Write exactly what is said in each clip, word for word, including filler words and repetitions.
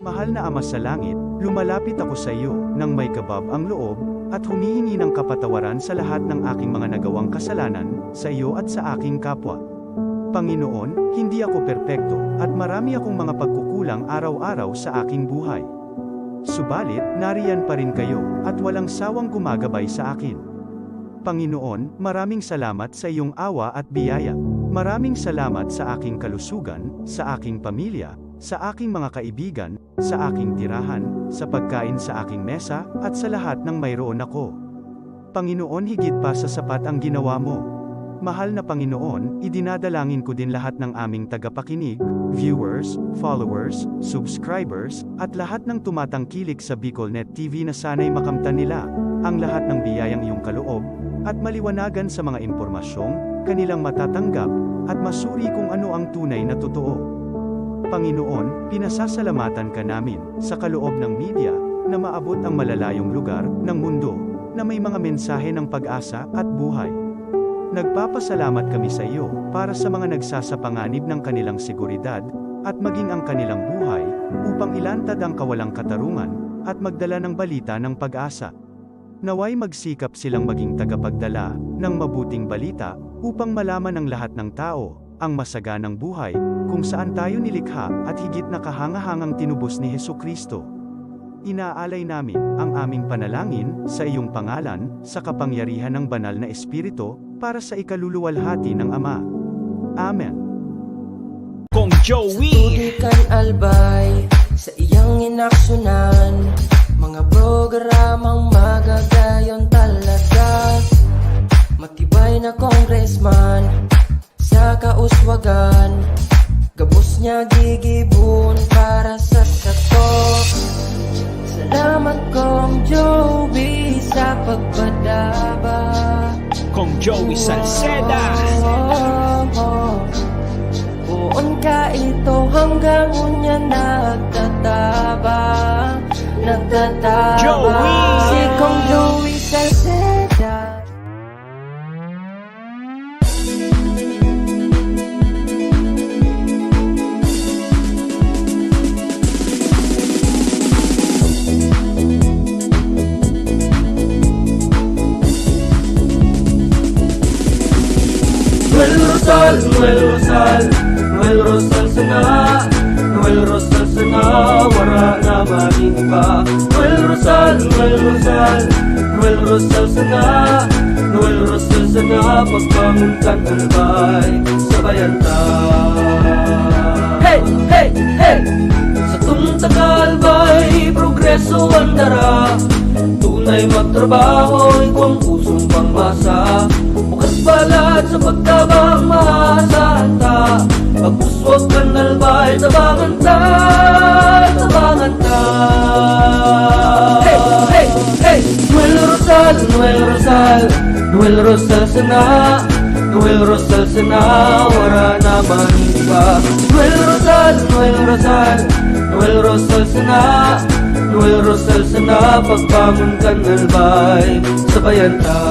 Mahal na Ama sa Langit, lumalapit ako sa iyo nang may kabab ang loob at humihingi ng kapatawaran sa lahat ng aking mga nagawang kasalanan sa iyo at sa aking kapwa. Panginoon, hindi ako perpekto at marami akong mga pagkukulang araw-araw sa aking buhay. Subalit, nariyan pa rin kayo at walang sawang gumagabay sa akin. Panginoon, maraming salamat sa iyong awa at biyaya. Maraming salamat sa aking kalusugan, sa aking pamilya, sa aking mga kaibigan, sa aking tirahan, sa pagkain sa aking mesa, at sa lahat ng mayroon ako. Panginoon, higit pa sa sapat ang ginawa mo. Mahal na Panginoon, idinadalangin ko din lahat ng aming tagapakinig, viewers, followers, subscribers, at lahat ng tumatangkilik sa BicolNet T V na sana'y makamtan nila ang lahat ng biyayang iyong kaloob at maliwanagan sa mga impormasyong kanilang matatanggap at masuri kung ano ang tunay na totoo. Panginoon, pinasasalamatan ka namin sa kaloob ng media na maabot ang malalayong lugar ng mundo na may mga mensahe ng pag-asa at buhay. Nagpapasalamat kami sa iyo para sa mga nagsasapanganib ng kanilang seguridad at maging ang kanilang buhay upang ilantad ang kawalang katarungan at magdala ng balita ng pag-asa. Naway magsikap silang maging tagapagdala ng mabuting balita upang malaman ng lahat ng tao ang masaganang buhay kung saan tayo nilikha at higit na kahangahangang tinubos ni Jesu-Cristo. Inaalay namin ang aming panalangin sa iyong pangalan, sa kapangyarihan ng Banal na Espiritu, para sa ikaluluwalhati ng Ama. Amen. Kong Joey. Sa tubig kan Albay, sa iyang inaksyonan, mga programang magagayon talaga. Matibay na congressman, sa kauswagan, gabos niya gigibon para sa sato. Salamat, Kong Joey, sa pagpadaba. Kong Joey Salceda. Poon ka ito hanggang unya nagtataba, nagtataba. Joey! Si Kong Joey Salceda. Noel Rosal, Noel Rosal, Noel Rosal sana, Noel Rosal sana, wara na magin iba. Noel Rosal, Noel Rosal, Noel Rosal sana, Noel Rosal sana, pagbangon kan Albay, sabayan ta. Hey, hey, hey! Sa tungtang Albay, progreso ang dara. Tunay magtrabaho, igwang pusong pangmasa. Bukas balat sa pagtabang, maasahan ta. Pag-uswag kan Albay, tabangan ta, tabangan ta. Hey, hey, hey! Noel Rosal, Noel Rosal, Noel Rosal sana, Noel Rosal sana, wara na man iba. Noel Rosal, Noel Rosal, Noel Rosal sana, Noel Rosal sana, pagbangon kan Albay, sabayan ta.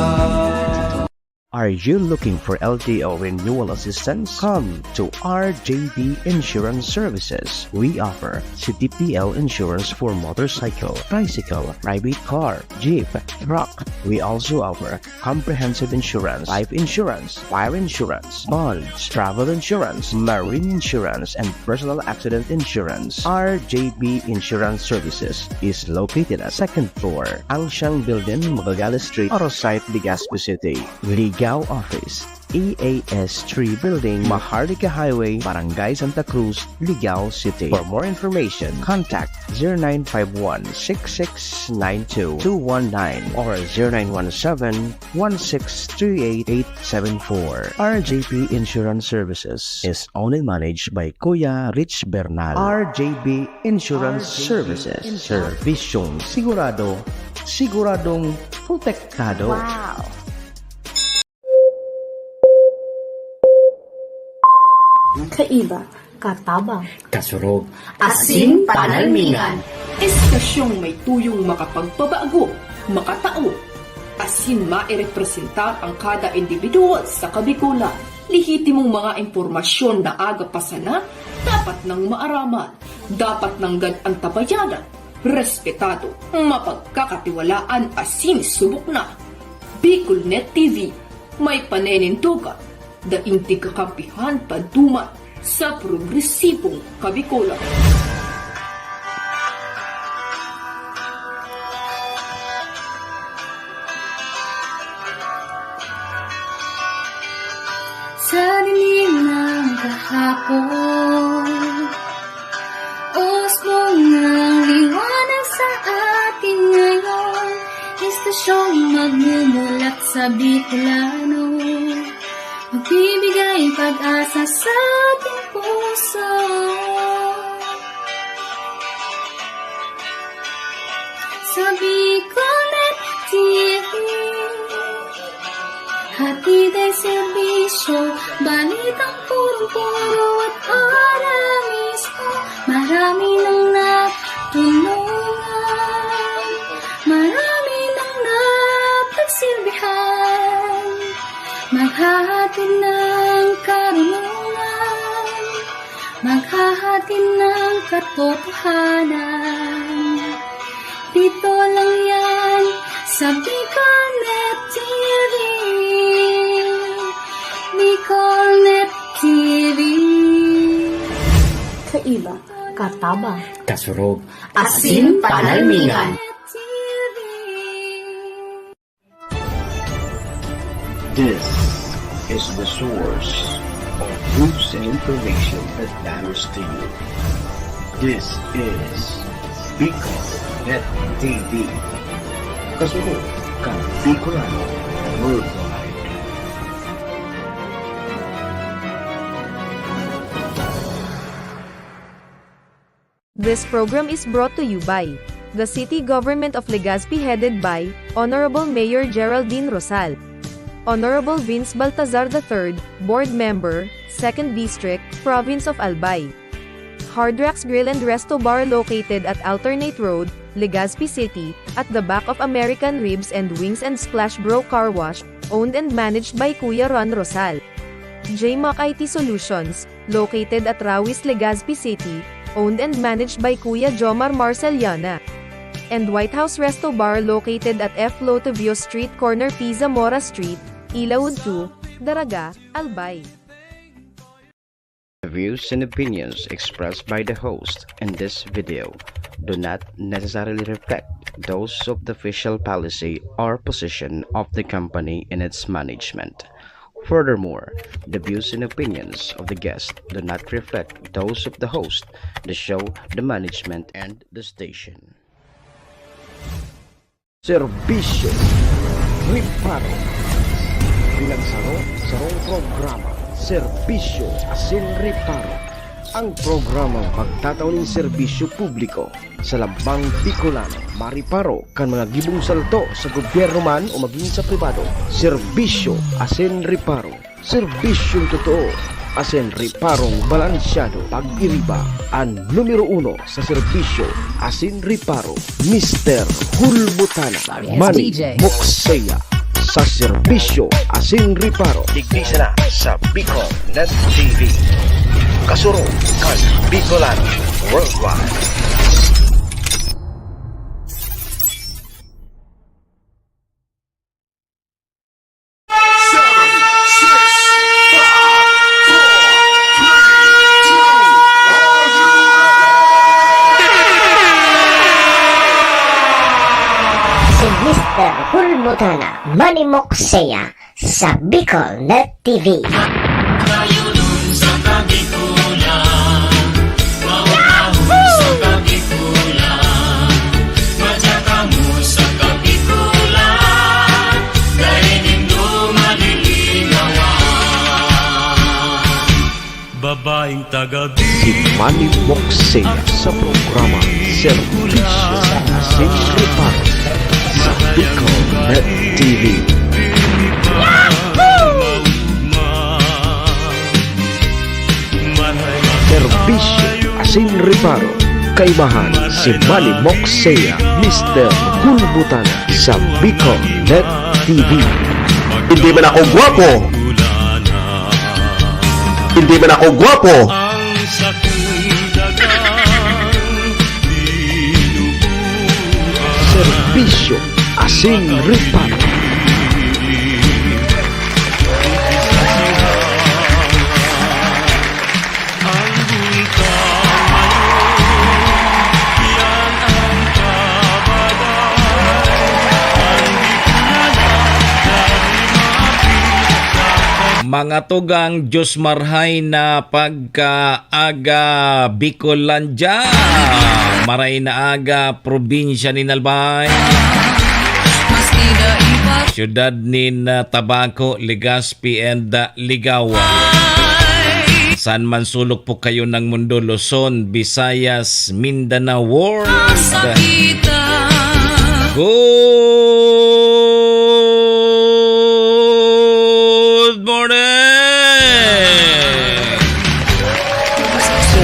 Are you looking for L T O renewal assistance? Come to R J B Insurance Services. We offer C T P L insurance for motorcycle, tricycle, private car, jeep, truck. We also offer comprehensive insurance, life insurance, fire insurance, bonds, travel insurance, marine insurance, and personal accident insurance. R J B Insurance Services is located at second floor, Angshang Building, Magallanes Street, Oro Site, Legazpi City. Ligao Office, E A S three Building, Maharlika Highway, Barangay Santa Cruz, Ligao City. For more information, contact zero nine five one, six six nine two, two one nine or zero nine one seven, one six three eight, eight seven four. R J P Insurance Services is owned and managed by Kuya Rich Bernal. R J P Insurance Services. Servisyong sigurado, siguradong protektado. Wow! Kaiba, katabang, kasurog, asin panalmingan. Estasyong may tuyong makapagpabago, makatao, asin mairepresentar ang kada individual sa Kabikolan. Lehitimong mga impormasyon na aga pa sana, dapat nang maaraman, dapat nanggad antabayanan, respetado, mapagkakatiwalaan asin subok na. Bicol Net T V, may paninindogan, daing tigkakampihan paduman sa progresibong Kabikolan. Sa dilim ng kahapon, usbong ng liwanag sa atin ngayon. Estasyong magmumulat sa Bicolano, magbibigay pag-asa sa ating puso. Sa Bicolnet T V, hatid ay serbisyo, balitang punong-puno at ora mismo. Marami nang natulungan, marami nang napagsilbihan. Maghahatid ng karunungan, maghahatid ng katotohanan. Dito lang yan sa Bicolnet T V. Bicolnet T V. Kaiba, katabang, kasurog, asin panalmingan. This is the source of news and information that matters to you. This is Bicol Net T V. Kasunod kan Bicolano Worldwide. This program is brought to you by the City Government of Legazpi, headed by Honorable Mayor Geraldine Rosal. Honorable Vince Baltazar the third, Board Member, Second District, Province of Albay. Hard Rocks Grill and Resto Bar, located at Alternate Road, Legazpi City, at the back of American Ribs and Wings and Splash Bro Car Wash, owned and managed by Kuya Ron Rosal. J Mac I T Solutions, located at Rawis, Legazpi City, owned and managed by Kuya Jomar Marceliana. And White House Resto Bar, located at F Lotivio Street, corner P Zamora Street, Ilaud two, Daraga, Albay. The views and opinions expressed by the host in this video do not necessarily reflect those of the official policy or position of the company and its management. Furthermore, the views and opinions of the guest do not reflect those of the host, the show, the management, and the station. Serbisyo Reparo. Bilang saro, sarong programa, Serbisyo asin Reparo. Ang programang magtatao nin serbisyo publiko sa lambang Bicolano, mariparo kan mga gibong salto sa gobyerno man o magin sa pribado. Serbisyo asin Reparo. Serbisyong totoo asin reparong balansyado. Pag-iriba, an numero uno sa serbisyo asin reparo, Mister Hulbutana, Manny Mokseya. Sa serbisyo asin reparo, digdi sana sa Bicol Net T V. Kasurog kan Bicolano Worldwide. Seven, six, five, four, three, two. Are you ready? Si Mister Hulbutana, Manny Mokseya, sa Bicol Net T V. Tayo dun sa Kabikulan, bawat ahon sa Kabikulan, madya kamo sa Kabikulan, dai nindo malilinawan. Babaeng taga Si Manny Mokseya sa programa Serbisyo asin Reparo sa Bicol Net T V. Serbisyo asin reparo, kaibahan si Manny Mokseya, Mister Hulbutana sa Bicol Net T V. Hindi man ako gwapo. Hindi man ako gwapo. Ang sakong dagang binubuhay. Serbisyo asin reparo. Ang bulkan ngayon, yan ang kabagan. Ang di ko na lang dahil mapit sa Mga tugang, Diyos marhay na pagkaaga, Bicolandia. Maray na aga, probinsya nin Albay. Siyudad nin, ah, Tabaco, Legazpi, and, ah, Ligao. Saan man sulok po kayo ng mundo, Luzon, Visayas, Mindanao, world. Good morning!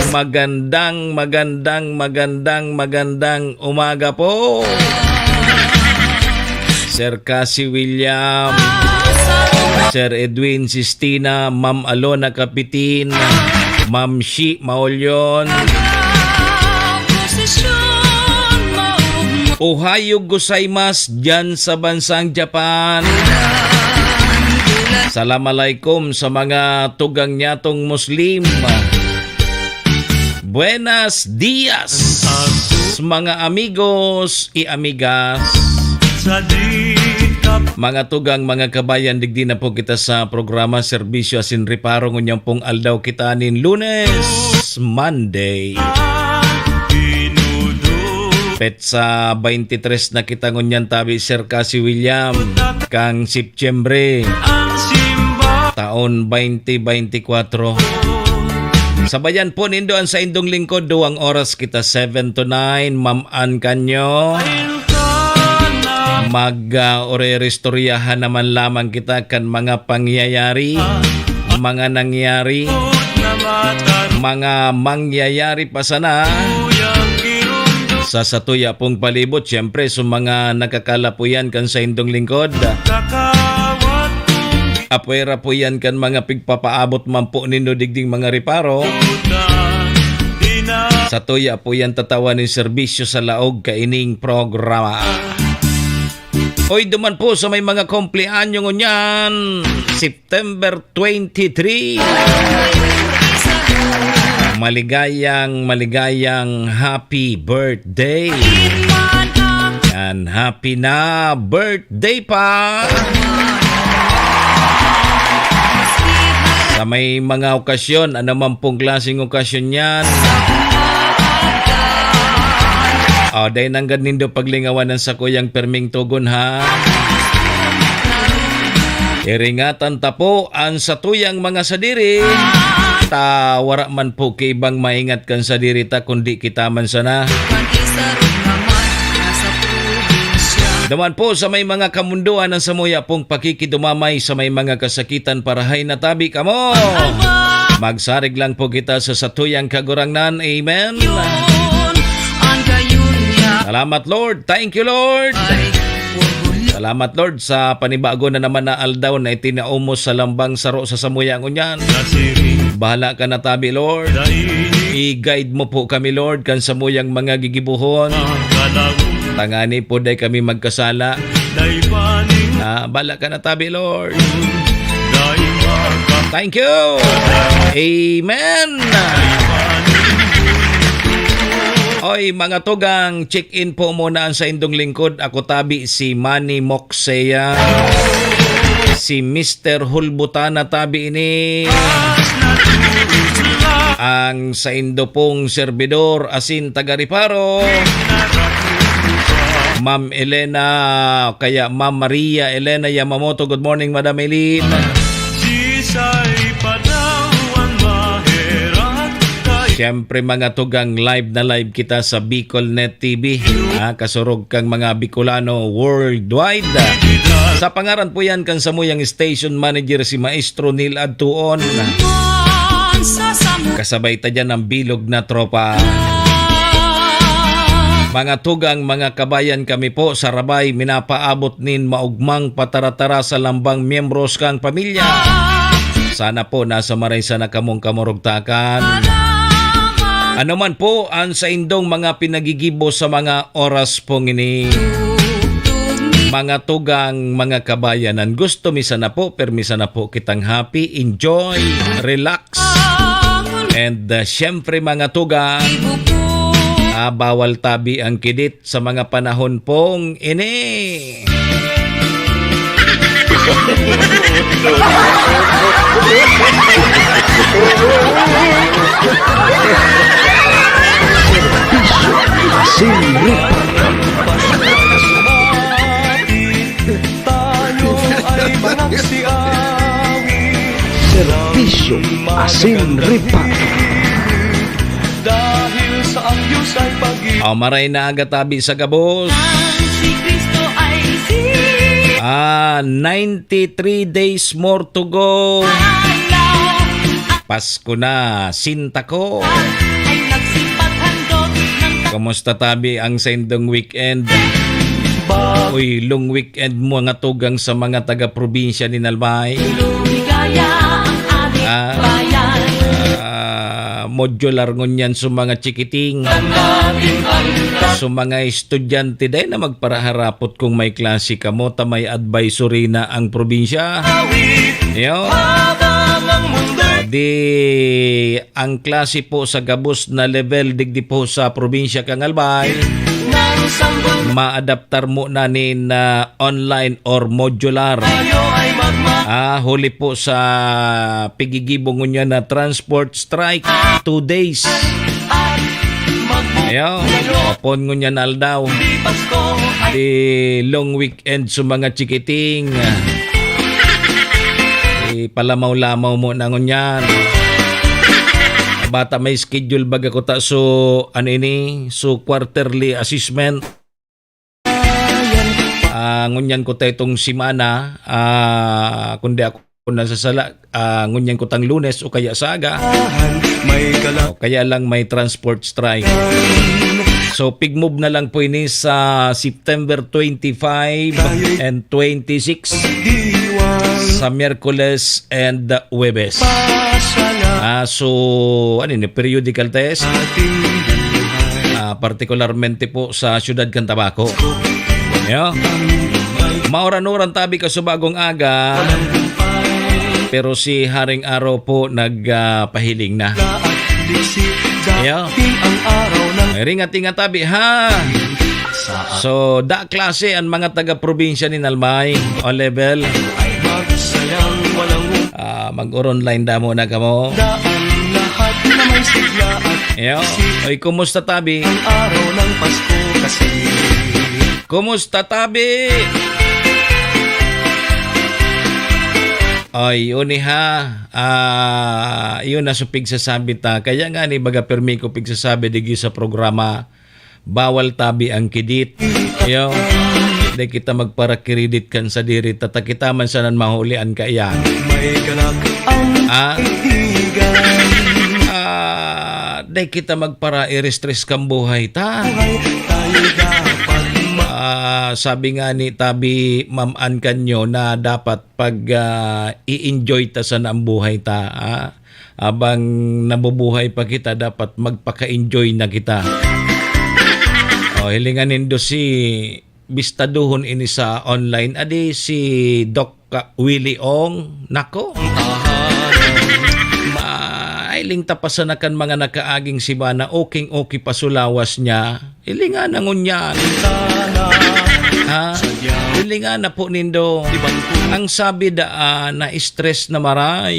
Magandang, magandang, magandang, magandang umaga po. Sir Cassie William, Sir Edwin Sistina, Ma'am Alona Capitin, Ma'am Shi Maolyon. Ohayo gozaimasu dyan sa bansang Japan. Salam alaikum sa mga tugang nyatong Muslim. Buenas dias, mga amigos y amigas. Mga tugang, mga kabayan, digdi na po kita sa programa Serbisyo asin Reparo. Ngunyan pong aldaw kita nin Lunes, Monday. Petsa twenty-three na kita ngunyan tabi, Sir Cassie William, kan Setyembre, taon twenty twenty-four. Sabayan po nindo an saindong lingkod, duwang oras kita, seven to nine, Ma'am Ann Canyo. Mag, ah, ore-, oreristoryahan naman lamang kita kan mga pangyayari, mga nangyari, mga mangyayari pa sana. Sa satuya pong palibot, siyempre, sa mga nakakalapuyan kan saindong lingkod. Apwera po yan kan mga pigpapaabot man po nindo digding mga reparo. Satuya po yan tatawan nin serbisyo sa laog kaining programa. Oy, duman po sa may mga kumpleanyo ngunyan, September twenty-three. Maligayang, maligayang happy birthday. And happy na birthday pa. Sa may mga okasyon, ano man pong klaseng okasyon yan. O, dai nanggad nindo paglingawan ang sakuyang perming togon, ha? Iringatan ta po an satuyang mga sadiri, ta wara man po ki ibang maingat kan sadiri ta, kundi kita man sana. Duman po sa may mga kamundoan ang samuya pong pakikidumamay sa may mga kasakitan, parahay na tabi kamo. Magsarig lang po kita sa satuyang Kagurangnan. Amen. Salamat, Lord. Thank you, Lord. Salamat, Lord, sa panibago na naman na aldaw na itinaomos sa lambang saro sa samuya ngunyan. Bahala ka na tabi, Lord. I-guide mo po kami, Lord, kan samuyang mga gigibohon. Tangani po, dai kami magkasala. Ah, bahala ka na tabi, Lord. Thank you. Amen. Oy, mga tugang, check-in po muna ang saindong lingkod. Ako tabi si Manny Moksea. Si Mister Hulbutana tabi ini. Ang saindo pong serbidor asin taga Reparo, Ma'am Elena, kaya Ma'am Maria Elena Yamamoto. Good morning, Madam Eileen. Sisay pa daw an maherak kay Siyempre, mga tugang, live na live kita sa Bicol Net T V. Ah, kasurog kang mga Bicolano worldwide. Sa pangaran po yan kan samuyang station manager, si Maestro Neil Adtuon. Kasabay ta dyan ang bilog na tropa. Mga tugang, mga kabayan, kami po sa Rabay minapaabot nin maugmang pataratara sa lambang miyembros kang pamilya. Sana po nasa maray sana kamong kamurugtakan. Ano man po ang saindong mga pinagigibo sa mga oras pong ini, mga tugang, mga kabayanan, gusto mi sana po, permi sana po kitang happy, enjoy, relax. And, uh, syempre, mga tugang, ah, bawal tabi ang kidit sa mga panahon pong ini. Serbisyo asin ripa. Serbisyo asin ripa. Dahil sa ang Diyos ay pag-ibig. Ah, maray na aga tabi sa gabos. Ang si Kristo ay si- Ah, ninety-three days more to go. Ala. Pasko na, sinta ko. Ay nagsipaghandog ng ta- Kumusta tabi ang saindong weekend? Ba- Uy, long weekend mo nga tugang sa mga taga-probinsya ni Albay. Lumigaya ang aming Ah. bayan. Ah, modular ngunyan sa mga chikiting. Sa mga estudyante, dai na magparaharapot kung may klase kamo, ta may advisory na ang probinsya. Yo. Di ang klase po sa gabos na level digdi po sa probinsya kan Albay, maadaptar mo na nin, ah, online or modular. Ah, huli po sa pigigibo ngunyan na transport strike, two days. Ayo, apon ngunyan aldaw. Di long weekend sa mga chikiting. Ipalamaw-lamaw mo na ngunyan. Bata may schedule baga ko ta, so, ano ini? So, quarterly assessment. Ah, ngunyan ko ta itong semana, ah, kundi ako nasasala, ah, ngunyan ko tang Lunes o kaya sa aga. May gala- O kaya lang may transport strike. So, pig-move na lang po ini sa September twenty-five and twenty-six, sa Miyerkules and Huwebes. Ah, so, ano ini? Periodical test. Ah, partikularmente po sa siyudad kan Tabaco. Yo. Mauran-uran tabi kasubagong aga. Pero si Haring Araw po nag, ah, pahiling na. Yo. Ringat-ingat tabi, ha? So, da klase ang mga taga-probinsya ni Albay, o level. Ah, mag-online damo na kamo. Yo. Oy, kumusta tabi? Kumusta tabi? Ay, yun eh, ha. Ah, yun na sa pigsasabi ta. Kaya nga ni baga permi ko pigsasabi digi sa programa, bawal tabi ang kidit. Yo. Di kita magparakiridit kan sadiri ta, ta kita man sanan mahuli an kaiyan. May galak ang Ah? kaibigan. Ah, di kita magpara-stress kan buhay ta. Buhay tayo dapat ma- Ah, sabi nga ni tabi, Ma'am Ann kanyo na dapat pag, ah, i-enjoy ta sana ang buhay ta, ah. Habang nabubuhay pa kita, dapat magpaka-enjoy na kita. O, hilingan nindo si, bistaduhon ini sa online, adi si Doc Willie Ong. Nako. Ay, lingtapasan na kan mga nakaaging siba na oking-oki pa su lawas niya. Hilingan na ngunyan. Ha? Hilingan na po nindo. Ang sabi daan, na-stress na maray.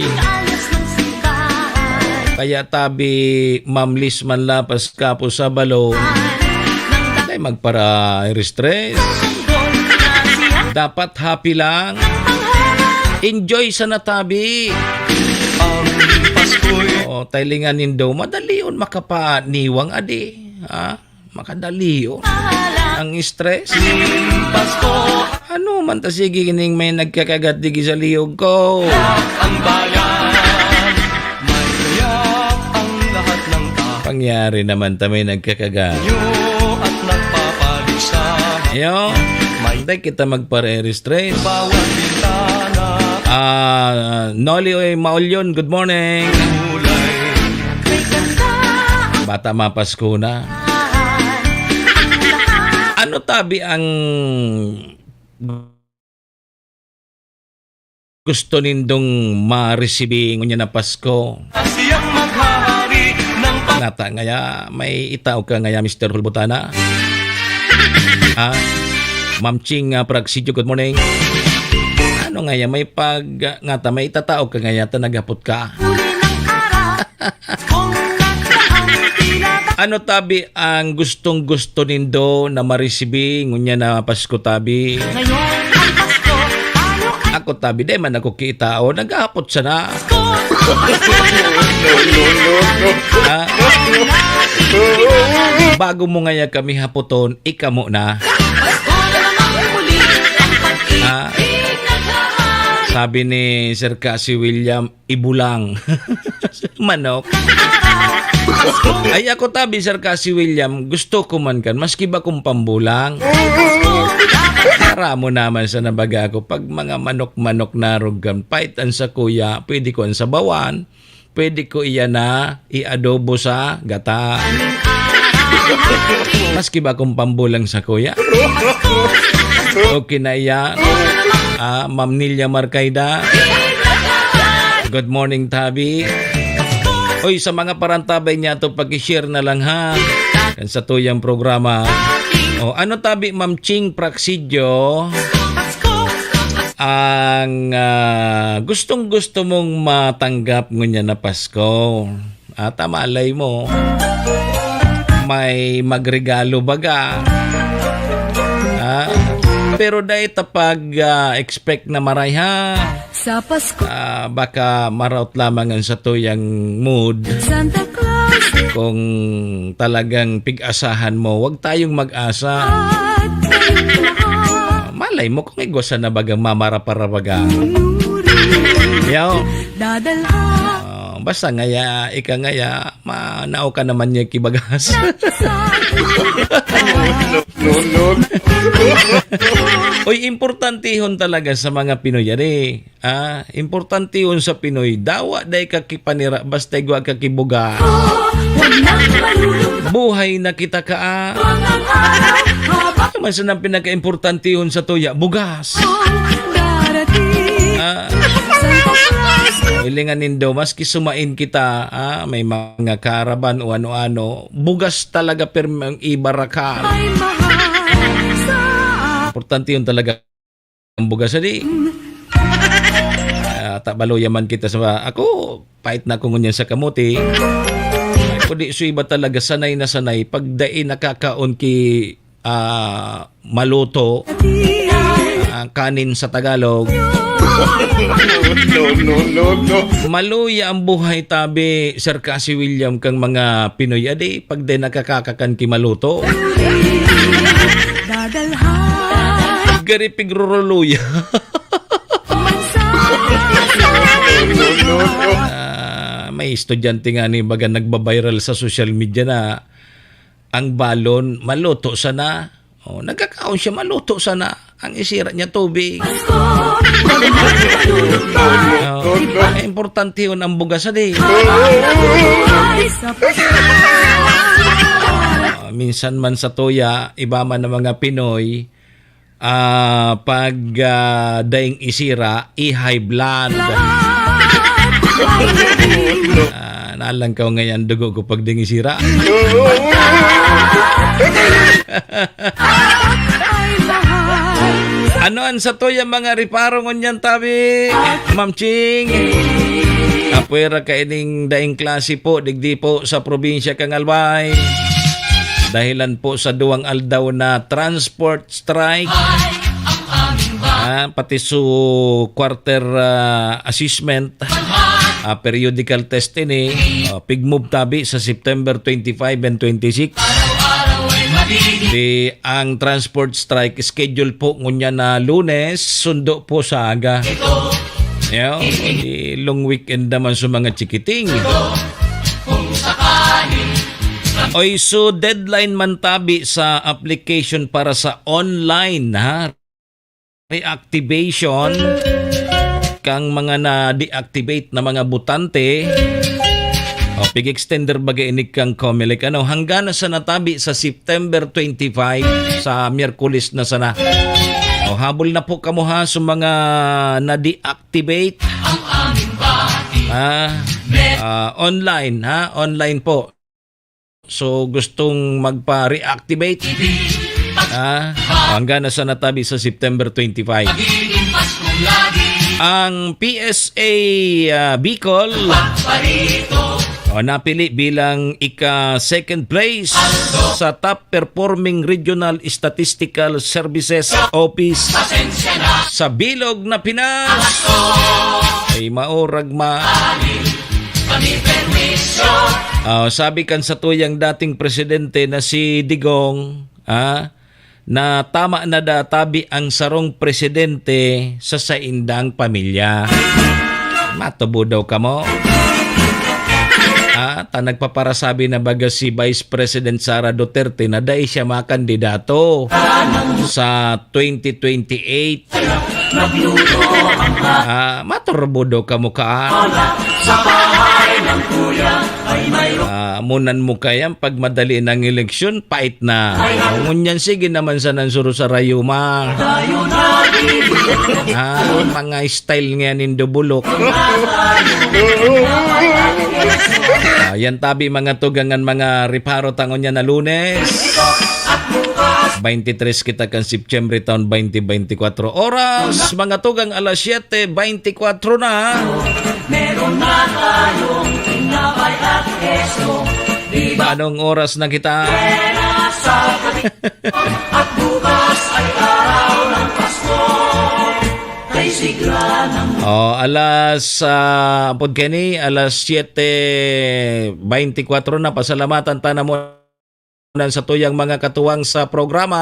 Kaya tabi, mamlis man lapas kapo sa balo. Dai magpara-stress. Dapat happy lang. Enjoy sana tabi. O, ta hilingan nindo, madalion makapaniwang adi. Ha? Makadalion ang stress. Ano man ta, sige, kining may nagkakagat digi sa liyog ko. Ang bayan, may kayap ang lahat ng tao. Pangyari naman ta may nagkakagat. Yo at nagpapalusa. Yo, may di kita magpare-stress. Bawat bintana. Ah, Noli Maulyon, good morning. Bata mapasko na. Ano tabi ang gusto nindong maresibi ngunyan na Pasko? Siyang maghahari ng pa- Nata ngaya, may itao ka ngaya, Mister Hulbutana? Ha? Ma'am Ching, ah, Praxidyo, good morning. Ano ngaya, may pag, ah, ngata, may itatao ka ngaya, ta naghapot ka? Ano tabi ang gustong-gusto nindo na maresibi ngunyan na Pasko tabi? Ako tabi, di man ako kiitao, naghahapot sana. Ha? Bago mo ngaya kami hapoton, ikamo na. Ha? Sabi ni Sir Cassie William, ibulang. Manok. Ay, ako tabi, Sir Cassie William, gusto ko man kan, maski ba kung pambulang. Para mo naman sa nabaga ako, pag mga manok-manok na rugan, pait an sakuya, pwede ko an sabawan, pwede ko iyan na iadobo sa gata. Maski ba kung pambulang sakuya. Okay na iyan. Ah, Ma'am Nilia Marcaida. Good morning, tabi. Oy, sa mga parantabay niya to, paki-share na lang, ha. Kan sa tuyang programa. O, ano tabi, Ma'am Ching Praxidyo? Ang, ah, gustong-gusto mong matanggap ngunyan na Pasko? At malay mo, may magregalo baga. Ah, pero dai ta pag, ah, expect na maray, ha. Sa Pasko. Ah, baka maraot lamang ang satuyang mood. Santa Claus. Kung talagang pig-asahan mo, wag tayong mag-asa. At kayong lahat. Ah, malay mo kung igwa sana bagang mamaraparabaga. Yo. Dadalhan. Ah, basta ngaya, ika ngaya, manao ka naman niya kibagas. No, no, no. Uy, importantehon talaga sa mga Pinoy, ari. Ah, importantehon sa Pinoy, dawa dai ka kipanira, basta igwa ka kibuga. Buhay na kita ka, ah. Ano man sana ang pinakaimportantehon sa tuya? Bugas. Ah, hilingan nindo, maski sumain kita, ah, may mga caravan o ano-ano, bugas talaga pirmi ang ibarakal. Importante yun talaga ang bugas, di? Ah, ta baluya man kita sa, ako, pait na ako ngunyan sa kamote. Kundi so iba talaga, sanay na sanay, pag dai nakakaon ki, ah, maluto, ah, kanin sa Tagalog. No, no, no, no. Maluya ang buhay, tabi, Sir Cassie William, kang mga Pinoy. Adi, pag di nakakakakan ki maluto. Dadalhan. Gari pigruruluya. Ah, may estudyante nga ni baga nagba-viral sa social media na ang balon, maluto sana. Oh, nagkakaon siya, maluto sana. Ang isira niya, tubig. Oh, importante yun, ang bugas, adi. Ah, minsan man sa tuya, iba man ang mga Pinoy, ah, pag, ah, daing isira, i-high blood. Ah, nalangkaw ngayon, dugo ko pag ding isira. Ano ang sa tuya mga reparo ngunyan, tabi, Ma'am Ching? Apwera ka ining daing klase po, digdi po sa probinsya kang Albay. Dahilan po sa duwang aldaw na transport strike. Ah, pati su quarter, ah, assessment, ah, periodical test ini, ah, pigmove tabi sa September twenty-five and twenty-six. Di ang transport strike schedule po ngunyan na Lunes, sundo po sa aga. Yo, di long weekend naman sa mga chikiting. Oy, so deadline man tabi sa application para sa online, ha? Reactivation. kang mga na-deactivate na mga botante, o, pig-extender baga ini kang Comelec. Ano, hanggang na sa natabi sa September twenty-five, sa Miyerkules na sana. O, habol na po kamo ha, sa mga na-deactivate. Ah, ah, online ha, online po. So, gustong magpa-reactivate, ah, hanggang na sa natabi sa September twenty-five. Ang P S A, ah, Bicol, o, napili bilang ika-second place sa top performing regional statistical services office sa bilog na Pinas. Ay, maurag ma- Ah, sabi kan satuyang dating presidente na si Digong, ah, na tama na da tabi ang sarong presidente sa saindang pamilya. Matubo daw kamo. Ah, ta nagpaparasabi na baga si Vice President Sara Duterte na dai siya makandidato sa twenty twenty-eight. Ah, maturbo daw kamo ka. Ah, amunan mo kaya pag madali ng eleksyon, pait na. Ngunyan, sige naman sa nansuro sa rayuma. Ah, mga style nga nindo bulok. Ah, yan tabi, mga tugang, an mga reparo ta ngunyan na Lunes. Twenty-tres kita kan Setyembre taon twenty twenty-four. Oras, mga tugang, alas siyete beintikwatro na. Meron na tayong tinapay at keso. Di ba? Anong oras na kita? Pwera sa gabi. At bukas ay araw ng Pasko. Kay sigla ng Oh, alas, ah, ampod kani, alas siyete beintikwatro na. Pasalamatan ta na mo nan satuyang mga katuwang sa programa.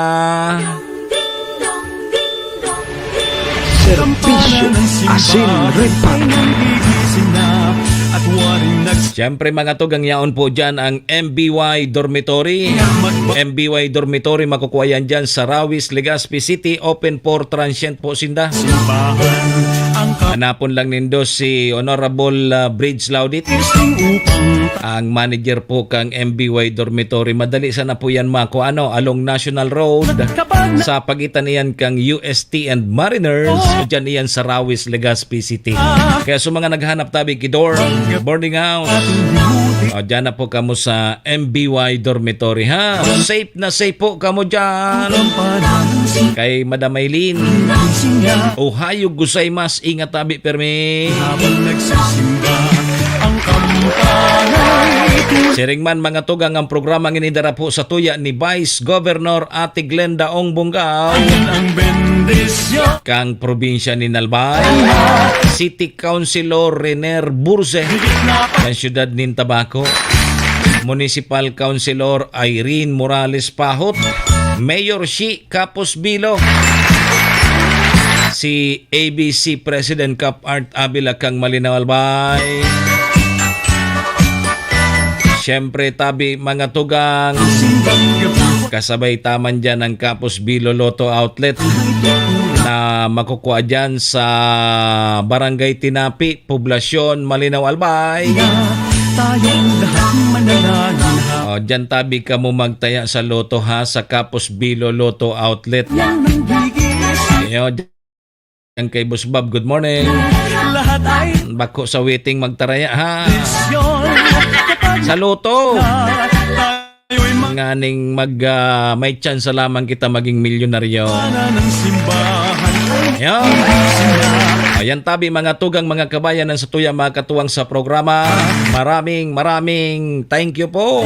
Serbisyo, asin, repack. Siyempre, mga tugang, yaon po dyan ang M B Y Dormitory. M B Y Dormitory, makukuha yan dyan sa Rawis, Legazpi City. Open for transient po sinda. Hanapon lang nindo si Honorable, ah, Bridge Laudit, ang manager po kang M B Y Dormitory. Madali sana po yan makua, ano, along National Road, sa pagitan iyan kang U S T and Mariners. Diyan iyan sa Rawis, Legazpi City. Kaya sa mga naghanap tabi ki dorm, boarding house, o, diyan na po kamo sa M B Y Dormitory, ha? Safe na safe po kamo diyan. Kay Madam Aileen, Ohayou gozaimasu, ingat tabi permi. Habang nagsisimba ang kampanay. Siring man, mga tugang, ang programang ini dara po sa tuya ni Vice Governor Ate Glenda Ong Bongao. Ang bendisyon. Kang probinsya ni Albay. City Councilor Rener Burse, kan siyudad nin Tabaco. Municipal Councilor Irene Morales Pahot. Mayor Shi Capos Bilo. Si A B C President Cap Art Avila kang Malinao, Albay. Siyempre, tabi, mga tugang. Kasabay ta man dyan ang Capos Bilo Lotto Outlet na makukuha dyan sa Barangay Tinapi, Poblacion, Malinao, Albay. Tayong lahat manalangin ha. O, dyan tabi kamo magtaya sa Lotto, ha, sa Capos Bilo Lotto Outlet. Yan ang gigising. Yo, dyan kay Boss Bob, good morning. Lahat ay Bako sa waiting magtaraya, ha. Sa Lotto. Nganing mag, ah, may tsansa lamang kita maging milyonaryo. Ayan. Ayan tabi, mga tugang, mga kabayan, ang satuya, mga katuwang sa programa. Maraming, maraming thank you po.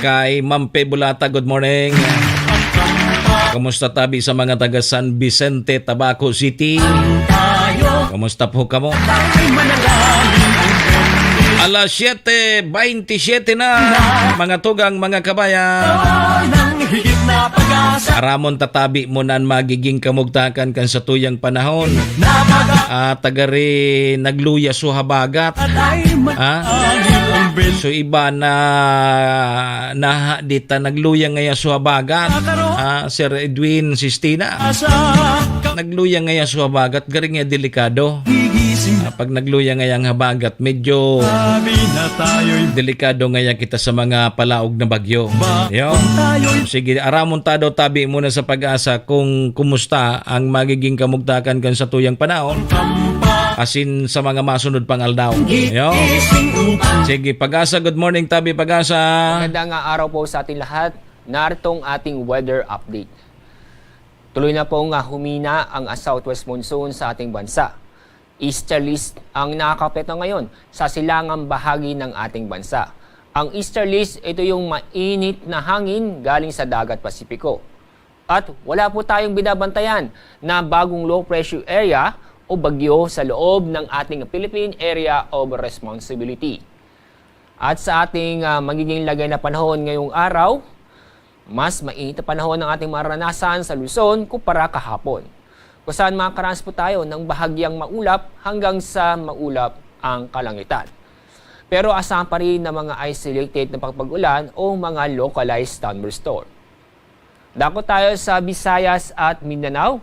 Kay Ma'am Pe Bulata, good morning. Kumusta tabi sa mga taga San Vicente, Tabaco City? Kumusta po kamo? Alas siyete beintisiyete na, mga tugang, mga kabayan. Aramon ta tabi mo na an magiging kamugtakan kan satuyang panahon. Ah, tagari nagluya so habagat. Ha? So iba na nahadit ta nagluya ngaya so habagat. Ah, Sir Edwin Sistina. Nagluya ngaya so habagat, garing nga delikado. Ah, pag nagluya ngaya ang habagat, medyo delikado ngaya kita sa mga palaog na bagyo. Yo. Sige, aramon ta daw tabi muna sa Pag-asa kung kumusta ang magiging kamugtakan kan satuyang panahon, asin sa mga masunod pang aldaw. Yo. Sige, Pag-asa, good morning, tabi Pag-asa. Magandang araw po sa ating lahat. Narito ang ating weather update. Tuloy na pong, ah, humina ang, ah, southwest monsoon sa ating bansa. Easterlies ang nakakaapekto ngayon sa silangang bahagi ng ating bansa. Ang easterlies, ito yung mainit na hangin galing sa Dagat Pasipiko. At wala po tayong binabantayan na bagong low pressure area o bagyo sa loob ng ating Philippine Area of Responsibility. At sa ating, ah, magiging lagay na panahon ngayong araw, mas mainit na panahon ang ating maranasan sa Luzon kumpara kahapon, kung saan makakaranas po tayo ng bahagyang maulap hanggang sa maulap ang kalangitan. Pero asahan pa rin ng mga isolated na pagpag-ulan o mga localized thunderstorm. Dako tayo sa Visayas at Mindanao.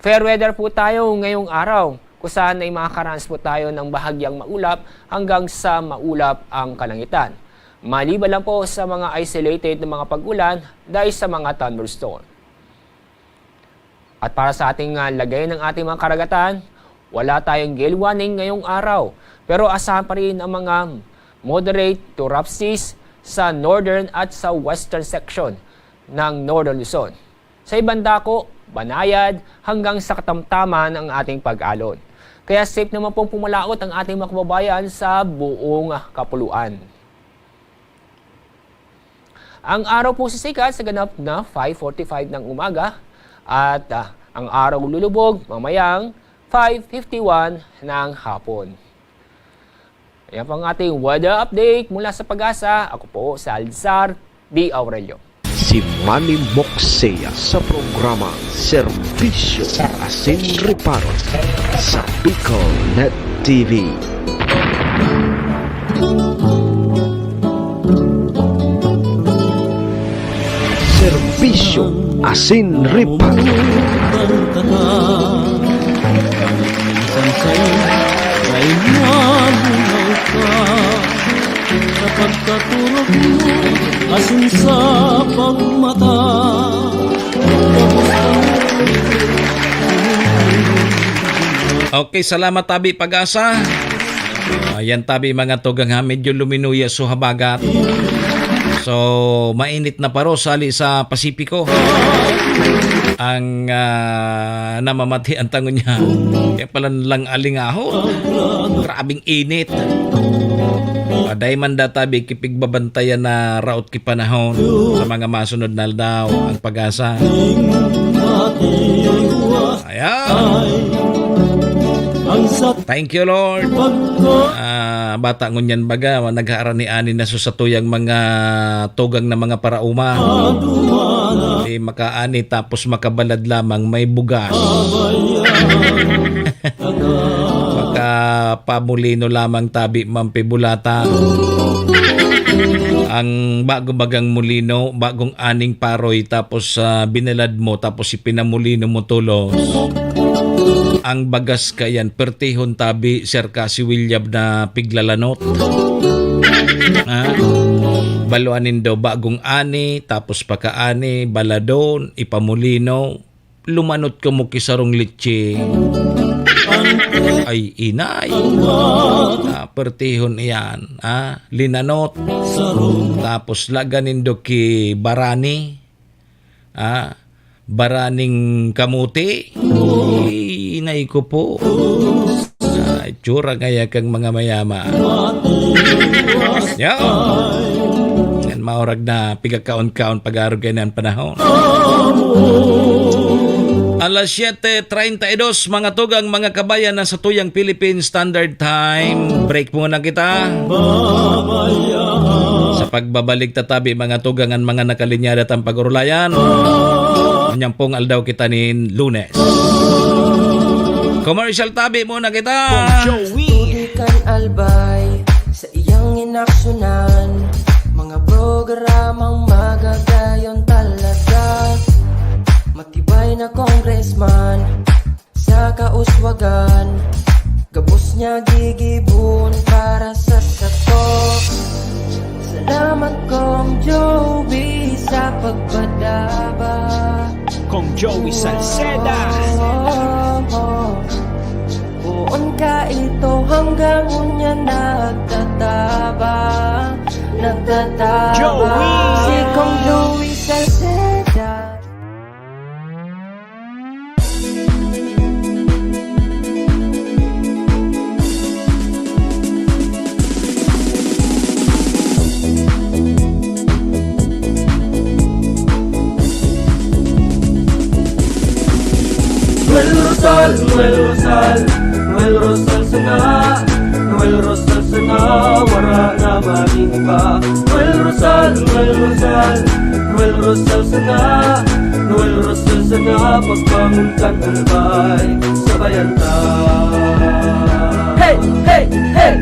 Fair weather po tayo ngayong araw, kung saan ay makakaranas po tayo ng bahagyang maulap hanggang sa maulap ang kalangitan. Maliban lang po sa mga isolated na mga pag-ulan dahil sa mga thunderstorm. At para sa ating, ah, lagay ng ating mga karagatan, wala tayong gale warning ngayong araw. Pero asahan pa rin ang mga moderate to rough seas sa northern at sa western section ng Northern Luzon. Sa ibang dako, banayad hanggang sa katamtaman ang ating pag-alon. Kaya safe naman pong pumalaot ang ating mga kababayan sa buong kapuluan. Ang araw po sisikat sa ganap na five forty-five ng umaga at, ah, ang araw lulubog mamayang five fifty-one ng hapon. Ayan po ang ating weather update mula sa Pag-asa. Ako po si Alzar D. Aurelio. Si Manny Moxea sa programa Serbisyo Asin Reparo sa Bicol Net T V. Serbisyo Asin Reparo. Sa pagkaturog mo, asin sa pagmata, tapos ang Okay, salamat tabi Pag-asa. Ayan tabi mga tugang ha, medyo luminuya so habagat. So, mainit na paro sali sa Pasipiko. Ang, ah, namamati ang tangon niya. Kaya pala lang alingaho. Grabing init. Paday man databi kipigbabantayan na raot ki panahon sa mga masunod na aldaw ang Pag-asa. Ayan. Thank you, Lord. Ah, bata ngunyan baga, naghaarani-ani na so satuyang mga tugang na mga paraoma. Di makaani tapos makabalad lamang may bugas. Makapamulino lamang tabi mampibulatan. Ang bago bagang mulino, bagong aning paroy, tapos, ah, binalad mo, tapos ipinamulino mo tulos. Ang bagas kayan, pertihon tabi, serka si William na piglalanot. Ha? Baluan nindo, bagong ani, tapos pakaani, baladon, ipamulino, lumanot kamo ki sarong litsi. Ay, inay. Ah, pertihon iyan, ah, linanot. Tapos lagan nindo ki barani, ah, baraning kamuti. Ay, inay ko po. Ah, itsura ngaya kang mga mayaman. Yan. Yan, maurag na pigakaon-kaon pag-arog kayo ng panahon. Alas siyete treinta y dos, mga tugang, mga kabayan, na sa tuyang Philippine Standard Time. Break muna kita. Sa pagbabalik ta tabi, mga tugang, an mga nakalinya datang pag-orulayan. Ngunyan pong aldaw kita nin Lunes. Commercial tabi muna kita. Kong Joey. Tutukan Albay sa iyang inaksyonan. Mga programang magagayon talaga. Matibay na congressman sa kauswagan, gabos niya gigibon para sa sato. Salamat, Kong Joey, sa pagpadaba. Kong Joey Salceda. Oh, oh, oh. Poon ka ito hanggang unya nagtatabang, nagtatabang. Joey! Si Kong Joey Salceda. Noel Rosal, Noel Rosal, Noel Rosal sana, Noel Rosal sana, wara na magin iba. Noel Rosal, Noel Rosal, Noel Rosal sana, Noel Rosal sana, pagbangon kan Albay, sabayan ta. Hey, hey, hey!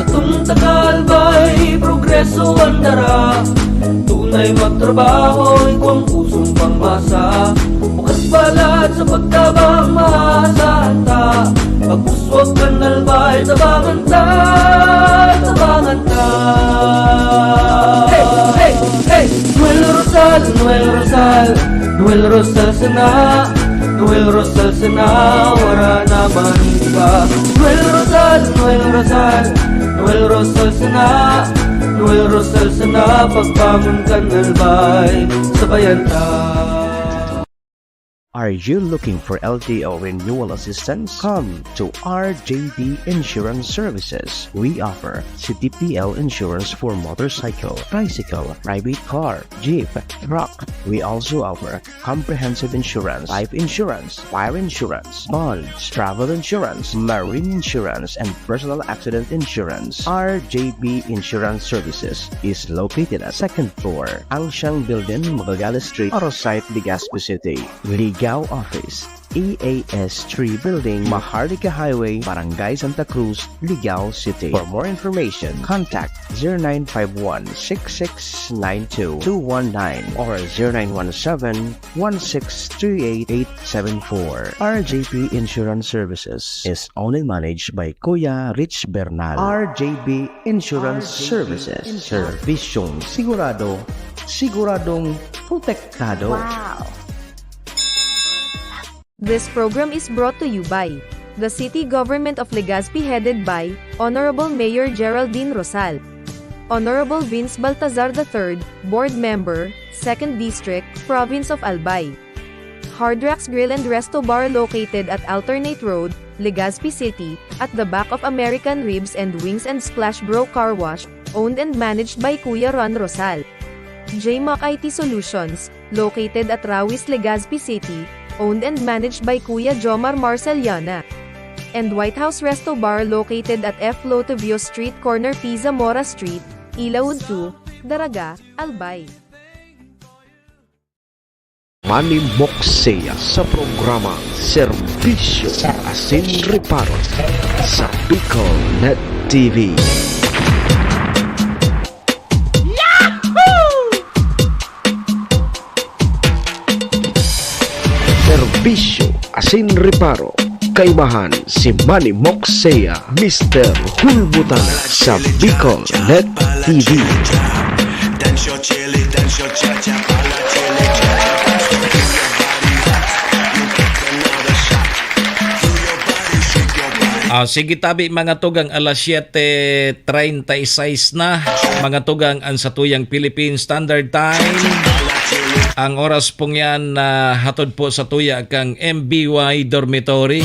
Satong taga Albay, progreso an dara. Tunay magtrabaho, igwang pusong pangmasa. Bukas balat sa pagtabang, maasahan ta. Pag-uswag kan Albay, tabangan ta, tabangan ta. Hey, hey, hey! Noel Rosal, Noel Rosal, Noel Rosal sana, Noel Rosal sana, wara na man iba. Noel Rosal, Noel Rosal, Noel Rosal sana, Noel Rosal sana, pagbangon kan Albay, sabayan ta. Are you looking for L T O renewal assistance? Come to R J B Insurance Services. We offer C T P L insurance for motorcycle, tricycle, private car, jeep, truck. We also offer comprehensive insurance, life insurance, fire insurance, bonds, travel insurance, marine insurance, and personal accident insurance. R J B Insurance Services is located at second floor, Angsiang Building, Magallanes Street, Arosite, Legazpi City. Ligao Office, E A S three Building, Maharlika Highway, Barangay Santa Cruz, Ligao City. For more information, contact zero nine five one, six six nine two, two one nine or zero nine one seven, one six three eight, eight seven four. R J P Insurance Services is owned and managed by Kuya Rich Bernal. R J B Insurance Services. Serbisyong sigurado, siguradong protektado. Wow! This program is brought to you by the City Government of Legazpi, headed by Honorable Mayor Geraldine Rosal. Honorable Vince Baltazar the third, Board Member, Second District, Province of Albay. Hard Rocks Grill and Resto Bar, located at Alternate Road, Legazpi City, at the back of American Ribs and Wings and Splash Bro Car Wash, owned and managed by Kuya Ron Rosal. J Mac I T Solutions, located at Rawis, Legazpi City, owned and managed by Kuya Jomar Marceliana. And White House Resto Bar, located at F Lotovio Street, corner P Zamora Street, Ilaud two, Daraga, Albay. Manny Moxea sa programang Serbisyo Asin Reparo sa Bicol Net T V. Serbisyo asin reparo, kaibahan si Manny Moxea, Mister Hulbutana sa Bicol Net T V. Ah, sige tabi, mga tugang, alas siyete treinta y seis na. Mga tugang, an satuyang Philippine Standard Time. Ang oras pong yan na hatod po satuya kang M B Y Dormitory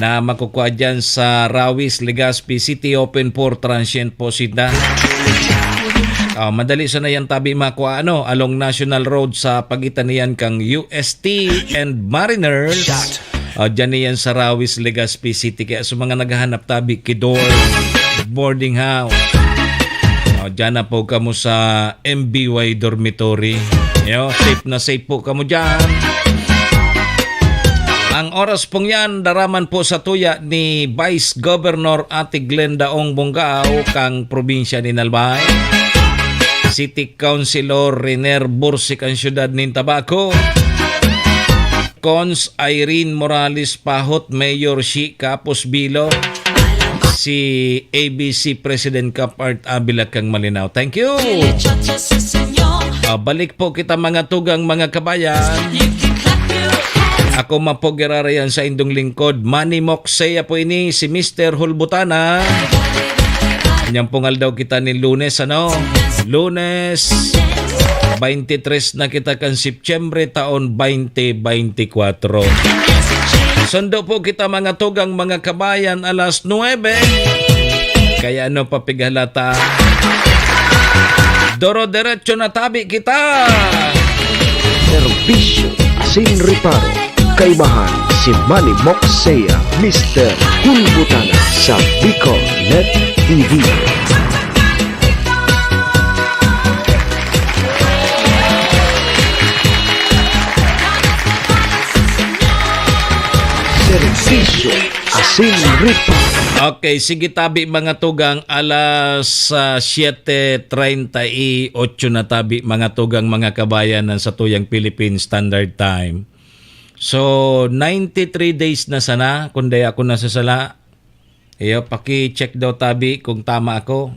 na makukua dyan sa Rawis, Legazpi City, open for transient po sinda. Ah, madali sana yan tabi makua, ano, along National Road sa pagitan niyan kang U S T and Mariners. Ah, dyan na yan sa Rawis, Legazpi City. Kaya sa mga naghahanap tabi, Kidor, boarding house. O, diyan na po kamo sa M B Y dormitory. Yo, safe na safe po kamo diyan. Ang oras pong yan, daraman po sa tuya ni Vice Governor Ate Glenda Ong Bongao, kang probinsya ni Albay. City Councilor Riner Bursik ang siyudad nin Tabaco. Cons Irene Morales Pahot, Mayor Shi Kapos Bilo, si A B C President Cap Art Abila kang Malinao. Thank you. Ah, balik po kita, mga tugang, mga kabayan. Ako man po girarayan sa indong lingkod, Manny Moksea po ini, si Mister Hulbutana. Inyang pong aldaw kita ni Lunes, ano? Lunes, twenty-three na kita kan Setyembre, taon twenty twenty-four. Sundo po kita, mga tugang, mga kabayan, alas nuebe. Kaya ano pa pighalata? Doro-derecho na tabi kita! Serbisyo asin reparo. Kaibahan si Manny Moksea, Mister Hulbutana sa Bicol Net T V. Serbisyo asin reparo. Okay, sige tabi, mga tugang, alas, ah, siyete treinta y ocho na tabi, mga tugang, mga kabayan, ng satuyang Philippine Standard Time. So, ninety-three days na sana, kung di ako nasasala. Iyo, paki-check daw tabi kung tama ako.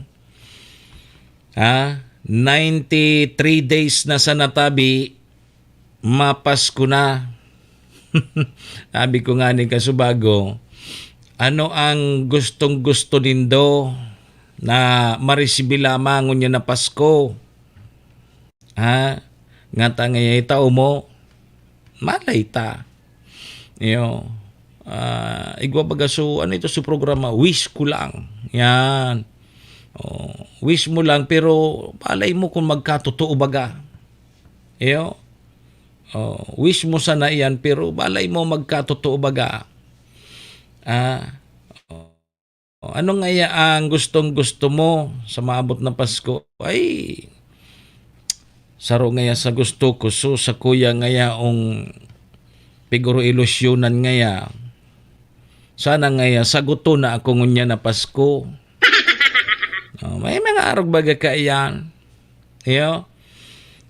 Ha? Ninety-three days na sana tabi, mapasko na. Sabi ko nga ni kasubago, "Ano ang gustong-gusto nindo na maresibi lamang ngunyan na Pasko?" Ha? Ngata ngaya itao mo? Malay ta. Iyo. Ah, igwa baga, so, ano ito, so programa, wish ko lang. Yan. Oh, wish mo lang, pero malay mo kung magkatotoo baga. Iyo. Oh, wish mo sana iyan, pero malay mo magkatotoo baga. Ah, oh. Ano ngaya ang gustong-gusto mo sa maabot na Pasko? Ay, saro ngaya sa gusto ko, so, sakuya ngaya ong piguro ilusyonan ngaya. Sana ngaya saguto na ako ngunyan na Pasko. Oh, may mga arog baga kaiyan. Iyo.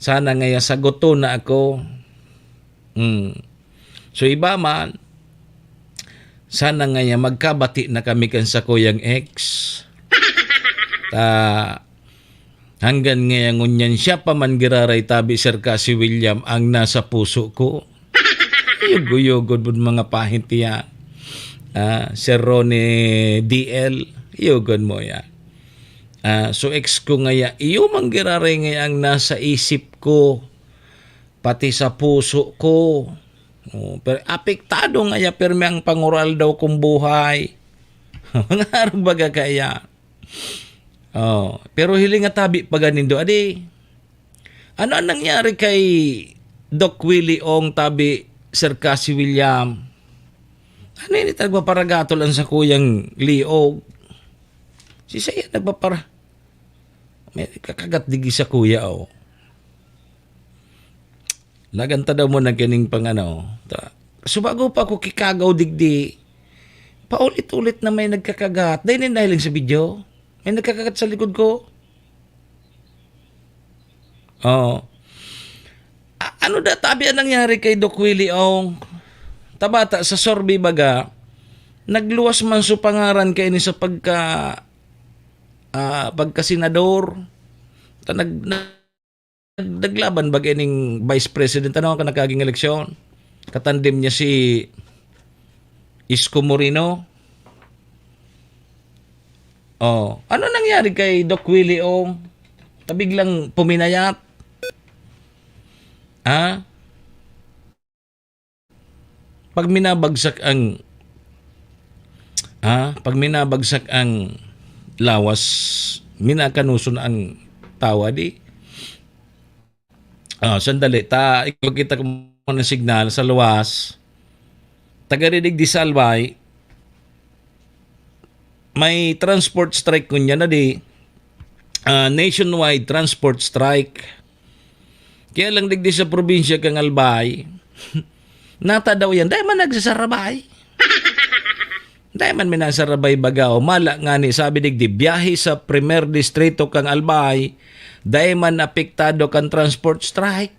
Sana ngaya saguto na ako. Hmm. So, iba man, sana ngaya magkabati na kami kan sakuyang ex. Ta, hanggang ngaya ngunyan siya pa man giraray tabi, Sir Kasi William, ang nasa puso ko. Yugo-yugon mo mga pahit yan. Ah, Sir Ronnie D L, yugon mo yan. Ah, so ex ko ngaya, iyo man giraray ngaya ang nasa isip ko, pati sa puso ko. Oh, pero apektado ngaya pirmi ang panguraldaw kong buhay. Mga arog baga kaya. Oh, pero hiling nga tabi pa ganindo, adi, ano ang nangyari kay Doc Willie Ong, tabi, Sir Cassie William? Ano ini, nagpaparagatol ang sakuyang liog? Si saya nagpapara-, may kakagat digi sa kuya, oh. Laganta daw mo na ganing pang ano. Ta-, so bago pa ako kikagaw digdi, paulit-ulit na may nagkakagat. Dahil na hiling sa video, may nagkakagat sa likod ko. Oh. A-, ano da, tabi ang nangyari kay Doc Willie Ong? Tabata sa survey baga, nagluwas man so pangaran kay ni sa pagka, ah, pagkasenador. Ta-, nag-, nag-, naglaban baga ning vice president, ano, kan nagkaging eleksyon. Katandem niya si Isko Moreno. Oh, ano nangyari kay Doc Willie Ong? Ta biglang puminayat? Ha? Pag minabagsak ang, ha? Pag minabagsak ang lawas, minakanuson ang tawa, di? Ah, sandali, ta, ipakita ko muna signal sa luwas. Taga Ridig di Salbay, may transport strike ngunyan na di. ah, nationwide transport strike. Kaya lang digdi sa probinsya kan Albay, nata daw yan, dai man nagsasarabay. Dai man minasarabay baga, o mala nga ni sabi digdi, biyahe sa Primer Distrito kan Albay, dai man apektado kan transport strike.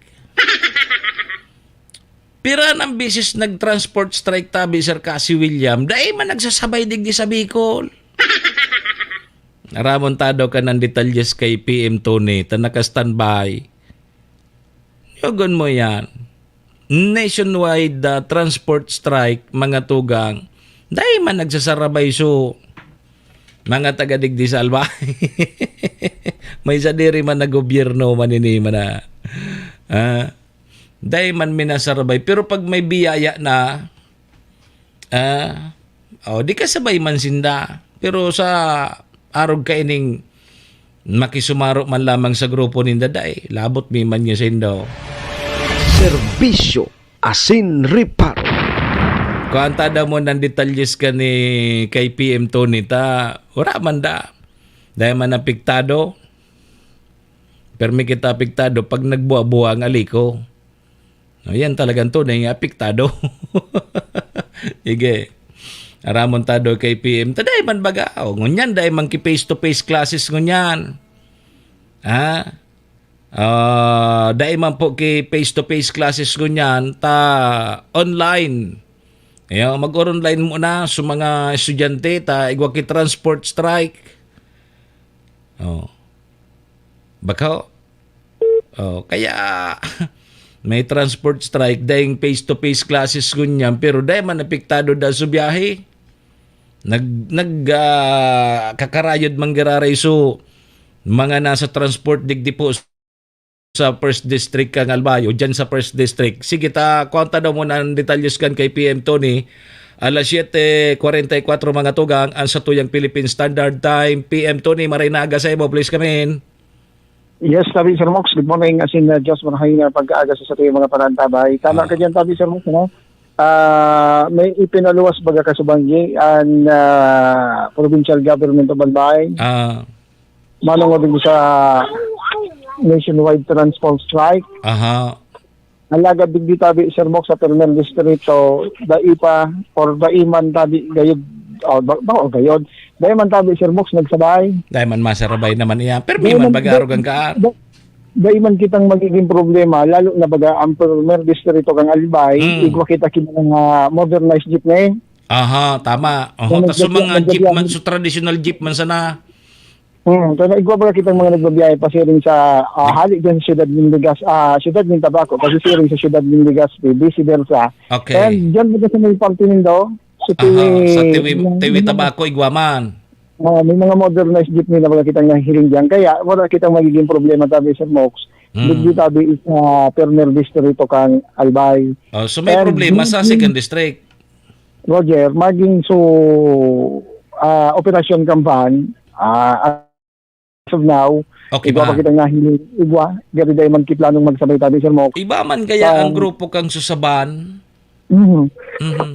Pira nang bisis nag-transport strike tabi, Sir Cassie William, dai man nagsasabay digdi sa Bicol. Aramon ta daw kan ang detalyes kay P M Tony, ta naka-standby. Yogon mo yan. Nationwide, ah, transport strike, mga tugang. Dai man nagsasarabay so, mga taga digdi sa Albay. May sadiri man na gobyerno, manini man na. Ah, dai man minasarabay. Pero pag may biyaya na, ah, oh, di kasabay man sinda. Pero sa arog kaining makisumaro man lamang sa grupo ninda, dai, labot mi man niya saindo. Serbisyo asin reparo. Kuan ta daw mo nang detalyes ka ni kay P M Tony ta, wala man da. Dai man apektado. Permi kita apektado pag nagbuwa-buwa ang aliko. No, yan talagang tunay nga apektado. Sige. Aramon ta daw kay P M. Ta dai man baga. O, ngunyan, dai man ki face-to-face classes ngunyan. Ha? Ah, dai man po ki face-to-face classes ngunyan. Ta online. Ayan, mag-online muna sa mga estudyante. Ta igwa ki transport strike. Oh. Bako. Oh, kaya may transport strike, daing face-to-face classes ngunyan, pero dai man apektado da sa biyahe. Nag, nag, ah, kakarayod man giraray so mga nasa transport digdi po sa First District kan Albay, o dyan sa First District. Sige ta, kuwanta daw muna ang detalyes kan kay P M Tony. Alas siyete kwarenta y kuwatro, mga tugang, ang satuyang Philippine Standard Time. P M Tony, maray na aga sa imo, please come in. Yes, sabi, Sir Mox. Good morning. Asin, uh, Diyos marahay na pag-aaga sa satuyang mga panantabay. Tama Ah. ka dyan, sabi, Sir Mox, no? Ah, may ipinaluwas baga kasubanggi an, ah, provincial government of Albay. Ah. Manongod din sa nationwide transport strike. Aha. Alagad digdi tabi, Sir Mox, sa Primer Distrito, dai pa, or dai man tabi gayod, oh, ba, ba, oh, gayod. Dai man tabi, Sir Mox, nagsabay. Dai man masarabay naman iya. Pero Dai may man man, baga dai, arugan ka. da-, dai man kitang magiging problema, lalo na baga ang Primer Distrito kang Albay, Mm. igwa kita ki mga modernized jeepney. Aha, tama. Oho, Yan, tas so nagdadya-, mga jeep nagdadya-, man, so traditional jeep man sana. Hmm, kaya igwa baga kitang mga nagbabiyahe pasiring sa, ah, Lig- hali dyan sa siyudad nin Legas-, ah, siyudad nin Tabaco, pasisiring sa siyudad nin Legazpi, vice versa. Okay. And dyan baga sa may parte nindo, sa Aha, Tiwi, sa Tiwi, mga, Tiwi, mga Tabaco, igwa man. Ah, may mga modernized jeepney na baga kitang nahihiling dyan. Kaya wala kitang magiging problema tabi, Sir Mox. Hmm. Digdi tabi is, ah, Primer Distrito kang Albay. Oh, so may And problema sa maging Second District? Roger, maging so, ah, operasyon kan van, ah, as of now, Okay igwa pa ba? kitang nahiling, igwa, gari dai man ki planong magsabay tabi, Sir Mox. Iba man kaya ang Um, grupo kang susaban? Mhm. Mhm.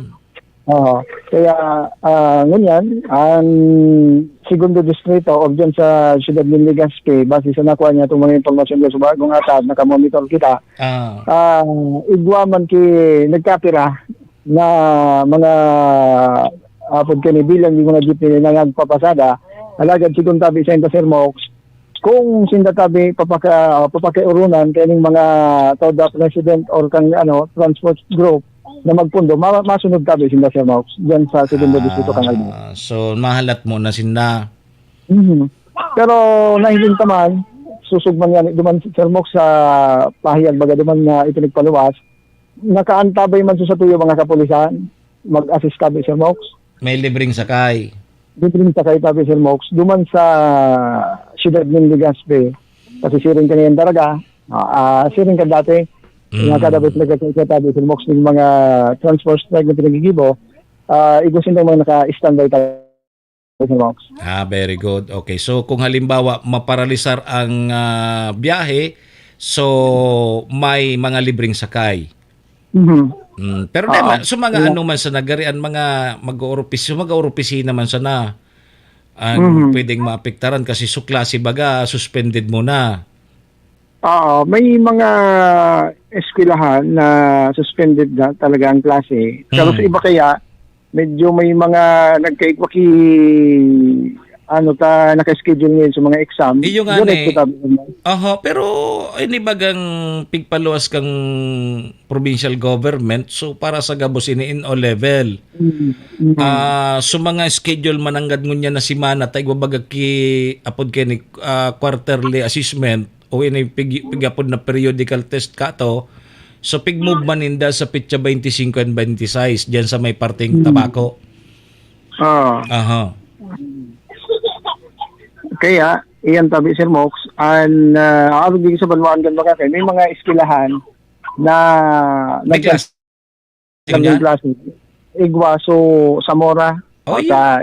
Oo. Kaya, ah, ngunyan, ang Segundo Distrito or dyan sa siyudad nin Legazpi, base sa nakuha niya itong mga impormasyon dyan sa bagong atad, nakamonitor kita. Ah. Ah, igwa man ki nagkapira na mga, apod kani bilang yung mga jeepney na nagpapasada. Alagad sigon tabi sa inda, Sir Mox, kung sinda tabi papaka-, papakiurunan kaning mga TODA president or kang, ano, transport group na magpundo, ma-, masunod tabi sinda, Sir Mox, dyan sa Segundo Distrito, kang Albay. Ah, so mahalat mo na sinda. Mhm. Pero nahiling ta man, susog man yan, duman, Sir Mox, sa pahayag baga duman nga ipinagpaluwas, nakaantabay man sa satuyo mga kapulisan, mag-assist tabi, Sir Mox. May libreng sakay. Libreng sakay tabi, Sir Mox. Duman sa siyudad nin Legazpi, kasi siring kaniyan talaga, ah, ah, siring ka dati, Mm. nga kada vez nagkakita tabi, Sir Mox, yung mga transport strike na pinagigibo, ah, igwa sindang mga naka-standby tabi, Sir Mox. Ah, very good. Okay. So, kung halimbawa, maparalisar ang, ah, biyahe, so, may mga libreng sakay. Mhm. Mm, pero Oo. dai man, so, mga Kaya ano man sana, gari an mga mag-oorpis-, so, mag-oorpisina man sana, ang Mhm. pwedeng maapektaran kasi su klase baga suspended muna. Oo, may mga eskwelahan na suspended na talaga ang klase. Pero sa Mm. iba kaya, medyo may mga nagkaigwa ki-, ano ta, naka-schedule ngayon sa mga exam. Iyo nga Direct ni. ko tabi naman. Aha, pero ini bagang pigpaluwas kang provincial government, so para sa gabos ini in all level. Mm, mm. Ah, so mga schedule mananggad ngunyan na semana, ta igwa baga ki, apod kini, ah, quarterly assessment, o ini pig-, pigapod na periodical test ka to. So, pig-move man ninda sa petsa twenty-cinco and twenty-six, diyan sa may parteng Mm. Tabaco. Ah. Aha. Kaya, iyan tabi, Sir Mox, an, ah, arog din sa banwaan kan Boracay, may mga eskwelahan na May nagka-, class. Naging Tingnan? klase. Igwa, so, Zamora. Oh, O, yeah. ta,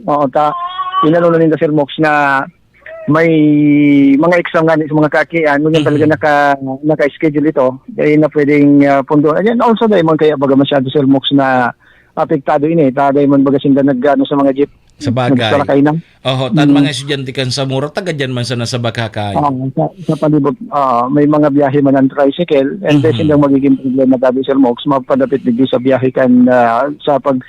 oo, ta, inano na ninda, Sir Mox, na may mga exam nga ni sa mga kaakian, ngunyan talaga Mhm. naka-, naka-schedule ito. Dahil na pwedeng, ah, pundo. And then also, dahil man kaya baga masyado, Sir Mox, na apektado ini. Ta, dahil man baga sinda nag-, ano, sa mga jeep. Sa bagay. Nagsarakay na. Oho, tan Mm. mga estudyante kan Zamora, taga diyan man sana sa Boracay. Oo, sa, sa palibot, oo, may mga biyahe man ang tricycle, and then Mhm. sindang magiging problema tabi, Sir Mox, mapadapit digdi sa biyahe kan, ah, sa pag,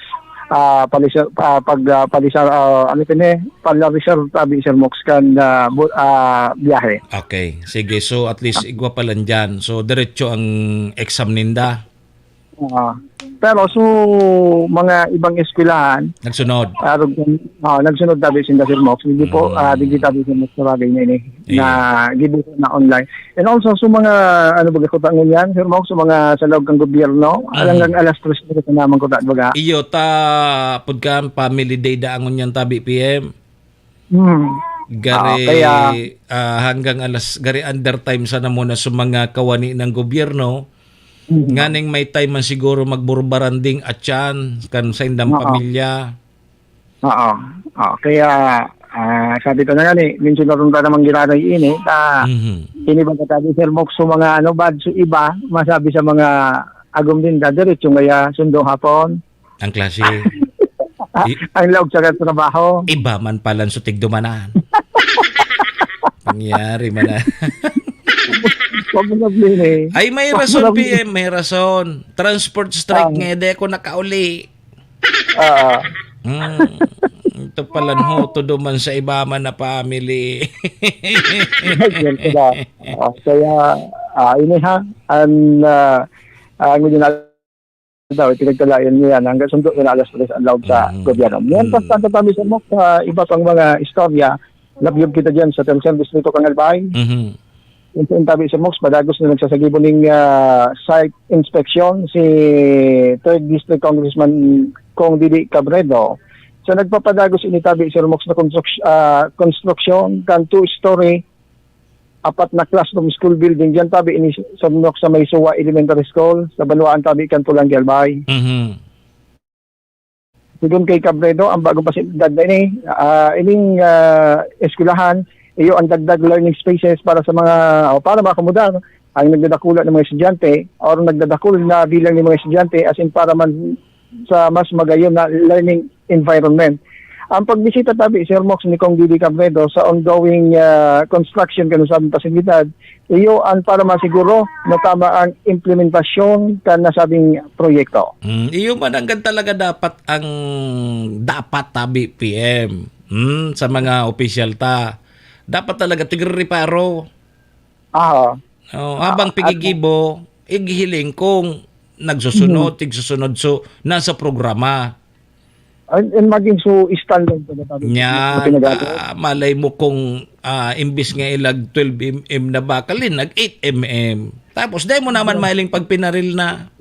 ah, palisa-, ah, pag, ah, palisa-, ah, ano ito ni? Palarisar tabi, Sir Mox, kan, ah, bu-, ah, biyahe. Okay, sige. So, at least, Ah. igwa pa lang dyan. So, diretso ang exam ninda. Ah, pero so, mga ibang eskwelahan, Nagsunod. arog kan, ah, nagsunod tabi sinda, Sir Mox. Hindi po, Mm. ah, hindi tabi, Sir Mox, sa bagay na ini, Iya. na gibo na online. And also, so mga, ano ba, kuta ngunyan, Sir Mox, so mga sa loob kan gobyerno, Mm. hanggang alas tres na sa naman kuta, baga. Iyo, ta, pud kan family day da ngunyan tabi, P M. Hmm. Gari, Ah, kaya ah, hanggang alas, gari undertime sana muna sa mga kawani ng gobyerno. Mhm. Nganing may time man siguro magburbaranding atyan kan sa indang Oo. pamilya. Oo. Oh, kaya, ah, sabi ko na nga ni, minsan na rin ba namang giraray ini, ta, Mhm. ini ba katabi, Sir Mox, sa mga ano, bad, sa iba, masabi sa mga agom din, dadiretso ngaya, sundo hapon. Ang klase. I- Ang laog sa trabaho. Iba man palan sa tigdumanan. Nangyari man na. Huwag mo na blame eh. Ay, may Huwag mo rason, na blame. P M, may rason. Transport strike Ah. nga, di ako nakauli. Ah. Hmm. Ito pala, no, todo man sa iba man na family. Yan sila. Ah, kaya, ah, ini ha, ang, ah, ang daw, ipinagkalayan niya yan hanggang sundo na alas tres ang laog sa Mm. gobyerno. Yan, Mm. basta ang tatabi sa Mok, sa iba pang mga istorya, labyog kita dyan sa Tercer Distrito, Kang Albay. Mhm. Yung, yung tabi sa Mok, padagos na nagsasagibo ning, ah, site inspection si Third District Congressman Cong Didi Cabredo. So, nagpapadagos ini tabi, Sir Mox, na construct-, ah, construction kan two-story apat na classroom school building diyan, tabi ini sa, sa may Suwa Elementary School, sa banwaan tabi kan Pulang Albay. Mhm. Sigon kay Cabredo, ang bagong pasilidad na ini, ah, ining, ah, eskwelahan, iyo ang dagdag learning spaces para sa mga, o para maakomodar ang nagdadakula ng mga estudyante or nagdadakul na bilang ng mga estudyante, as in para man sa mas magayon na learning environment. Ang pagbisita tabi, Sir Mox, ni Cong Didi Cabredo sa ongoing, ah, construction kan usabing pasilidad, iyo ang para masiguro na tama ang implementasyon kan nasabing proyekto. Mm, iyo man ang talaga dapat ang dapat tabi, P M. Mm, sa mga opisyal ta. Dapat talaga tigrereparo. Aha. Oh, habang Ah, pigigibo, ighiling kung nagsusunod, Mhm. tigsusunod. So, nasa programa. And, and maging so standard pa na tayo Yan, sa pinagamit. Ah, malay mo kung, ah, imbis nga ilag twelve M M na bakal, eh, nag eight M M. Tapos, dahil mo naman Yes. mailing pagpinaril na.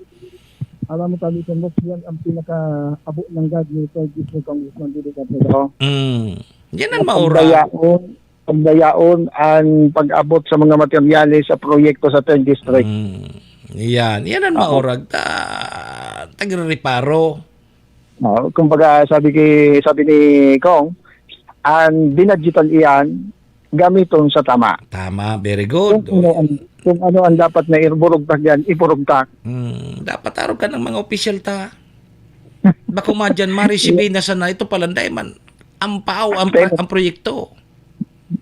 Alam mo, tabi sa Mox, yan ang pinaka-abo ng God ni Sir Giselle Congressman Didi Carpio. Mm. Yan ang At maura. pagdayaon, pagdayaon ang pag-abot sa mga materyales sa proyekto sa Third District. Mm. Yan. Yan ang Oo. maurag. Ta, tagrereparo. Oo. Kumbaga, sabi kay, sabi ni Cong, ang binadgetan iyan, gamiton sa tama. Tama. Very good. Kung ano ang, kung ano ang dapat na iburugtak yan, iburugtak. Mm. Dapat arog ka ng mga opisyal ta. Bako madyan, maresibi na sana. Ito pala, dahil man, ampaw ang, Pero ang proyekto.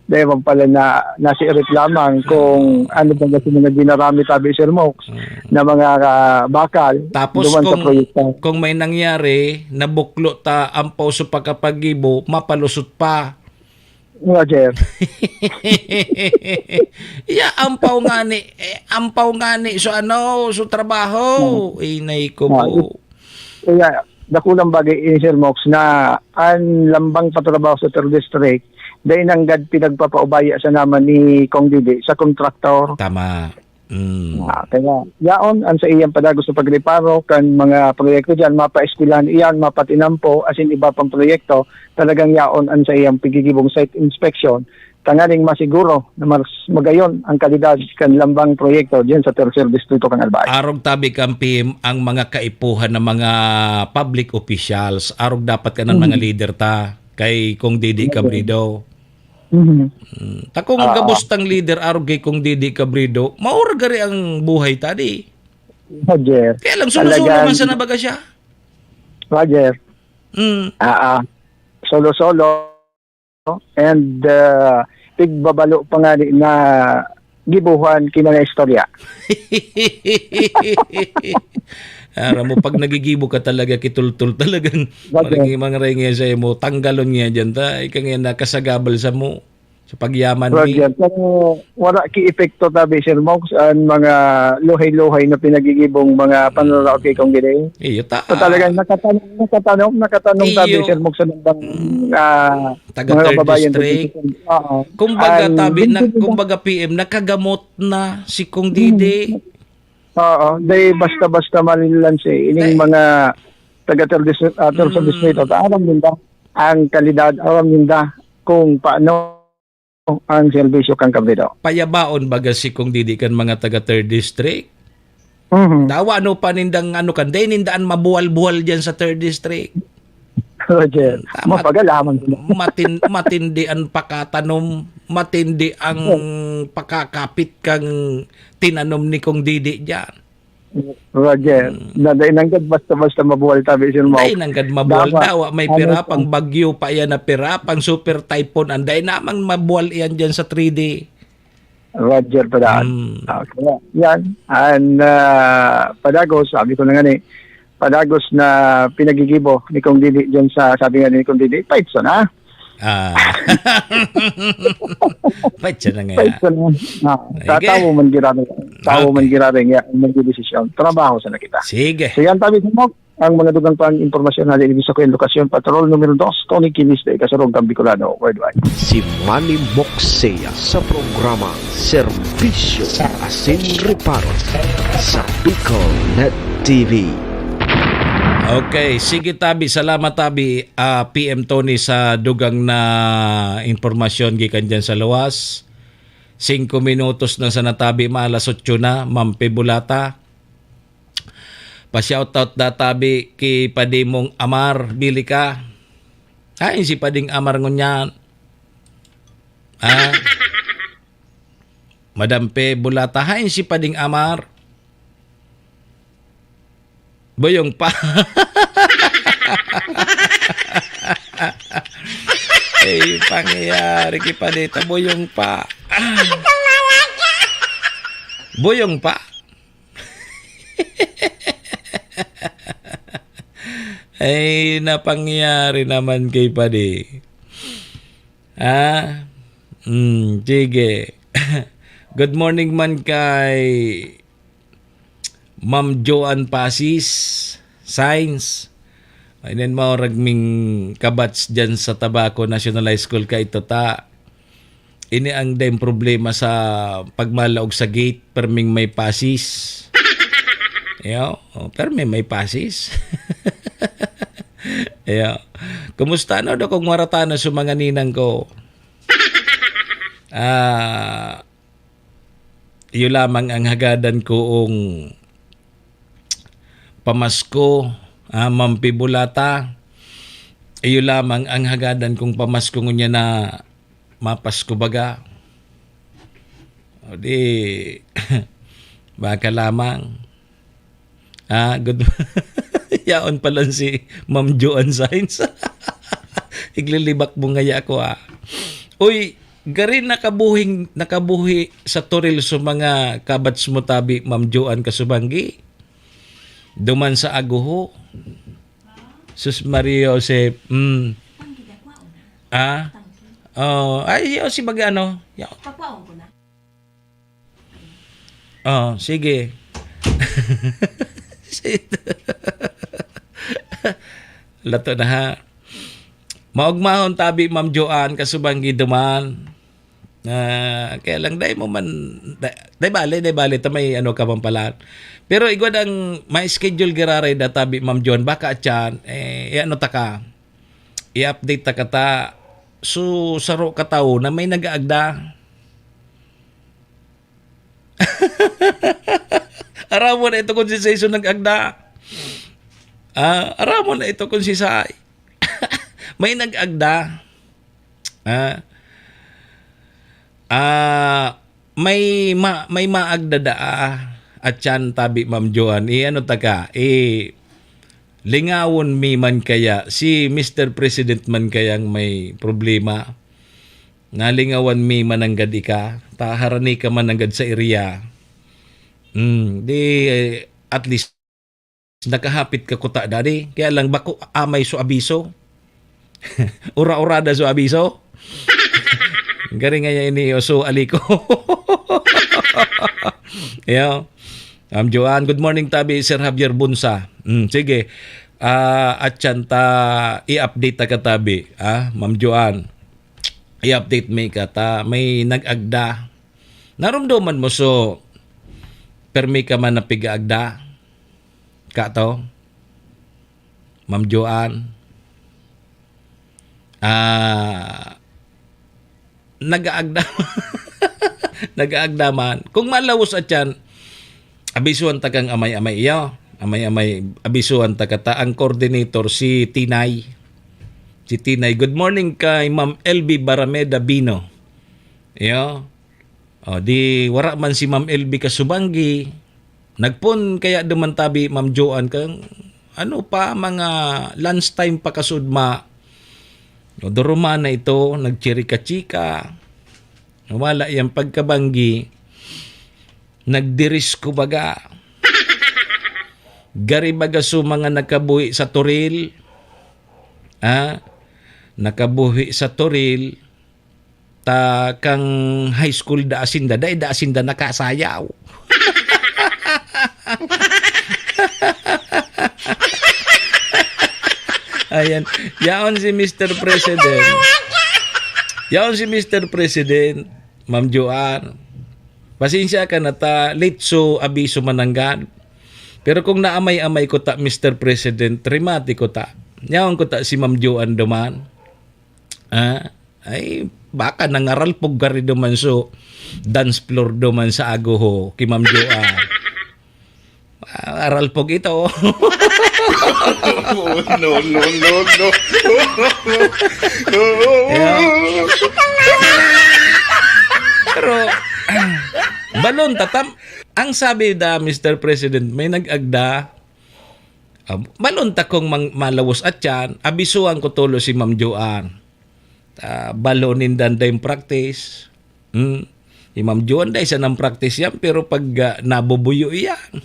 Ewan pala na nasirit lamang kung ano ba kasi mga ginarami tabi, Sir Mox, Mm. na mga, ah, bakal Tapos duman sa kung, proyekto. kung may nangyari, nabuklo ta ang pauso pagkapagibo, mapalusot pa. Roger. Iya, ampaw nga ni, eh, ampaw nga ni, so ano, so trabaho. Hmm. Inay ko Ah, po. it-, kaya, dakulang bagay ini, Sir Mox, na ang lambang patrabaho sa third district, dai nanggad pinagpapaubaya sa naman ni Kong Didi sa kontraktor. Tama. Mm. Ah, kaya, yaon, ang sa iyang padagos sa pagreparo, kan mga proyekto dyan, mapaeskwelahan iyan, mapatinampo, asin iba pang proyekto, talagang yaon ang sa iyang pigigibong site inspection, tanganing masiguro na mas magayon ang kalidad kan lambang proyekto diyan sa Tercer Distrito kan Albay. Arog tabi kan P M ang mga kaipuhan ng mga public officials, arog dapat kanan mga Mm. leader ta, kay Kong Didi Mm. Cabredo. Mhm. Mm. Ta kung Oo. gabos tang leader, arog kay Kong Didi Cabredo, maurag gari ang buhay ta, di? Roger. Kaya lang, solo-solo Talagang man sana baga siya. Roger. Mm. Ah, ah. Solo-solo. And, ah, tigbabalo pa nga ni na gibuhan ki mga istorya. Aram mo, pag nagigibo ka talaga, kitultol talagang Bakit? Maring, maring yan sa'yo mo, tanggalon niya dyan, ta, ika nga nakasagabal sa mo, sa pagyaman mi. Roger, pero wala ki epekto tabi, Sir Mox, ang mga luhay-luhay na pinagigibong mga panlalaot kay Kong Gini. Iyo, ta, So, talagang ah, nakatanom, nakatanom, nakatanom tabi, iyo. Sir Mox, sa nagdang, Mm. ah, Taga mga third kababayan district. Dito. Oo. Kumbaga, Ang tabi na, bibili na kumbaga, P M, nakagamot na si Kong Didi. Hmm. Oo, dahil basta-basta malilansi, ining Dahil mga taga Terdes-, ah, Tercer Mm. Distrito, aram ninda ang kalidad, aram ninda kung paano ang serbisyo kan Cabildo. Payabaon baga si Kong Didi kan mga taga Third District? Mhm. Dawa ano pa nindang ano kan, dahil ninda an mabuwal-buwal dyan sa Third District. Roger, Tama. mapagal lamang sila. Matin-, matindi ang pakatanom, matindi ang Yes. pakakapit kang tinanom ni Kong Didi dyan. Roger, Hmm. na dai nanggad basta-basta mabuwal tabi, Sir Mo. Dai nanggad mabuwal, Dawa, dawa may ano pira pa? pang bagyo pa yan na pira, pang super typhoon, ang dai namang mabuwal iyan dyan sa three D. Roger pa daan. Hmm. Ah, kaya, yan. An, ah, padagos, sabi ko na nga ni, padagos na pinagigibo ni Kong Didi dyan sa, sabi nga ni Kong Didi, "Paitso na." Ah. Paitso na nga. Paitso na. Ah, Sige. tatawo man giraray. Tawo Okay. man giraray nga ang magdedesisyon. Trabaho sana kita. Sige. So yan, tabi mo, ang mga dugang pang impormasyon na dito sa Kwen Lokasyon, Patrol numero dos, Tony Kilis, Dai Kasurog, Bicolano, Worldwide. Si Manny Moxea sa programa Serbisyo asin Reparo sa Bicol Net T V. Okay, sige tabi, salamat tabi, ah, P M Tony sa dugang na impormasyon gikan dyan sa luwas. Singko minutos na sana tabi, maalas otso na, Ma'am Pebulata. Pa-shoutout da tabi ki Padimong Amar, bili ka. Hain si Pading Amar ngunyan? Ah? Madam Pe Bulata, hain si Pading Amar? Buyong pa. Eh, pangyayari ki Padita, buyong pa. Buyong pa. Ay, napangyari naman kay Padi. Ah? Hmm, sige. Good morning man kay Ma'am Joan Pasis, Science. Inin maurag ming kabats dyan sa Tabaco National High School ka ito ta. Ini ang daing problema sa pagmalaog sa gate, perming may pasis. Yo, oh, permi may pasis. Yo. Kumusta no, do kung maratano sa mga ninang ko? Ah, iyo lamang ang hagadan kong pamasko, ah, Ma'am Pibulata. Iyo lamang ang hagadan kong pamasko ngunya na mapasko baga. O di, baka lamang. Ah, good. Yaon pa lang si Ma'am Joan Sainz. Iglilibak mo ngaya ako, ah. Uy, gari nakabuhing, nakabuhi sa Toril so mga kabats mo tabi, Ma'am Joan Kasubanggi. Duman sa Aguho. Sus Maria Josep. Mm. Ah? Oh, ay, yo, si baga ano? Yo. Oh, sige. Lato na ha. Maugmahon tabi, Ma'am Joan, kasubang giduman. Ah, kaya lang, dai mo man, dai, dai bale, dai bale, ta may ano ka man pala. Pero igwa dang may schedule giraray da tabi, Ma'am Joan, baka atyan, eh, ano ta ka, i-update ta ka ta. So, saro ka tawo na may nag-aagda. Aram mo na ito kung si Jason nag-agda. Ah, aram mo na ito kung si Sai. May nag-agda. Ah, ah, may ma-, may maagda daa. At siyan, tabi, Ma'am Joan, i-ano ta ka, i-, lingawon mi man kaya, si Mister President man kayang may problema. Nalingawan mi mananggad ika, ta harani ka mananggad sa iriya. Hmm, di, eh, at least, nakahapit ka kuta, daddy. Kaya lang, bako amay so abiso. Ura-urada so abiso. Gari nga yan ini, so aliko. Yo. Ma'am Joan, good morning, tabi, Sir Javier Bunsa. Hmm, sige. Ah, at siyan ta, i-update ta ka, tabi. Ah, Ma'am Joan, i-update mi ka ta. May nag-agda. Narumduman mo, so, permi ka man na pigaagda? Ka to? Ma'am Joan? Ah, nagaagda. Nagaagda man. Kung malawos at yan, abisuhan ta kang amay-amay iyo. Amay-amay, abisuhan ta kata ang coordinator, si Tinay. Si Tinay. Good morning kay Ma'am L B Barameda Bino. Iyo. O, di wara man si Ma'am L B kasubanggi. Nagpon kaya duman tabi, Ma'am Joan, kang ano pa, mga lunch time pa kasudma. O, duruma na ito, nagchirika-chika. Wala yang pagkabanggi. Nagdiris ko baga. Gari baga so mga nakabuhi sa Toril. Ha? Nakabuhi sa Toril. Ta kang high school da asinda, dai da asinda nakasayaw. Ayan. Yaon si Mister President. Yaon si Mister President, Ma'am Joan. Pasensya ka na ta, late so abiso mananggad. Pero kung naamay-amay ko ta, Mister President, remate ko ta. Yaon ko ta si Ma'am Joan duman. Ah, ay, baka nangaralpog ka rin naman so dance floor duman sa Aguho, ki Ma'am Joa. Ah, aralpog ito. No, no, no, no. Yeah. Pero, balon tatam, ang sabi da, Mister President, may nag-agda, ah, balon ta kung mang-, malawos at yan, abisuan ko tulo si Ma'am Joan. Ah, balo ninda dayong practice. Hmm. Si Ma'am Joan, dai sanang practice yan, pero pag, ah, nabubuyo iyan.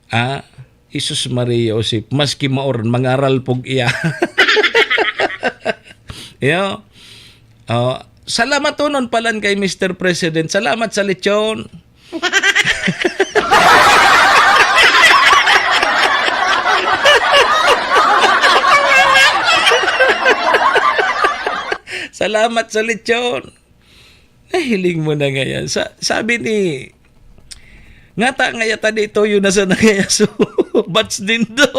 Ah, Jesus Maria Joseph, maski maoran, mangaral pog iya. Yo. Oh, salamat unon palan kay Mister President. Salamat sa lechon. Salamat sa lechon. Nahiling mo na ngayon. Sa, sabi ni, ngata ngaya ta dito yun na sa nangaya so batch din do.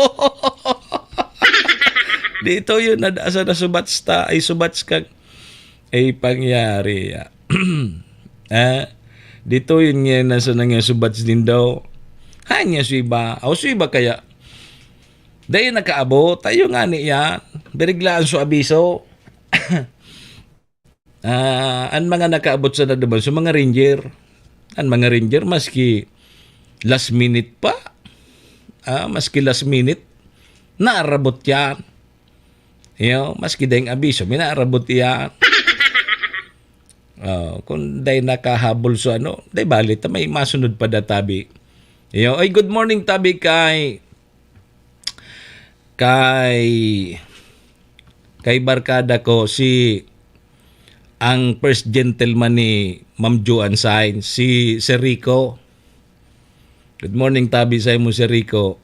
Dito yun na sa na subats ta, ay subats kag, ay pangyari. Ah, dito yun ngayon na sa nangaya so batch din do. Hanya so iba. O so iba kaya, dahil nakaabot, tayo nga niya, biriglaan so abiso. Ah, an mga nakaabot sana duman, so mga ranger. An mga ranger, maski last minute pa, ah, maski last minute, naarabot yan. Iyo, maski dai abiso, minarabot iyan. Oh, kung dai nakahabol sa ano, dai bali ta may masunod pa da tabi. Iyo, ay, good morning tabi kay, kay, kay barkada ko, si, ang first gentleman ni Ma'am Joanne Sain, si Sir Rico. Good morning tabi sa imo, Sir Rico.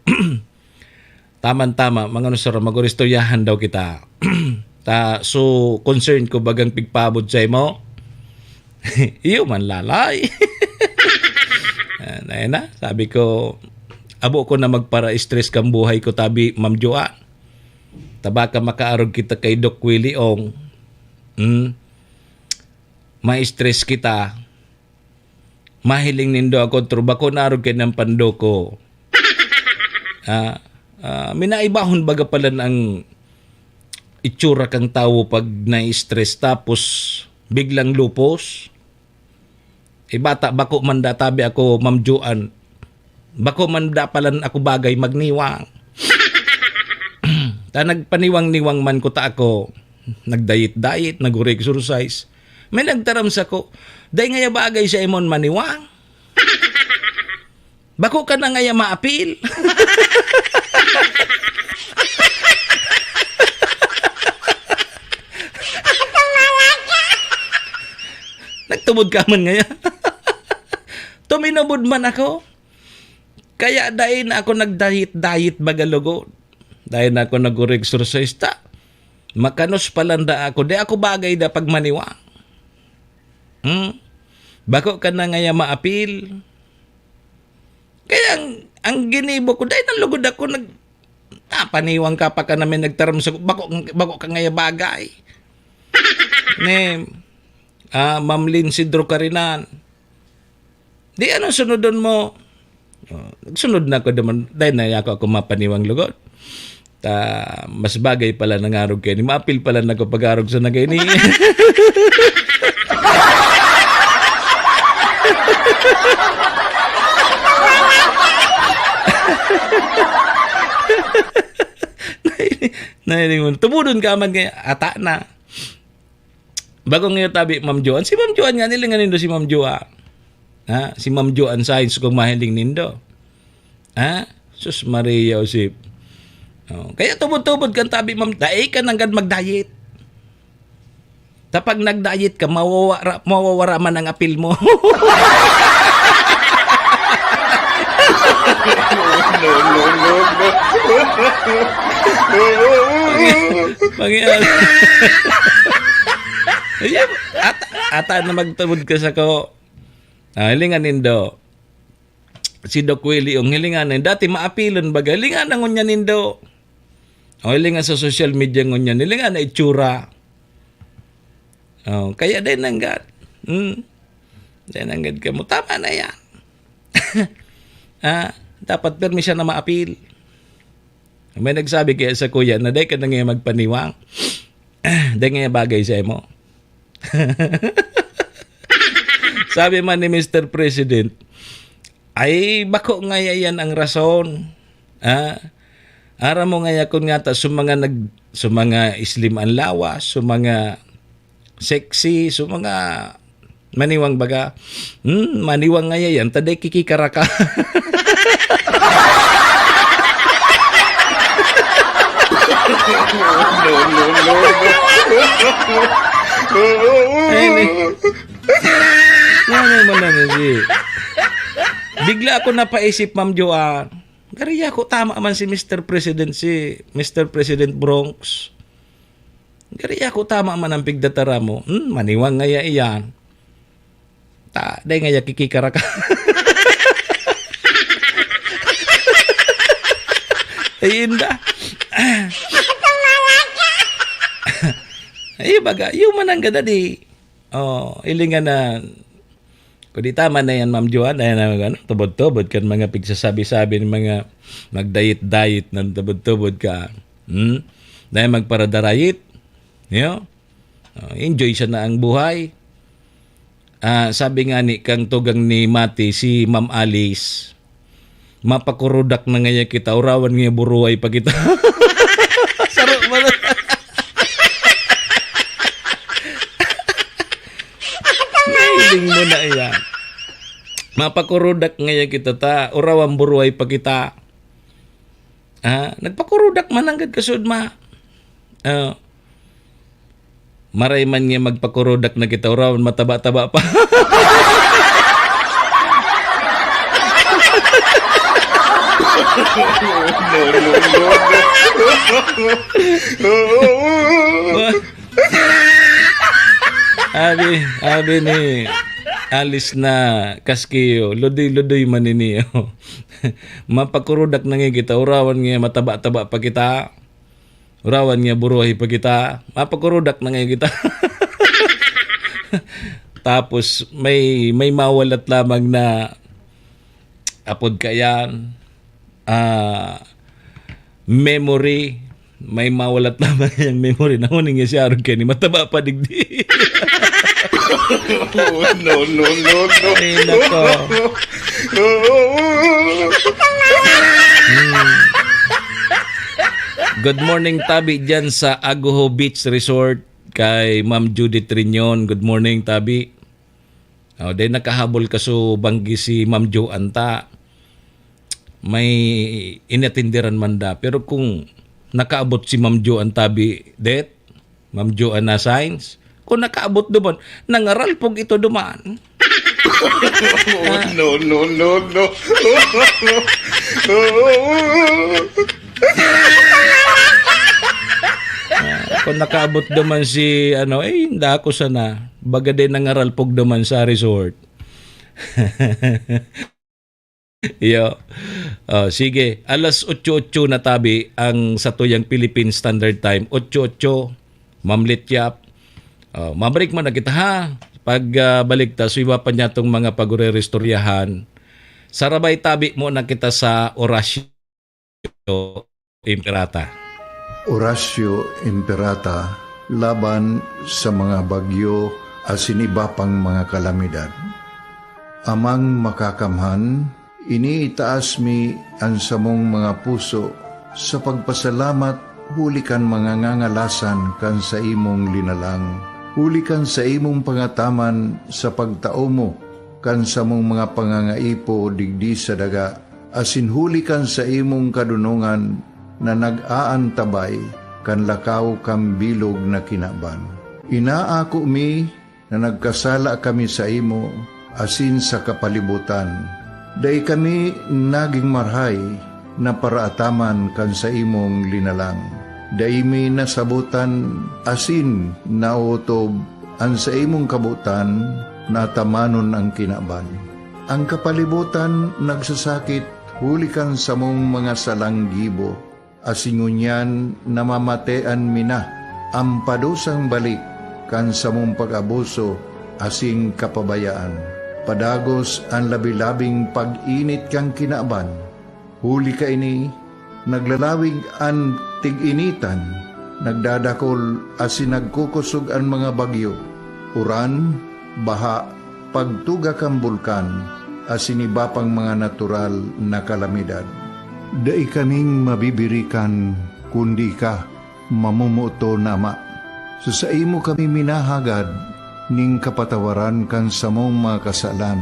Taman-tama, mga nusura, mag-oristoryahan daw kita. Ta, so, concern ko bagang pigpabod sa imo. Iyo man, lalay. Ah, na, na, sabi ko, abo ko na magpara-stress kang buhay ko, tabi, Ma'am Joa. Tabaka makaarog kita kay Doc Willie Ong. Hmm? Ma-stress kita. Mahiling nindo ako, trubako na arog kay nang pandoko. Ah, ah, minaibahon baga pala ang itsura kang tawo pag na-stress tapos biglang lupos. Eh, bata, bako man da tabi ako, Ma'am Joan. Bako man da palan ako bagay magniwang. Ta nagpaniwang-niwang man ko ta ako. Nagdayit-dayit, nag-exercise. May nagtaram sa ko, "Dai ngaya bagay sa imon maniwang." Bako ka na ngaya maapil. Nagtubod ka man ngaya. Tuminubod man ako. Kaya dai na ako nagdayit-dayit baga lugod. Dai na ako nag-exercise ta. Makanos palanda ako. Di ako bagay da pagmaniwang. Hmm? Bako ka na ngaya maapil. Kaya ang, ang ginibo ko, dai na lugod ako nag-, ah, paniwang ka pa ka namin nagtaram sa bako, bako ka ngaya bagay. Ne, ah, Ma'am Lynn Sidro Karinan. Di, anong sunodon mo? Oh, nagsunod na ako naman. Dahil na ako, ako mapaniwang lugod. Ta, mas bagay pala nangarog kayo ni. Maapil pala na ako pag-arog sa nagay ni. Nahiling mo. Tumudon ka man kaya. Ata na. Bago ngayon tabi, Ma'am Joan. Si Ma'am Joan nga, nilingan nindo si Ma'am Joan. Ha? Si Ma'am Joan Sainz kung mahiling nindo. Ha? Sus Maria Josep. Oh, kaya tubod-tubod kang tabi, Ma'am. Dai ka nanggad mag-diet. Kapag nag-diet ka, mawawara, mawawara man ang apil mo. No, no, no, no. Pangyan. Ayan, at, ata na magtubod ka sa ko. Ah, hilingan nindo. Si Doc Willie, ang hilingan na. Dati maapilon baga. Hilingan na ngunyan nindo. O, hilingan sa social media ngunyan. Hilingan na itsura. Oh, kaya din nanggad. Hmm. Din nanggad ka mo. Tama na yan. Ah, dapat permi siya na maapil. May nagsabi kaya sa kuya na dai ka na ngayon magpaniwang. Dai ngayon bagay sa imo. Sabi man ni Mister President, ay, bako ngaya yan ang rason. Ah, aram mo ngaya kun nga ta, sa mga nag-, sa mga slim ang lawas, sa mga sexy, sa mga maniwang baga, hmm, maniwang ngaya yan, ta dai kikikaraka. No, no, no, no. Ay, ni-, Ano man na, si, bigla ako napaisip, Ma'am Joa. Gari ako, tama man si Mister President, si Mister President Bronx. Gari ako, tama man ang pigdatara mo. Hmm, maniwang ngaya iyan. Ta, dai ngaya kikikaraka. Ay, inda. Ay, baga, yung manang gada di. Oh, ilingan na. Kundi tama na yan, Ma'am Joanne. Ayan na, ano, tubod-tubod kan mga pigsasabi-sabi ng mga magdayit-dayit ng tubod-tubod ka. Hmm? Dahil magparadarayit. Yo? Oh, enjoy siya na ang buhay. Ah, sabi nga ni kang tugang ni Mati, si Ma'am Alice, "Mapakurudak na ngaya kita, urawan ngaya buruway pa kita." Saro mo na. Pakurudak ngaya kita ta, urawan buruhay pa kita. Ah, nagpakurudak man nanggad kasud ma. Ah, maray man niya magpakurudak na kita, urawan mataba-taba pa. Abi, abi ni Alice na Casquillo, ludoy-ludoy man ini. Mapakurudak na nga kita, urawan nga mataba-taba pa kita. Urawan nga buruhay pa kita. Mapakurudak na nga kita. Tapos may, may mawalat lamang na apod kayan, ah, memory. May mawalat lamang yang memory na huning nga siya arog kani mataba pa digdi. Oh, no, no, no, no. Ay, nako. Hmm. Good morning, tabi, dyan sa Aguho Beach Resort kay Ma'am Judith Rinion. Good morning, tabi. Oh, dahil nakahabol ka so banggi si Ma'am Jo anta. May inatindiran man da. Pero kung nakaabot si Ma'am Jo ang tabi, det, Ma'am Jo ang na-signs, kung nakaabot duman, nangaral pog ito duman. Oh, no, no, no, no. Ah, kung nakaabot duman si, ano, eh, hindi ako sana. Baga din nangaral pog duman sa resort. Iyo. Oh, sige, alas otso-otso na tabi ang satuyang Philippine Standard Time. Otso-otso, Ma'am Lityap. Oh, mabalik man na kita, ha? Pag, ah, balik ta, so iba pa niya tong mga pagureresturiyahan. Sarabay tabi mo na kita sa Orasyo Imperata. Orasyo Imperata laban sa mga bagyo asin iba pang mga kalamidad. Amang Makakamhan, iniitaas mi an samong mga puso sa pagpasalamat huli kan mga ngangalasan kan saimong linalang, huli kan saimong pangataman sa pagtao mo kan samong mga pangangaipo digdi sa daga, asin huli kan saimong kadonongan na nag-aantabay kan lakaw kan bilog na kinaban. Inaako mi na nagkasala kami saimo asin sa kapalibotan. Dai kami nagin marahay na paraataman kan saimong linalang. Dai mi nasabotan asin naotob an saimong kabotan na atamanon an kinaban. An kapalibotan nagsasakit huli kan samong mga salang gibo, asin ngunyan namamatean mi na an padusang balik kan samong pag-abuso asin kapabayaan. Padagos an labi-labing pag-init kan kinaban. Huli kaini, naglalawig an tig-initan, nagdadakol asin nagkukosog an mga bagyo, uran, baha, pagtuga kan bulkan, asin iba pang mga natural na kalamidad. Dai kaming mabibirikan, kundi ika, mamomoton na Ama. Sa saimo kami minahagad nin kapatawaran kan samong mga kasalan.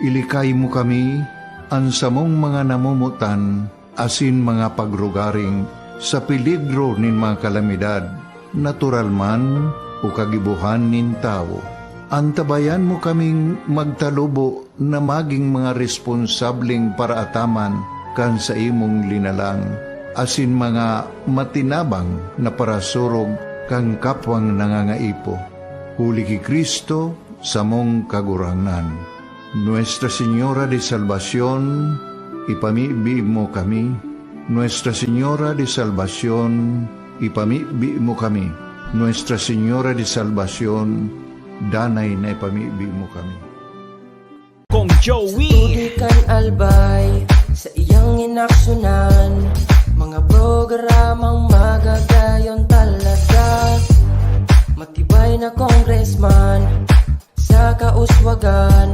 Ilikay mo kami, an samong mga namomotan, asin mga pagrugaring sa peligro nin mga kalamidad, natural man o kagibohan nin tawo. Antabayan mo kaming magtalubo na magin mga responsableng paraataman kan saimong linalang, asin mga matinabang na parasurog kan kapwang nangangaipo. Huli ki Cristo, samong Kagurangnan. Nuestra Señora de Salvacion, ipamibi mo kami. Nuestra Señora de Salvacion, ipamibi mo kami. Nuestra Señora de Salvacion, danay na ipamibi mo kami. Kong Joey. Tubig kan albay sa iyang inaksunan. Mga programang magagayon talaga. Matibay na congressman sa kauswagan.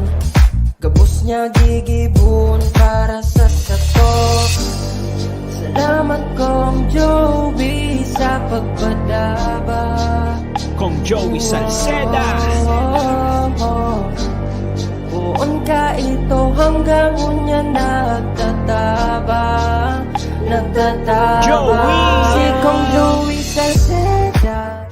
Gabos niya gigibon para sa sato. Salamat Kong Joey sa pagpadaba. Kong Joey Salceda. Poon ka Ito hanggang unya nagtatabang, nagtatabang. Joey! Si Kong Louie Salceda.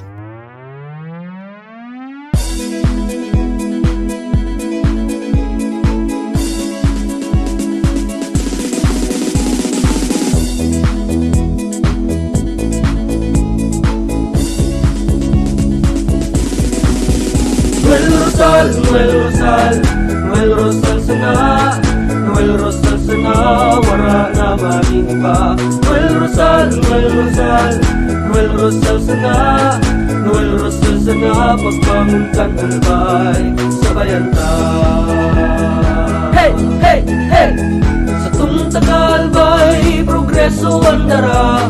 Noel Rosal, Noel Rosal, Noel Rosal sana, Noel Rosal sana, wara na magin iba. Noel Rosal, Noel Rosal, Noel Rosal sana, Noel Rosal sana, pagbangon kan Albay, sabayan ta. Hey, hey, hey! Satong taga Albay, progreso an dara.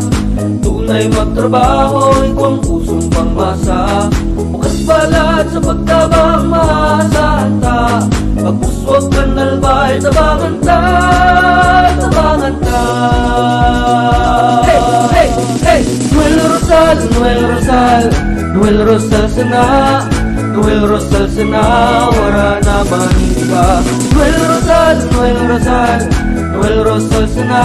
Tunay magtrabaho, igwang pusong pangmasa. Bukas palad sa pagtabang, maasahan ta. Pagpuswag kan Albay, tabangan ta, tabangan ta. Hey, hey, hey! Noel Rosal, Noel Rosal, Noel Rosal sana, Noel Rosal sana, wara na man iba. Noel Rosal, Noel Rosal, Noel Rosal sana,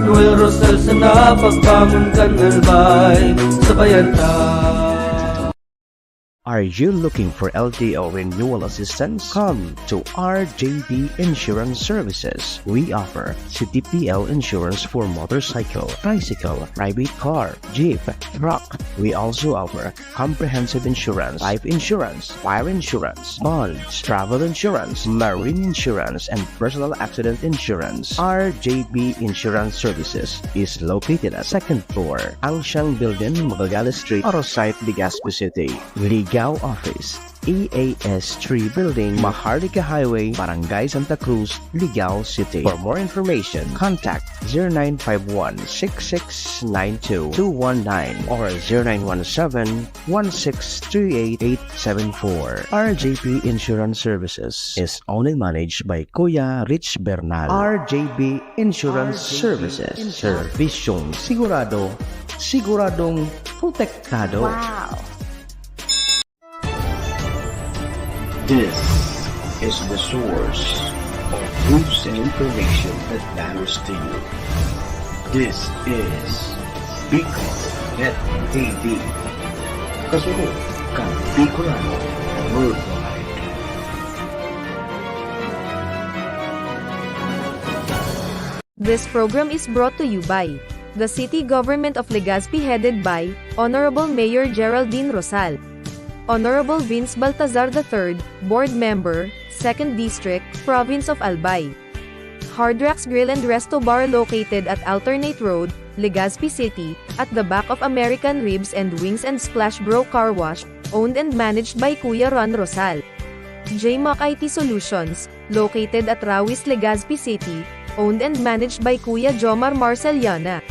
Noel Rosal sana, pagbangon kan Albay, sabayan ta. Are you looking for L T O renewal assistance? Come to R J B Insurance Services. We offer C T P L insurance for motorcycle, tricycle, private car, jeep, truck. We also offer comprehensive insurance, life insurance, fire insurance, bonds, travel insurance, marine insurance, and personal accident insurance. R J B Insurance Services is located at second floor, Angsiang Building, Magallanes Street, Arosite, Legazpi City. Ligao Office, E A S three Building, Maharlika Highway, Barangay Santa Cruz, Ligao City. For more information, contact zero nine five one, six six nine two, two one nine or zero nine one seven, one six three eight, eight seven four. R J P Insurance Services is owned and managed by Kuya Rich Bernal. R J B Insurance Services. Serbisyong sigurado, siguradong protektado. Wow! This is the source of news and information that matters to you. This is Bicol Net T V. Kasunod kan Bicolano Worldwide. This program is brought to you by the City Government of Legazpi, headed by Honorable Mayor Geraldine Rosal. Honorable Vince Baltazar the third, Board Member, Second District, Province of Albay. Hard Rocks Grill and Resto Bar, located at Alternate Road, Legazpi City, at the back of American Ribs and Wings and Splash Bro Car Wash, owned and managed by Kuya Ron Rosal. J Mac I T Solutions, located at Rawis, Legazpi City, owned and managed by Kuya Jomar Marceliana.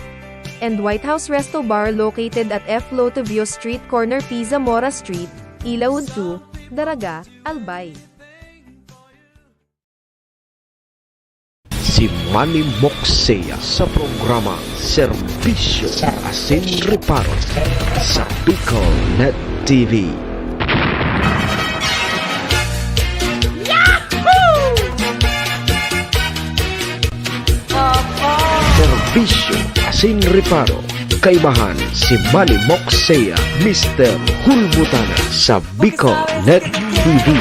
And White House Resto Bar, located at F Lotovio Street, corner P Zamora Street, Ilaud two, Daraga, Albay. Si Manny Moxea sa programa Serbisyo asin Reparo sa Bicol Net T V. Serbisyo asin Reparo. Kaibahan si Manny Moxea, Mister Hulbutana sa Bicol Net T V.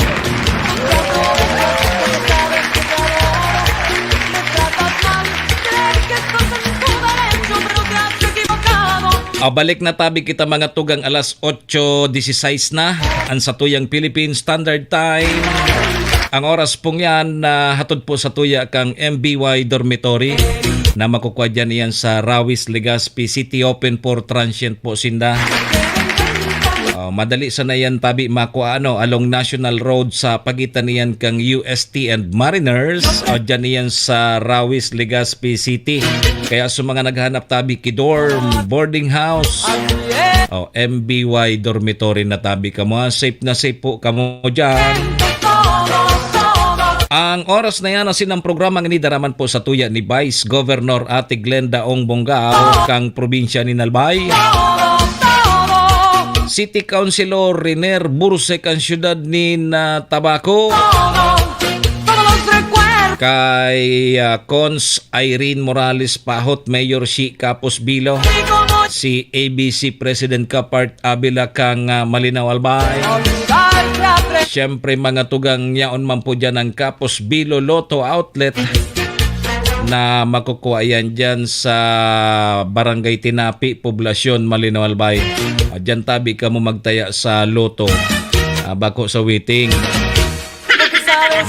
Ah, balik na tabi kita, mga tugang, alas otso disisais na, ang satuyang Philippine Standard Time. Ang oras pong yan, ah, hatod po satuya kang M B Y Dormitory na makukwa dyan iyan sa Rawis, Legazpi City. Open for transient po sinda. Oh, madali sana yan tabi makua, ano, along National Road sa pagitan niyan kang U S T and Mariners, o dyan niyan sa Rawis, Legazpi City. Kaya sa mga naghahanap tabi ki dorm, boarding house, o M B Y dormitory na tabi kamo, ha? Safe na safe po kamo dyan. Ang oras na yan, asin ang programa ngini daraman po satuya ni Vice Governor Ate Glenda Ong Bongao, kang probinsya ni Albay. City Councilor Riner Bursek, ang syudad ni na Tabaco. Kay, ah, Cons Irene Morales Pahot, Mayor si Kapos Bilo, si A B C President Kapart Abila kang, ah, Malinaw Albay. Siyempre, mga tugang, yaon man po dyan ang Kapos Bilo Lotto Outlet na makukuha yan dyan sa Barangay Tinapi, Poblacion, Malinaw Albay. Ah, dyan tabi ka mo magtaya sa Lotto. Ah, bako sa waiting.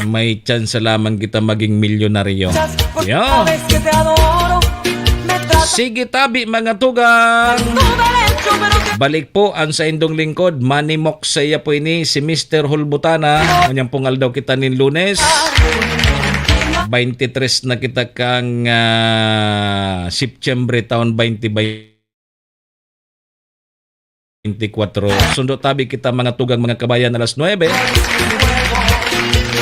May tsansa lamang kita maging milyonaryo. Yeah. Sige tabi, mga tugang. Balik po ang saindong lingkod, Manny Moksaya po ini, si Mister Hulbutana. Ngunyan pong aldaw kita nin Lunes. Twenty-three na kita kang, ah, September taon twenty twenty-four. Sundo tabi kita, mga tugang, mga kabayan, alas nuebe.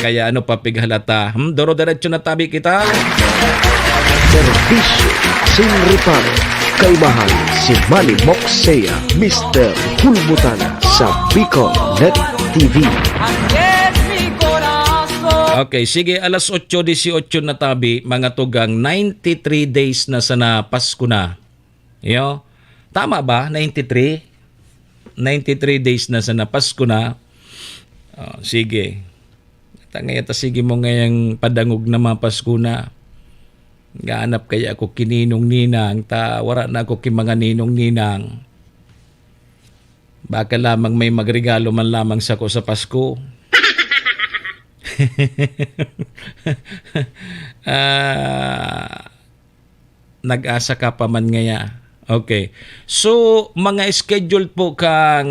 Kaya ano pa pighalata? Hmm, doro-diretso na tabi kita. Serbisyo sin reparo. Kaibahan si Manny Moksea, Mister Hulbutana sa Bicol Net T V. Okay, sige, alas otso dieciocho na tabi, mga tugang, ninety-three days na sana Pasko na. Iyo. Tama ba? Ninety-three? Ninety-three days na sana Pasko na. Oh, sige. Tangay ta sige mo ngayang padangog na mga Pasko na. Gaanap kaya ako kininong ninang, ta wala na ako ki mga ninong ninang. Baka lamang may magregalo man lamang sako sa Pasko. Ah, nag-asa ka pa man ngaya. Okay. So, mga scheduled po kang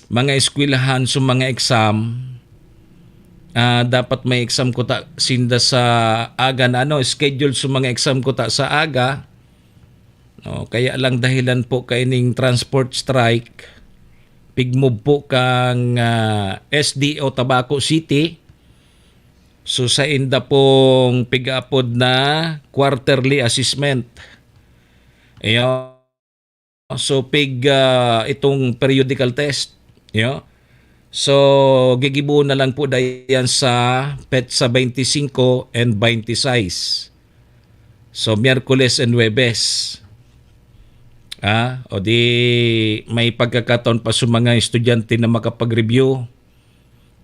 mga eskwelahan, so mga exam, ah, dapat may exam kuta sinda sa aga na, ano, scheduled so mga exam kuta sa aga. No, kaya lang dahilan po kaining transport strike, pigmob po kang, ah, S D O Tabaco City. So, sa inda pong pig-aapod na quarterly assessment. Iyo. So, pig, ah, itong periodical test. Iyo. So, gigibuon na lang po dayan sa petsa twenty-five and twenty-six. So, Miyerkules and Huwebes. Ah, o di may pagkakataon pa sa mga estudyante na makapag-review.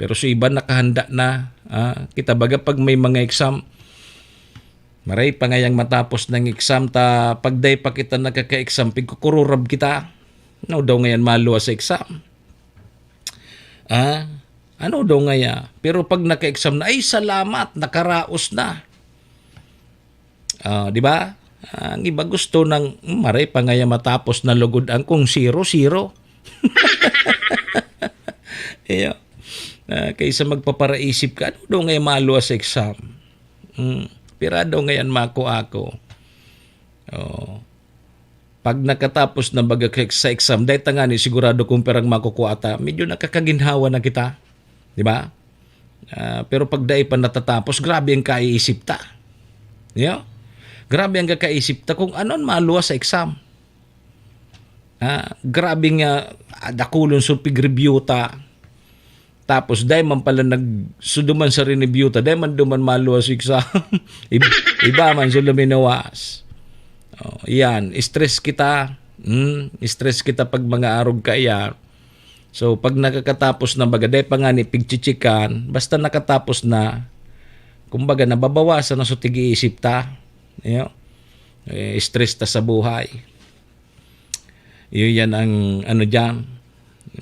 Pero sa iba nakahanda na. Ah, kita baga pag may mga exam, maray pa ngayang matapos ng exam, ta pag dai pa kita nakaka-exam, pigkukururab kita. Ano daw ngayon maluwas sa exam? Ah, ano daw ngaya? Pero pag naka-exam na, "Ay, salamat, nakaraos na." Ah, di ba? Ang iba gusto ng, "Hmm, maray pa ngaya matapos na lugod ang kung zero, zero." Iyo. Ah, kaysa magpaparaisip ka, "Ano daw ngaya maluwas sa exam? Hmm, pira daw ngayon mako ako?" Oh. Pag nakatapos na baga ka sa exam, dai ta ngani sigurado kung pirang makukuha ta, medyo nakakaginhawa na kita, di ba? Ah, pero pag dai pa natatapos, grabe ang kaiisip ta. Yo? Grabe ang kakaisip ta kung ano an maluwas sa exam. Ah, grabe nga, ah, dakulon so pig-review ta. Tapos, dai man pala nag-, so duman sa rinibyo ta, dai man duman maluwas sa exam. Ib-, iba man so luminawas. Oh, iyan, stress kita. Hmm, stress kita pag mga arog kaya. So, pag nakakatapos na baga, dai pa ngani pigchichikan, basta nakatapos na, kumbaga, nababawasan na so tig-iisip ta. Iyo. Eh, stress ta sa buhay. Iyo yan ang ano diyan.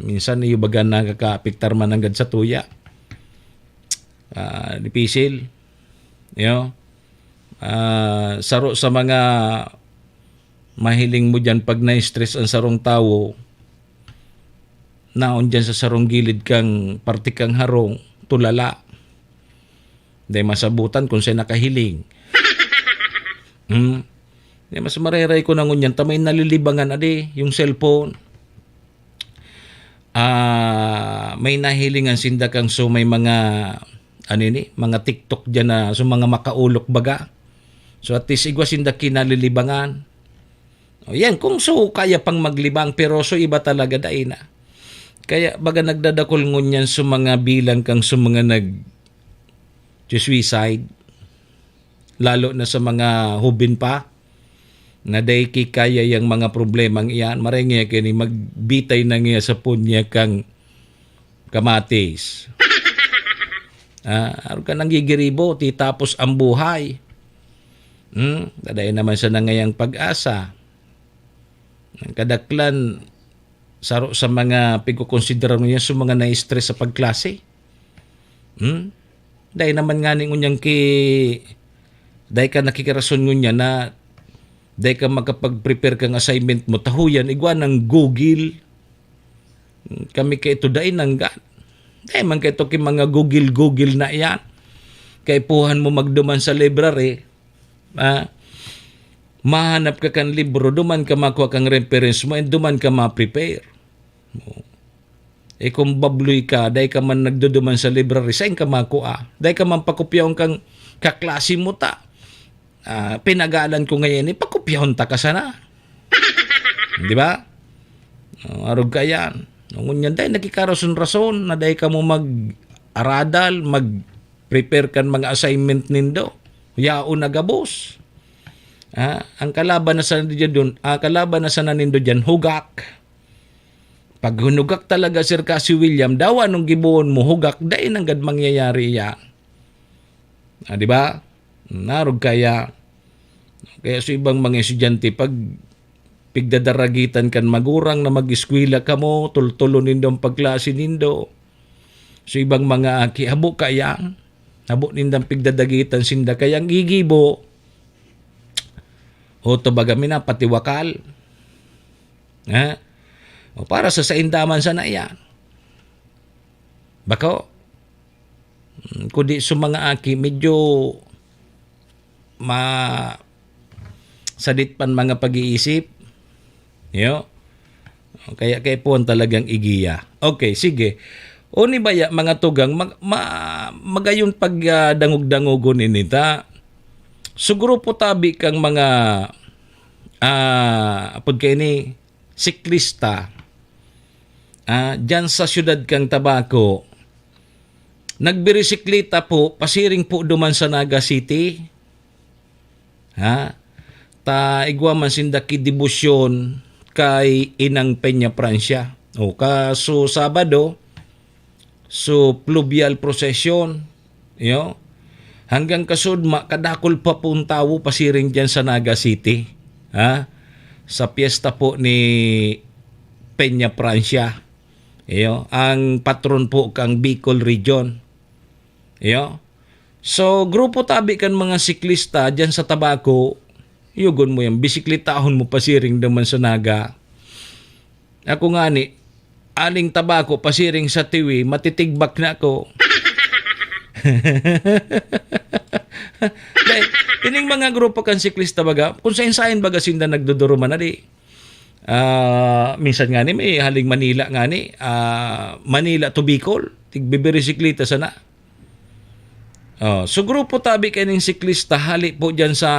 Minsan iyo baga nakakaapektar man nanggad sa tuya. Ah, dipisil. Iyo. Ah, saro sa mga mahiling mo diyan pag na-stress ang sarong tawo, naon diyan sa sarong gilid kang parte kang harong, tulala. Dai masabutan kung siya nakahiling. Hmm. Dai mas mareray ko na ngunyan, ta may nalilibangan, adi, yung cellphone. Ah, may nahilingan sinda kang so may mga, ano ini, mga TikTok diyan na, so mga makaulok baga. So at least igwa sinda kinalilibangan. O yan, kung so kaya pang maglibang, pero so iba talaga, dai na. Kaya baga nagdadakol ngunyan so mga bilang kang so mga nag-, to suicide, lalo na sa mga hubin pa, na dai ki kaya yang mga problemang iyan, maray ngiya kini magbitay na ngiya sa punya kang kamatis. Ah, arog ka nanggigiribo, titapos ang buhay. Hmm, dai naman sana ngayang pag-asa. Ang kadaklan, saro sa mga pigkokonsiderar niya sa mga na-stress sa pagklase. Hmm? Dai naman ngani ngunyan ki, dai ka nakikirason ngunyan na dai ka makapag-prepare kang assignment mo, tahuyan, igwa ng Google. Kami kay ito dai nangga. Dai man kay ito ki mga Google-Google na yan. Kaipuhan mo magduman sa library, ah, mahanap ka kan libro, duman ka makua kang reference mo, and duman ka ma-prepare. Eh, kung babloy ka, dai ka man nagduduman sa library, sain ka makua? Dai ka man pakopyahon kang kaklase mo ta. Ah, pinagalan ko ngayon, eh, pakopyahon ta ka sana. Di ba? Oh, arog ka yan. Ngunyan, dai nakikarason-rason na dai ka mo mag-aradal, mag-prepare kan mga assignment nindo. Yaon na gabos. Ah, ang kalaban na sana dyan, ah, kalaban na sana nindo dyan, hugak. Pag hunugak talaga, Sir Cassie William, dawa nung gibohon mo, hugak, dai nanggad mangyayari yan. Ah, di ba? Narog kaya. Kaya sa ibang mga estudyante, pag pigdadaragitan kan magurang na mag-eskwela kamo, tultulon nindo ang pagklase nindo. Sa ibang mga aki, habo kaya. Habo nindang pigdadagitan sinda. Kaya ang gigibo, o tabaga mi na, patiwakal. Ha? O para sa sainda man sana yan. Bako? Mm, kundi sa mga aki, medyo ma-, sadit pan mga pag-iisip. Yo? Kaya kaipuhan talagang igiya. Okay, sige. O ni baya, mga tugang, mag-, ma-, magayon pag, ah, dangog-dangogon ini ta. Sa grupo tabi kang mga, ah, apod kaini, siklista, ah, diyan sa siyudad kang Tabaco, nagbirisikleta po, pasiring po duman sa Naga City. Ha? Ta igwa man sinda ki debosyon kay Inang Peña Francia. O, kaso Sabado, so fluvial procession, yo. Hanggang kasudma, kadakol pa pong tawo pasiring diyan sa Naga City, ha? Sa piyesta po ni Peña Francia. Iyo, ang patron po kang Bicol Region. Iyo. So, grupo tabi kan mga siklista diyan sa Tabaco, yugon mo yan, bisiklitahon mo pasiring naman sa Naga. Ako ngani, aling Tabaco, pasiring sa Tiwi, matitigbak na ako. Dahil, ining mga grupo kan siklista baga, kung sain-sain baga sinda nagduduruman na di. Ah, minsan ngani may haling Manila ngani, ah, Manila to Bicol, tigbibirisikleta sana. Oh, so grupo tabi kaining siklista hali po diyan sa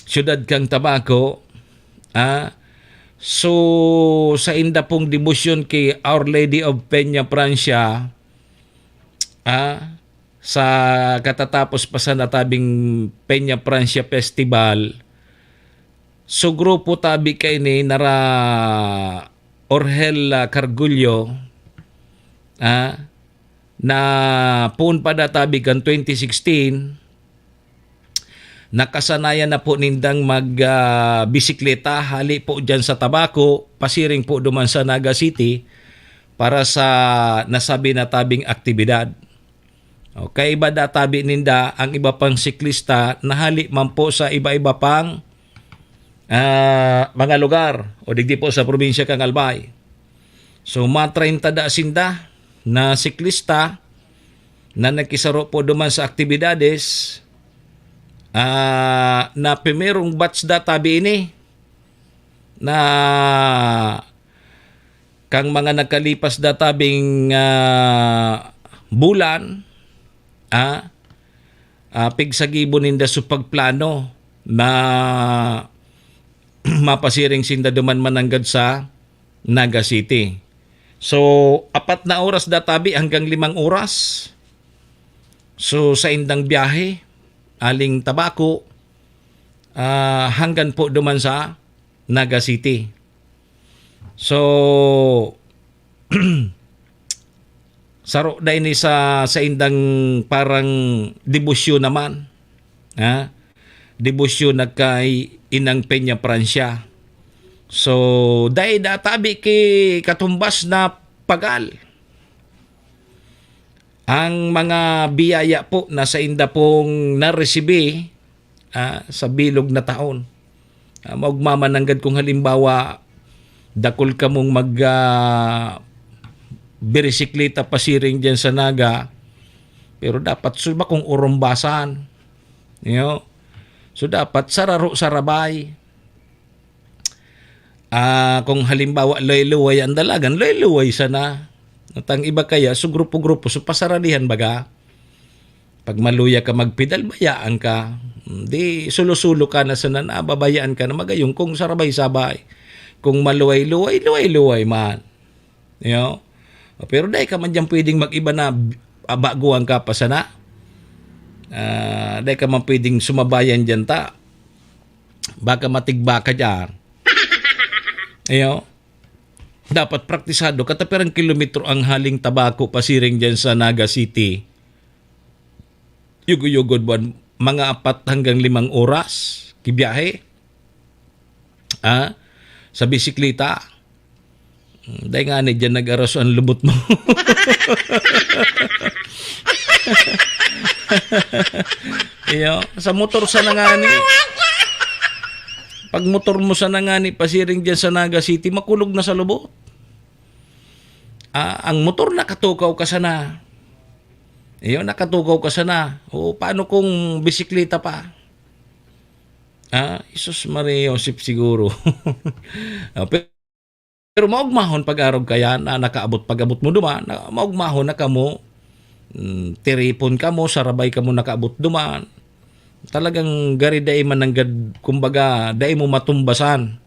siyudad kang Tabaco. Ah, so sainda pong debosyon ki Our Lady of Peña Francia, ah, sa katatapos pa sana tabing Peña Francia Festival, so grupo tabi kaini nara Orhel, ah, Cargullo, ah, na poon pa da tabi kan twenty sixteen, nakasanayan na po nindang mag, ah, bisikleta hali po diyan sa Tabaco, pasiring po duman sa Naga City para sa nasabi na tabing aktibidad. O, kaiba da tabi ninda ang iba pang siklista na hali man po sa iba-iba pang, ah, mga lugar o digdi po sa probinsya kang Albay. So, mga treinta da sinda na siklista na nakisaro po duman sa aktibidades, ah, na primerong batch da tabi ini na kang mga nagkalipas da tabing, ah, bulan, ah, ah, pigsagibo ninda sa pagplano na mapasiring sinda duman mananggad sa Naga City. So, apat na oras da tabi hanggang limang oras. So, saindang biyahe, aling Tabaco, ah, hanggan po duman sa Naga City. So, saro da ini sa saindang parang debosyon naman, ha? Debosyon na kay Inang Peña Francia. So, dai da tabi ki katumbas na pagal ang mga biyaya po na sainda pong naresibi, ah, sa bilog na taon. Ah, maugma man nanggad kung halimbawa, dakul kamong mag, ah, birisikleta pasiring diyan sa Naga, pero dapat su-, bakong urumbasan. You know? So, dapat sararo-sarabay. Ah, kung halimbawa, luway-luway ang dalagan, luway-luway sana. At ang iba kaya, so grupo-grupo, so pasaralihan baga. Pag maluya ka magpedal, bayaan ka. Di sulo-sulo ka na sana, nababayaan ka na magayong kung sarabay-sabay. Kung maluway-luway, luway-luway man. You know? Pero dai ka man diyan pwedeng mag-iba na, ah, baguhan ka pa sana. Ah, dai ka man pwedeng sumabayan diyan ta. Baka matigba ka diyan. You know? Dapat praktisado ka. Tapirang kilometro ang haling Tabaco pasiring diyan sa Naga City. Yugo-yugod buwan, mga apat hanggang limang oras, kibiyahe. Ah, sa bisikleta. Hmm, dai ngani diyan nag-aros ang lubot mo. Iyo, sa motor sana ngani. Pag motor mo sana ngani, pasiring diyan sa Naga City, makulog na sa lubot. Ah, ang motor nakatukaw ka sana. Iyo, nakatukaw ka sana. O, paano kung bisikleta pa? Ah, Jesus, Maria, Joseph siguro. Ah, pe-, pero maugmahon pag-arog ka yan, na nakaabot, pag-abot mo duman, na maugmahon na kamo, mm, tiripon kamo, sarabay kamo nakaabot duman. Talagang gari dai man nanggad, kumbaga, dai mo matumbasan.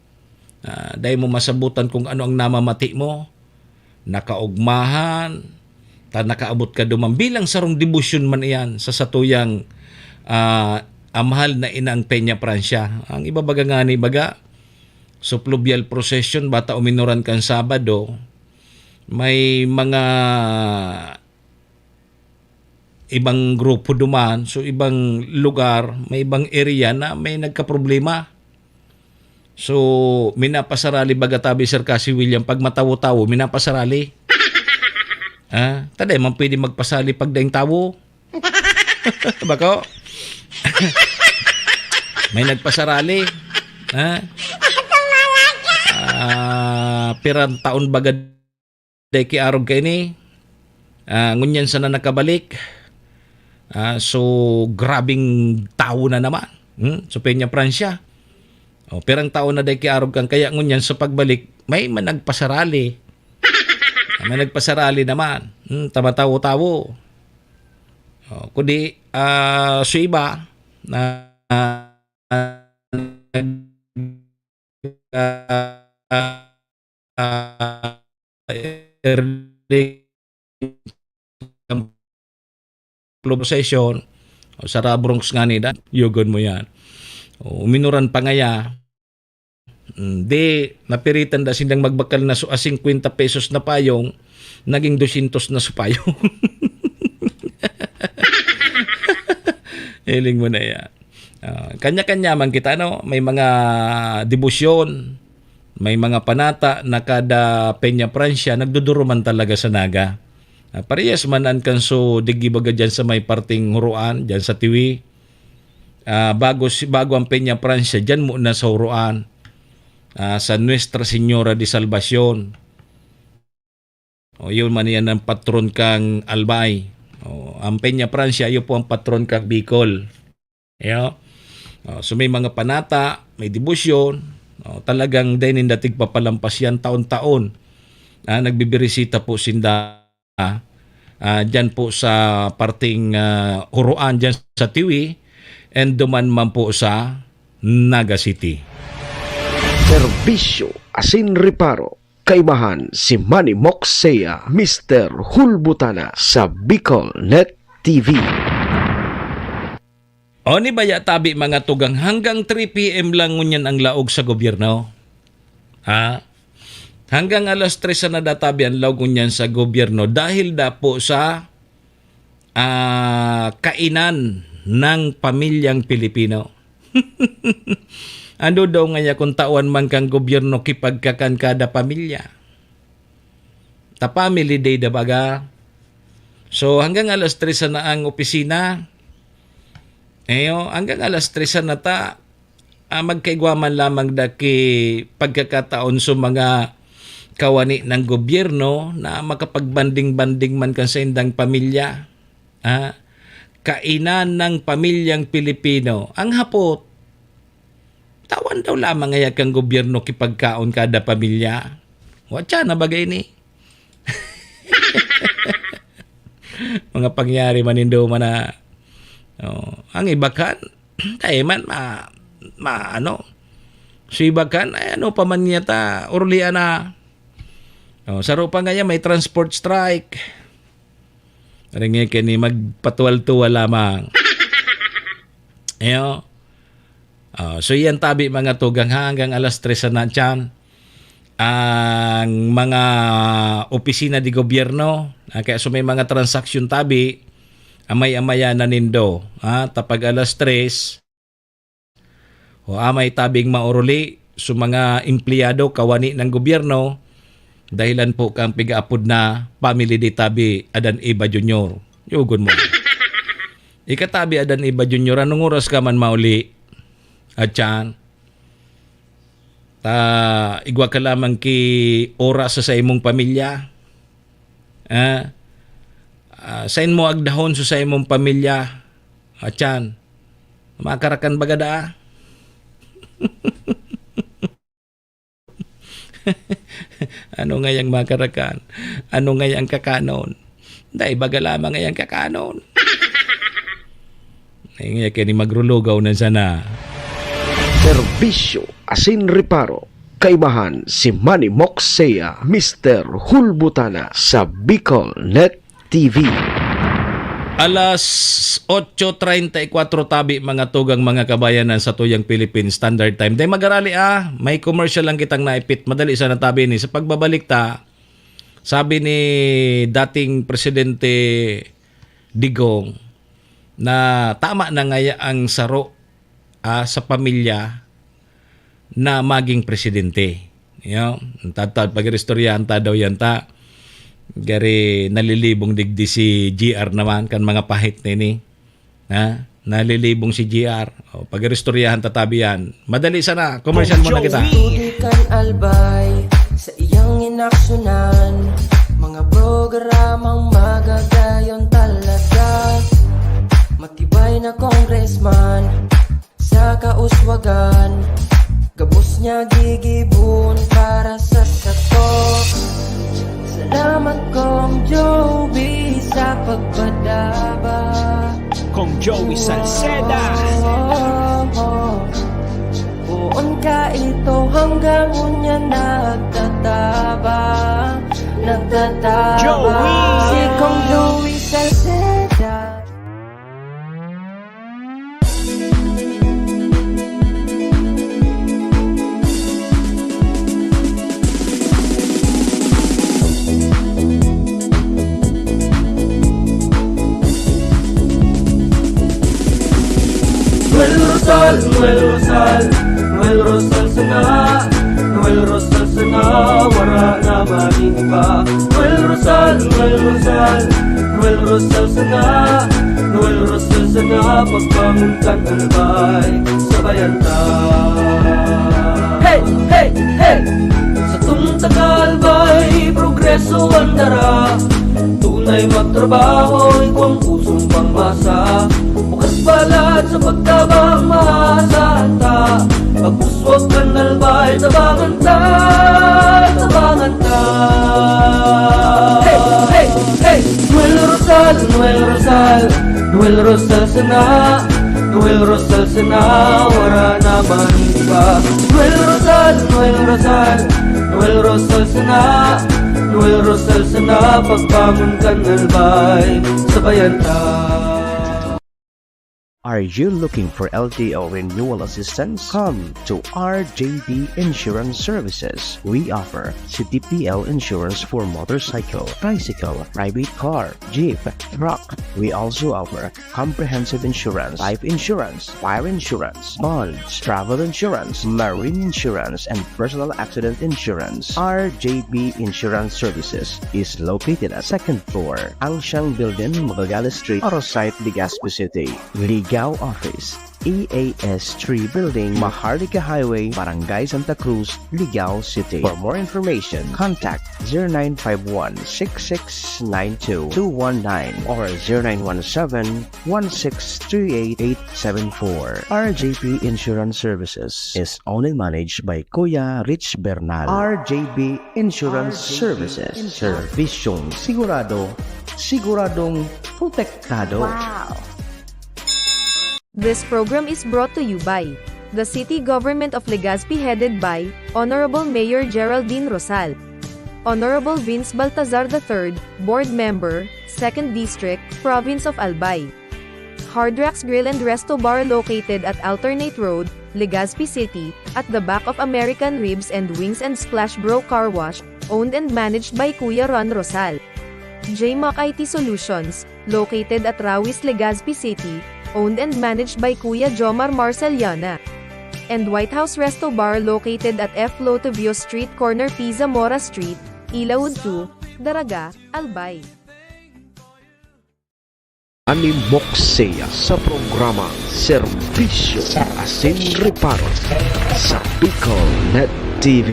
Ah, dai mo masabutan kung ano ang namamati mo. Nakaugmahan, ta nakaabot ka duman. Bilang sarong debosyon man iyan sa satuyang, ah, amahal na inang Peña Francia. Ang iba baga ngani baga, so fluvial procession, bata uminoran kan Sabado, may mga ibang grupo duman, so ibang lugar, may ibang area na may nagkaproblema. So, minapasarali baga tabi, Sir Cassie William, pag matawo-tawo, minapasarali. Ah, ta dai man pwede magpasali pag daing tawo. Bako? May nagpasarali. Ha? Ah, pirang taon baga dai ki arog kaini. Ah, ngunyan sana nakabalik. Ah, so, grabing tawo na naman. Hmm? So, Peña Francia. O, pirang taon na dai ki arog kan kaya ngunyan sa pagbalik, may man nagpasarali. May nagpasarali naman. Hmm, ta matawo-tawo. O, kundi, ah, so iba na, ah, ah, ah, early session, o, sa Bronx ngani, da, yugon mo yan. O, uminoran pa ngaya, mm, di, napiritan da sindang magbakal na su-, a singkwenta pesos na payong, naging dosyentos na sa payong. Hiling mo na yan. Ah, kanya-kanya man kita, no? May mga debosyon, may mga panata na kada Peña Francia, nagduduruman talaga sa Naga. Ah, parehas man an kanso digdi baga dyan sa may parting Huroan, dyan sa Tiwi. Ah, bago si, bago ang Peña Francia, dyan muna sa Huroan, ah, sa Nuestra Señora de Salvacion. O, yun man yan ang patron kang Albay. O, ang Peña Francia, iyo po ang patron kang Bicol. Iyo. O, so may mga panata, may debosyon. O, talagang dai ninda tigpapalampas yan taon-taon. Ah, nagbibirisita po sinda, ah, dyan po sa parting, ah, Huroan, dyan sa Tiwi, and duman man po sa Naga City. Serbisyo asin reparo. Kaibahan si Manny Moxea, Mister Hulbutana sa Bicol Net T V. O ni baya tabi, mga tugang, hanggang three P M lang ngunyan ang laog sa gobyerno. Ha? Hanggang alas tres na databi ang laog ngunyan sa gobyerno dahil dapo sa, ah, kainan ng pamilyang Pilipino. Ano daw ngaya kung tawan man kan gobyerno kipagkakan kada pamilya? Ta family day da baga. So, hanggang alas tres na ang opisina. Eyo, hanggang alas tres na ta, ah, magkaigwa man lamang da ki pagkakataon sa mga kawani ng gobyerno na makapagbanding-banding man kan saindang pamilya. Ah, kainan ng pamilyang Pilipino. Ang hapot, tawan daw lamang ngaya kan gobyerno kipagkaon kada pamilya? Watsa na bagay ni. Mga pangyari manindo man na, oh, ang iba kan, tayo man, ma, ma, ano, si iba kan, ay, ano pa man niya ta, urlian na. Oh, saro pa ngaya, may transport strike. Ringi kini magpatuwal-tuwal lamang. Ayo. Ah, so, iyan tabi, mga tugang, ha, hanggang alas tres na tiyan. Ang mga opisina de gobyerno, ah, kaya so may mga transaksyon tabi, amay-amaya na nindo, ha, tapag alas tres, o amay tabing maoruli so mga empleyado kawani ng gobyerno, dahilan po kang pigaapod na family de tabi Adan Eva Junior. Yugon mo. Ikatabi Adan Eva Junior, anong oras ka man mauli? At yan, ta, igwa ka lamang ki oras sa, sa imong pamilya. Ah, ah, sain mo agdahon sa, sa imong pamilya? At yan, makarakan baga daa. Ano ngayang makarakan? Ano ngayang kakanon? Dai baga lamang ngayang kakanon. Ay, nga kini magrulugaw na sana. Serbisyo asin reparo. Kaibahan si Manny Moxea, Mister Hulbutana sa Bicol Net T V. Alas otso treinta y cuatro tabi, mga tugang, mga kabayan, ang satuyang Philippine Standard Time. Dai magarali, ah, may commercial lang kitang naipit. Madali sana tabi ni. Sa pagbabalik ta, sabi ni dating Presidente Digong na tama na ngaya ang saro, ah, sa pamilya na maging presidente. Yo, tatad pag-iristoryahan ta daw yan ta. Gari nalilibong digdi si G R naman kan mga pahit na ini. Ha? Nalilibong si G R. O, pag-iristoryahan ta tabi yan. Madali sana, commercial muna kita. Tutukan Albay sa iyang inaksyonan, mga programang magagayon talaga. Matibay na congressman, sa kauswagan, gabos niya gigibon para sa sato. Salamat, Kong Joey, sa pagpadaba. Kong Joey Salceda. Poon ka ito hanggang unya nagtataba, nagtataba. Joey. Si Kong Joey Salceda. Noel Rosal, Noel Rosal, Noel Rosal sana, Noel Rosal sana, wara na maning iba. Noel Rosal, Noel Rosal, Noel Rosal sana, Noel Rosal sana, pagbangon kan Albay, sabayan ta. Hey, hey, hey! Satong taga Albay, progreso ang dara. Tunay magtrabaho, igwang pusong pangmasa. Bukas balat sa pagtabang, maasahan ta. Pag-uswag kan Albay, tabangan ta, tabangan ta. Hey, hey, hey! Noel Rosal, Noel Rosal, Noel Rosal sana, Noel Rosal sana, wara na man iba. Noel Rosal, Noel Rosal, Noel Rosal sana, Noel Rosal sana, pagbangon kan Albay, sabayan ta. Are you looking for L T O renewal assistance? Come to R J B Insurance Services. We offer C T P L insurance for motorcycle, tricycle, private car, jeep, truck. We also offer comprehensive insurance, life insurance, fire insurance, bonds, travel insurance, marine insurance, and personal accident insurance. R J B Insurance Services is located at second floor, Angsiang Building, Magallanes Street, Arosite, Legazpi City. Ligao Office, E A S three Building, Maharlika Highway, Barangay Santa Cruz, Ligao City. For more information, contact zero nine five one, six six nine two, two one nine or zero nine one seven, one six three eight, eight seven four. R J P Insurance Services is owned and managed by Kuya Rich Bernal. R J B Insurance Services. Serbisyong sigurado, siguradong protektado. Wow! This program is brought to you by the City Government of Legazpi, headed by Honorable Mayor Geraldine Rosal, Honorable Vince Baltazar the third, Board Member, Second District, Province of Albay. Hard Rocks Grill and Resto Bar, located at Alternate Road, Legazpi City, at the back of American Ribs and Wings and Splash Bro Car Wash, owned and managed by Kuya Ron Rosal. J Mac I T Solutions, located at Rawis, Legazpi City, owned and managed by Kuya Jomar Marceliana. And White House Resto Bar, located at F Lotovio Street, corner P Zamora Street, Ilaud two, Daraga, Albay. Manny Moxea sa programang Serbisyo Asin Reparo sa BicolNet T V.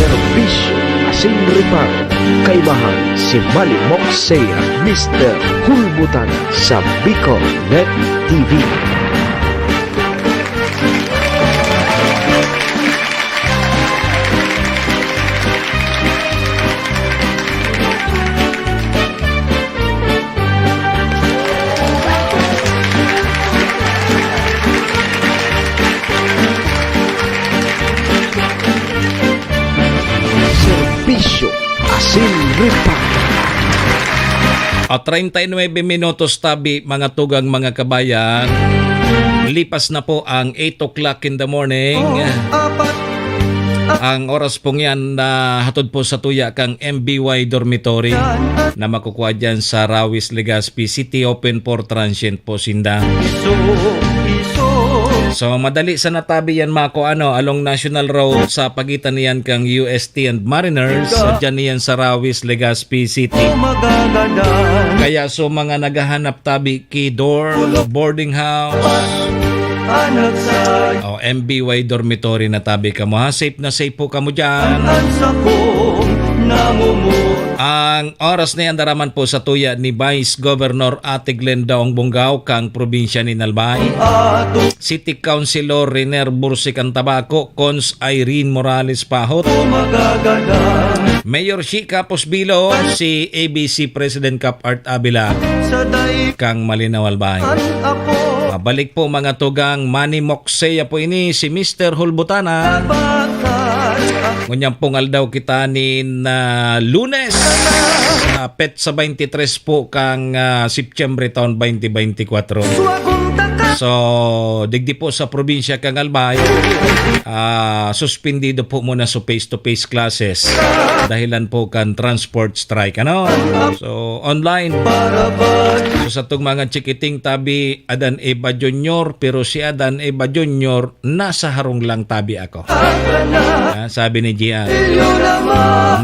Serbisyo Asin Reparo, kaibahan si Manny Moxea, Mister Hulbutan sa BicolNet T V. Serbisyo Asin Reparo. At treinta y nuebe minutos tabi, mga tugang, mga kabayan. Lipas na po ang eight o'clock in the morning. Ang oras pong yan na hatod po sa tuya kang M B Y Dormitory na makukuha dyan sa Rawis, Legazpi City. Open for transient po sinda. So, madali sa natabi yan, mako, ano, along National Road sa pagitan niyan kang U S T and Mariners. At dyan niyan sa Rawis, Legazpi City. Kaya so mga naghahanap tabi ki dorm, boarding house, o M B Y dormitory na tabi kamo, ha? Safe na safe po kamo dyan. Ang oras na yan, daraman po sa tuya ni Vice Governor Ate Glenda Ong Bongao kang probinsya ni Albay, City Councilor Riner Bursik ang Tabaco, Cons Irene Morales Pahot, Mayor Shi Capos Bilo, si A B C President Cap Art Avila, kang Malinao Albay. Mabalik po, mga tugang, Manny Moxea po ini, si Mister Hulbutana. Ngunyan pong aldaw kita nin, ah, Lunes, ah, petsa twenty-three po kang, ah, Setyembre taon twenty twenty-four. So, digdi po sa probinsya kang Albay, ah, suspendido po muna sa face-to-face classes dahilan po kan transport strike, ano? So, online. So, sa tong mga chikiting tabi, Adan Eva Junior, pero si Adan Eva Junior, "Nasa harong lang tabi ako." Ah, sabi ni Gian,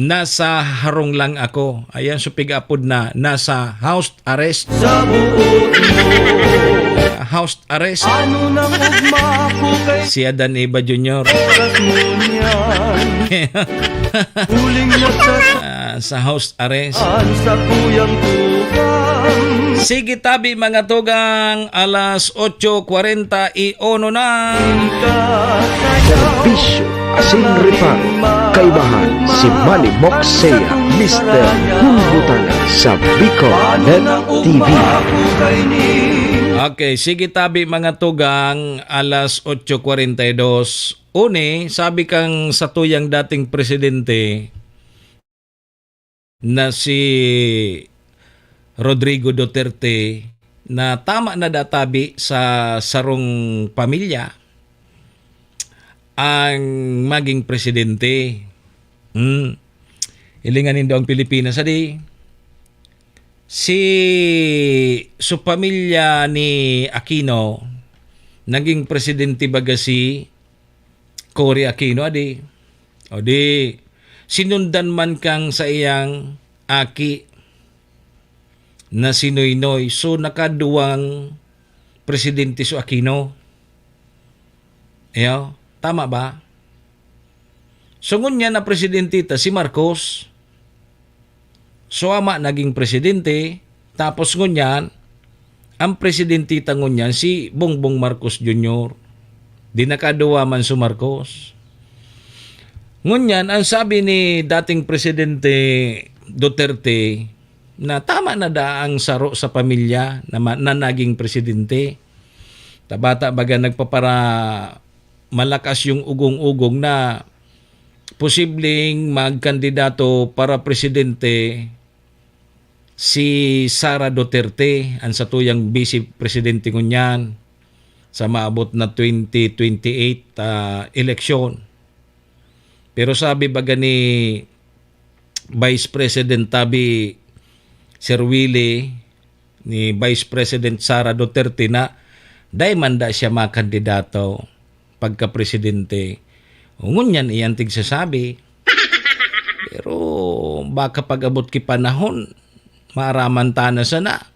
"Nasa harong lang ako." Ayan, so pig-apod na, nasa house arrest. House arrest. Si Adan Eva Junior. Ah, sa house arrest. Sige tabi, mga tugang, alas otso kwarenta y uno na. Serbisyo asin reparo, kaibahan si Manny Moxea, Mister Hulbutana sa Bicol Net T V. Okay, sige tabi mga tugang, alas otso kwarenta y dos. Uni, sabi kang satuyang dating presidente na si Rodrigo Duterte na tama na da tabi sa sarong pamilya ang maging presidente. Hmm. Hilingan nindo ang Pilipinas, adi. Si, so pamilya ni Aquino, naging presidente baga si Cory Aquino, adi. O di, sinundan man kang sa iyang aki na si Noynoy. So, nakaduwang presidente so Aquino. Iyo, tama ba? So, ngunyan na presidente ta si Marcos. So, ama naging presidente. Tapos ngunyan, ang presidente ta ngunyan si Bongbong Marcos Junior. Di nakaduwa man si Marcos. Ngunyan, ang sabi ni dating Presidente Duterte na tama na da ang saro sa pamilya na, ma- na naging presidente. Tabata baga nagpapara malakas yung ugong-ugong na posibleng magkandidato para presidente si Sara Duterte, ang satuyang vice presidente ngunyan, sa maabot na twenty twenty-eight, ah, eleksyon. Pero sabi baga ni Vice President tabi Sir Willie, ni Vice President Sara Duterte na dai man da siya makandidato pagka-presidente. Ngunyan iyan tigsasabi. Pero baka pag-abot ki panahon, maaraman ta na sana.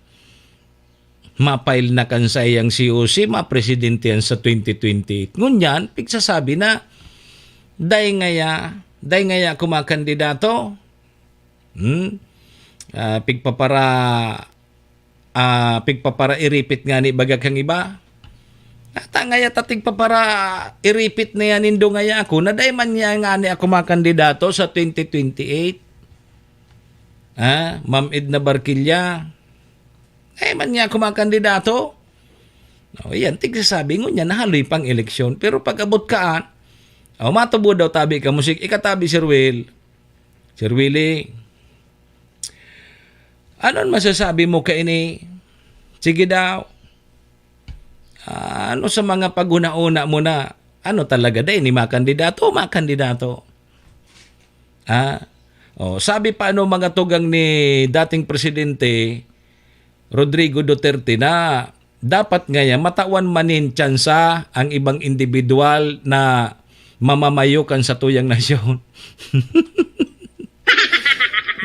Mapail na kan saiyang C O C, mapresidente yan sa twenty twenty-eight. Ngunyan, pigsasabi na, dai ngaya, dai ngaya kumakandidato. Hmm? Ah, pigpapara, ah, pigpapara iripit nga ni baga kang iba. Ata ngaya ta tigpapara iripit na yan nindo ngaya ako, na dai man niya nga ni ako makandidato sa twenty twenty-eight. Ah, Ma'am Edna Barquilla, dai man niya ako makandidato. O, yan, tigsasabi, ngunyan, nahaloy pang eleksyon. Pero pag-abot kaan, o, matubo daw tabi ka musik, ikatabi, Sir Will. Sir Willie, ano an masasabi mo kaini? Sige daw. Ah, ano sa mga pag-una-una mo na, ano talaga, dai ni makandidato o makandidato? Ah, oh, sabi pa ano mga tugang ni dating presidente Rodrigo Duterte na dapat ngaya matawan man nin tsansa ang ibang indibidwal na mamamayo kan satuyang nasyon.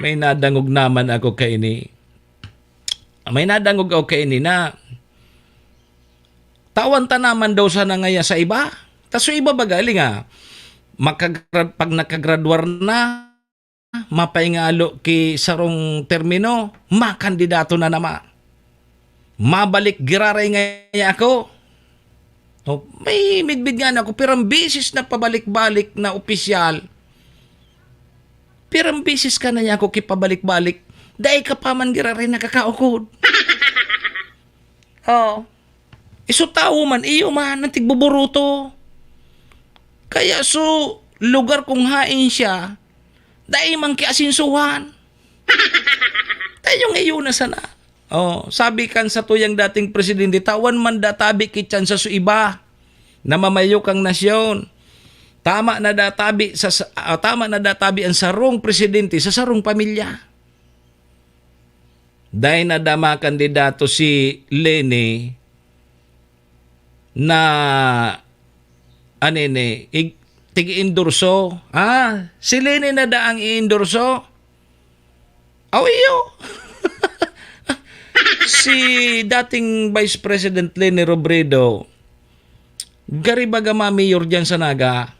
May nadangog naman ako kaini. May nadangog ako kaini na tawan ta naman daw sana ngaya sa iba. Ta so iba baga, linga, makagra- pag nakagradwar na, mapaingalo ki sarong termino, makandidato na naman. Mabalik giraray ngaya ako. O, may midbid nga na ako, pirang bisis na pabalik-balik na opisyal. Pirang bisis ka na niya ako kipabalik-balik. Dai ka pa man giraray nakakaukod. Oh. Iso tawo man, iyo man, ang tigbuburuto. Kaya so, lugar kung hain siya, dai man kiasinsuhan. Tayo ngayon na sana. Oh, sabi kan satuyang dating presidente, tawan man da tabi ki tsansa so iba na mamayo kang nasyon. Tama na da tabi sa, sa ah, tama na da tabi ang sarong presidente sa sarong pamilya. Dai na da makandidato si Leni na, ano ini, ig- tig-endorso. Ah, si Leni na da ang i-endorso? Aw, iyo. Si dating Vice President Leni Robredo, gari baga ma-mayor diyan sa Naga.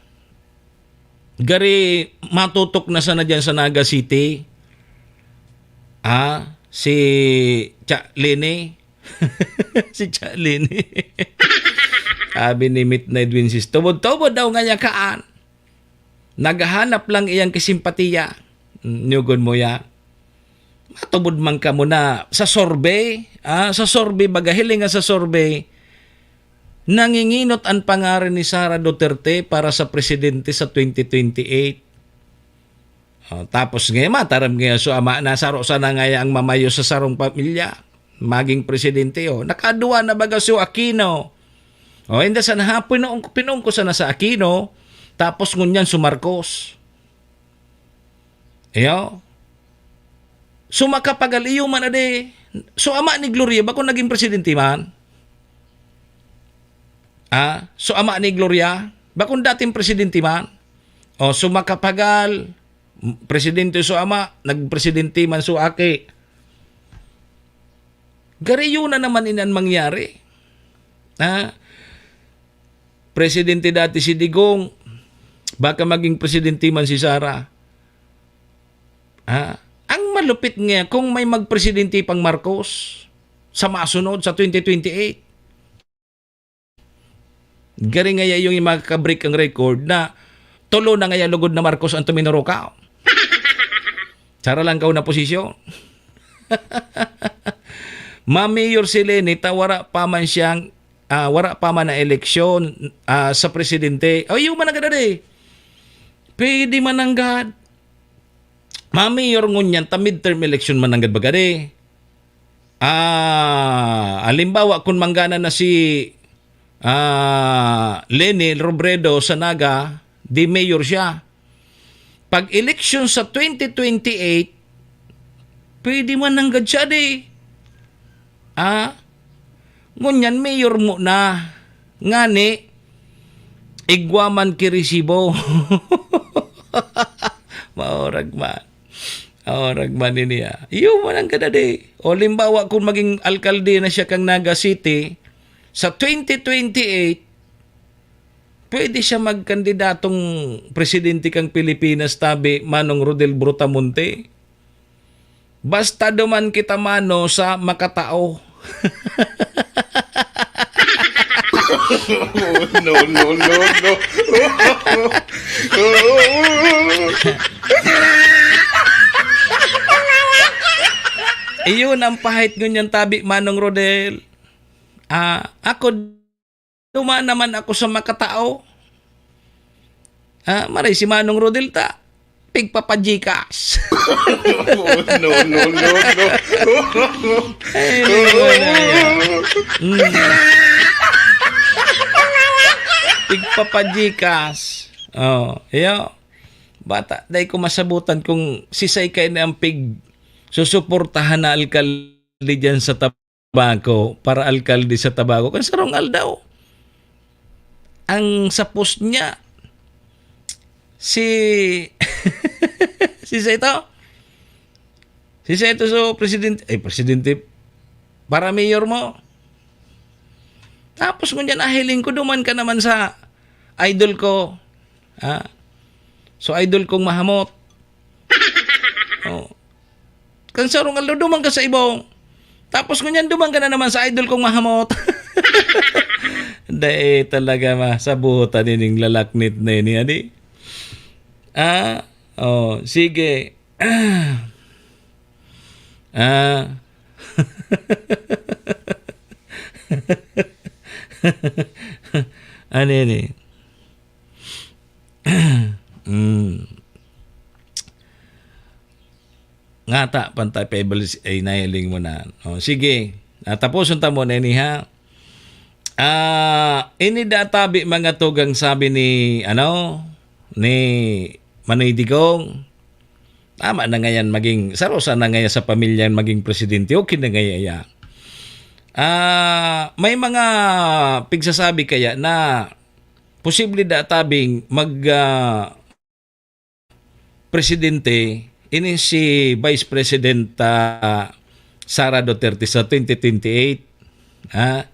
Gari matutok na sana diyan sa Naga City. Ah, si Cha Leni. Si Cha Leni. Sabi ni Mitna Edwin Sis, tubod-tubod daw nga niya kaan. Naghahanap lang iyang kasimpatiya. Mm, nyugon mo ya. Matubod man kamo na sa survey, ah, sa survey baga, hiling nga sa survey, nanginginot an pangaran ni Sara Duterte para sa presidente sa twenty twenty-eight. Oh, tapos ngayon, mataram ngayon, so ama, nasaro sana ngayon ang mamayo sa sarong pamilya, maging presidente, oh. Nakaduwa na baga si Aquino. Oh, inda sana ha, pinung-, pinungko sana sa Aquino, tapos ngunyan si Marcos. Iyo. So, makapagal iyo man ade. So, ama ni Gloria, bakong naging presidente man? Ah, so ama ni Gloria, bakong dating presidente man? O, so makapagal, m-, presidente so ama, nagpresidente man so aki. Gari yun na naman inan mangyari. Ha? Presidente dati si Digong, baka maging presidente man si Sara. Ha? Ang malupit nga kung may magpresidente pang Marcos sa masunod sa twenty twenty-eight. Gari ngaya yung makaka-break ang record na tulo na ngaya lugod na Marcos ang tuminurukaw. Sara lang kaw na posisyon. Mamayor si Leni, ta wara pa man siyang, ah, wara pa man na eleksyon, ah, sa presidente. O, iyo man nanggad ade. Pwede man nanggad. Mamayor ngunyan, ta midterm election man nanggad baga ade. Ah, halimbawa, kung manggana na si, ah, Leni Robredo sa Naga, di mayor siya. Pag eleksyon sa twenty twenty-eight, pwede man nanggad siya di. Ah, ngunyan mayor mo na. Ngani, igwa man ki resibo. Maorag man. Maorag man ini, ah. Iyo man nanggad ade. O, limbawa, kung maging alkalde na siya kang Naga City, sa twenty twenty-eight, pwede siya magkandidatong presidente kang Pilipinas, tabi, Manong Rodel Brutamonte. Basta duman kita, mano, sa makatao. No, no, no, no. Iyon ang pahit ngunyan, tabi, Manong Rodel. Ah, ako, duman naman ako sa makatao. Ah, maray si Manong Rodel ta, pigpapajikas. No, no, no, no. Ay, lingwa na yan. Mm. Pigpapajikas. Oh, iyo. Bata, dai ko masabutan kung sisay kaini ang pig susuportahan na alkalde diyan sa Tabaco, para alkalde sa Tabaco. Kan sarong aldaw, ang sa post niya, si, si sa ito, si sa ito, so, presidente, ay, presidente, para mayor mo. Tapos, ngunyan, nahiling ko, duman ka naman sa idol ko. Ah. So, idol kong mahamot. Oh. Kan sarong aldaw, duman ka sa ibong. Tapos, ngunyan, duman ka na naman sa idol kong mahamot. Dai talaga masabutan ining lalaknit na ini, ani? Ah, oh, sige. Ah. Ano yan eh? Mm. Ngata, pantay pa ibalik, ay, nahiling mo na. O, sige. Ah, tapuson ta mo na ini, ha? Ah, ini da tabi mga tugang sabi ni, ano, ni Manoy Digong. Tama na ngayan maging, sarosa na ngayon sa pamilya maging presidente. Okay na ngayon yan. Ah, may mga pigsasabi kaya na posible da tabing mag, ah, presidente, ini si Vice President, ah, Sara Duterte sa twenty twenty-eight. Ha?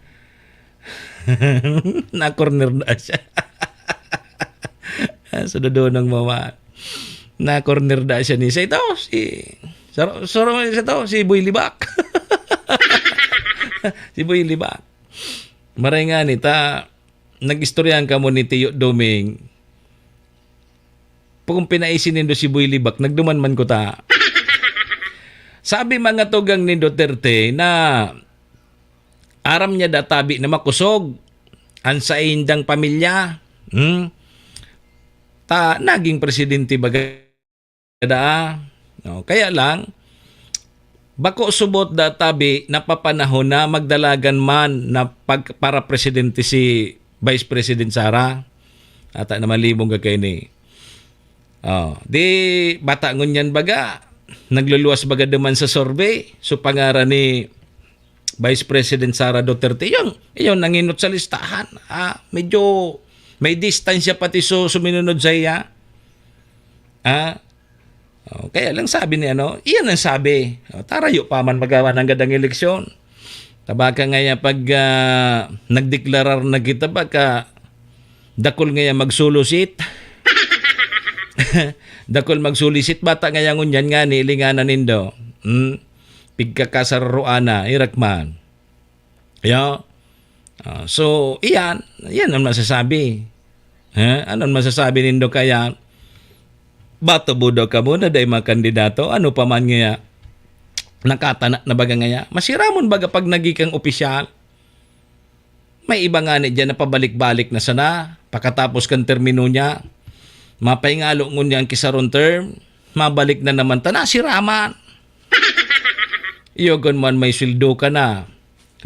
Na-corner na siya. Ah, sa dodonong mama. Na-corner na siya ni sa ito, si, sa, sa, sa ito, si Boy Libak. Si Boy Libak. Maray nga ni ta, nag-istoryahan kamo ni Tiyo Doming. Kung pinaisi nindo si Boy Libak, nagduman man ko ta. Sabi mga tugang ni Duterte na aram niya da tabi na makosog an saindang pamilya. Hmm? Ta naging presidente baga daa. No, kaya lang, bako subot da tabi na papanahon na magdalagan man na pag-, para presidente si Vice President Sara. Ata naman libong ka kaini. Oh, di bata ngunyan baga, nagluluwas baga duman sa survey. So, pangaran ni Vice President Sara Duterte, yung, yung nanginot sa listahan. Ah, medyo may distansya pati so suminunod sa iya. Ah, oh, kaya lang sabi ni ano, iyan ang sabi. Oh, tarayo pa man magawa ng gadang eleksyon. Tabaka ngaya pag, ah, nagdeklarar na kita, baka dakol ngaya magsulusit. Dakol magsulusit, bata ngaya ngunyan nga ni, ilinganan nindo. Hmm? Pigkakasararoan na, irak man. Yo? Ah, so, iyan, iyan ang masasabi. Ha? Anong masasabi nindo kaya? Batubo daw kamo na dai mga kandidato? Ano pa man ngaya? Nakatana na baga ngaya? Masiramon baga pag nagikang opisyal? May iba ngani diyan na pabalik-balik na sana, pakatapos kan termino niya. Mapahingalo ngunyan ki sarong term, mabalik na naman ta, nasiraman. Iyogon man may sweldo ka na,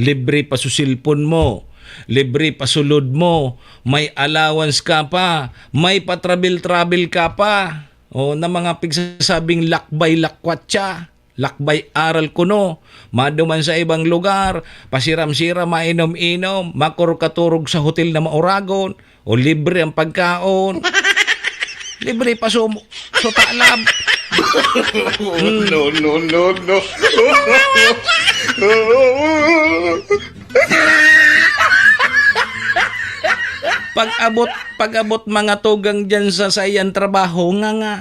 libre pa su cellphone mo, libre pa sulod mo, may allowance ka pa, may pa-travel-travel ka pa. O, na mga pigsasabing lakbay lakwat siya. Lakbay aral kuno, maduman sa ibang lugar, pasiram-siram, mainom-inom, makurog-katurog sa hotel na mauragon, o libre ang pagkaon. Libre pa sumo, so talab. No, no, no, no. Pag-abot, pag-abot mga tugang dyan sa sayan trabaho, nga nga.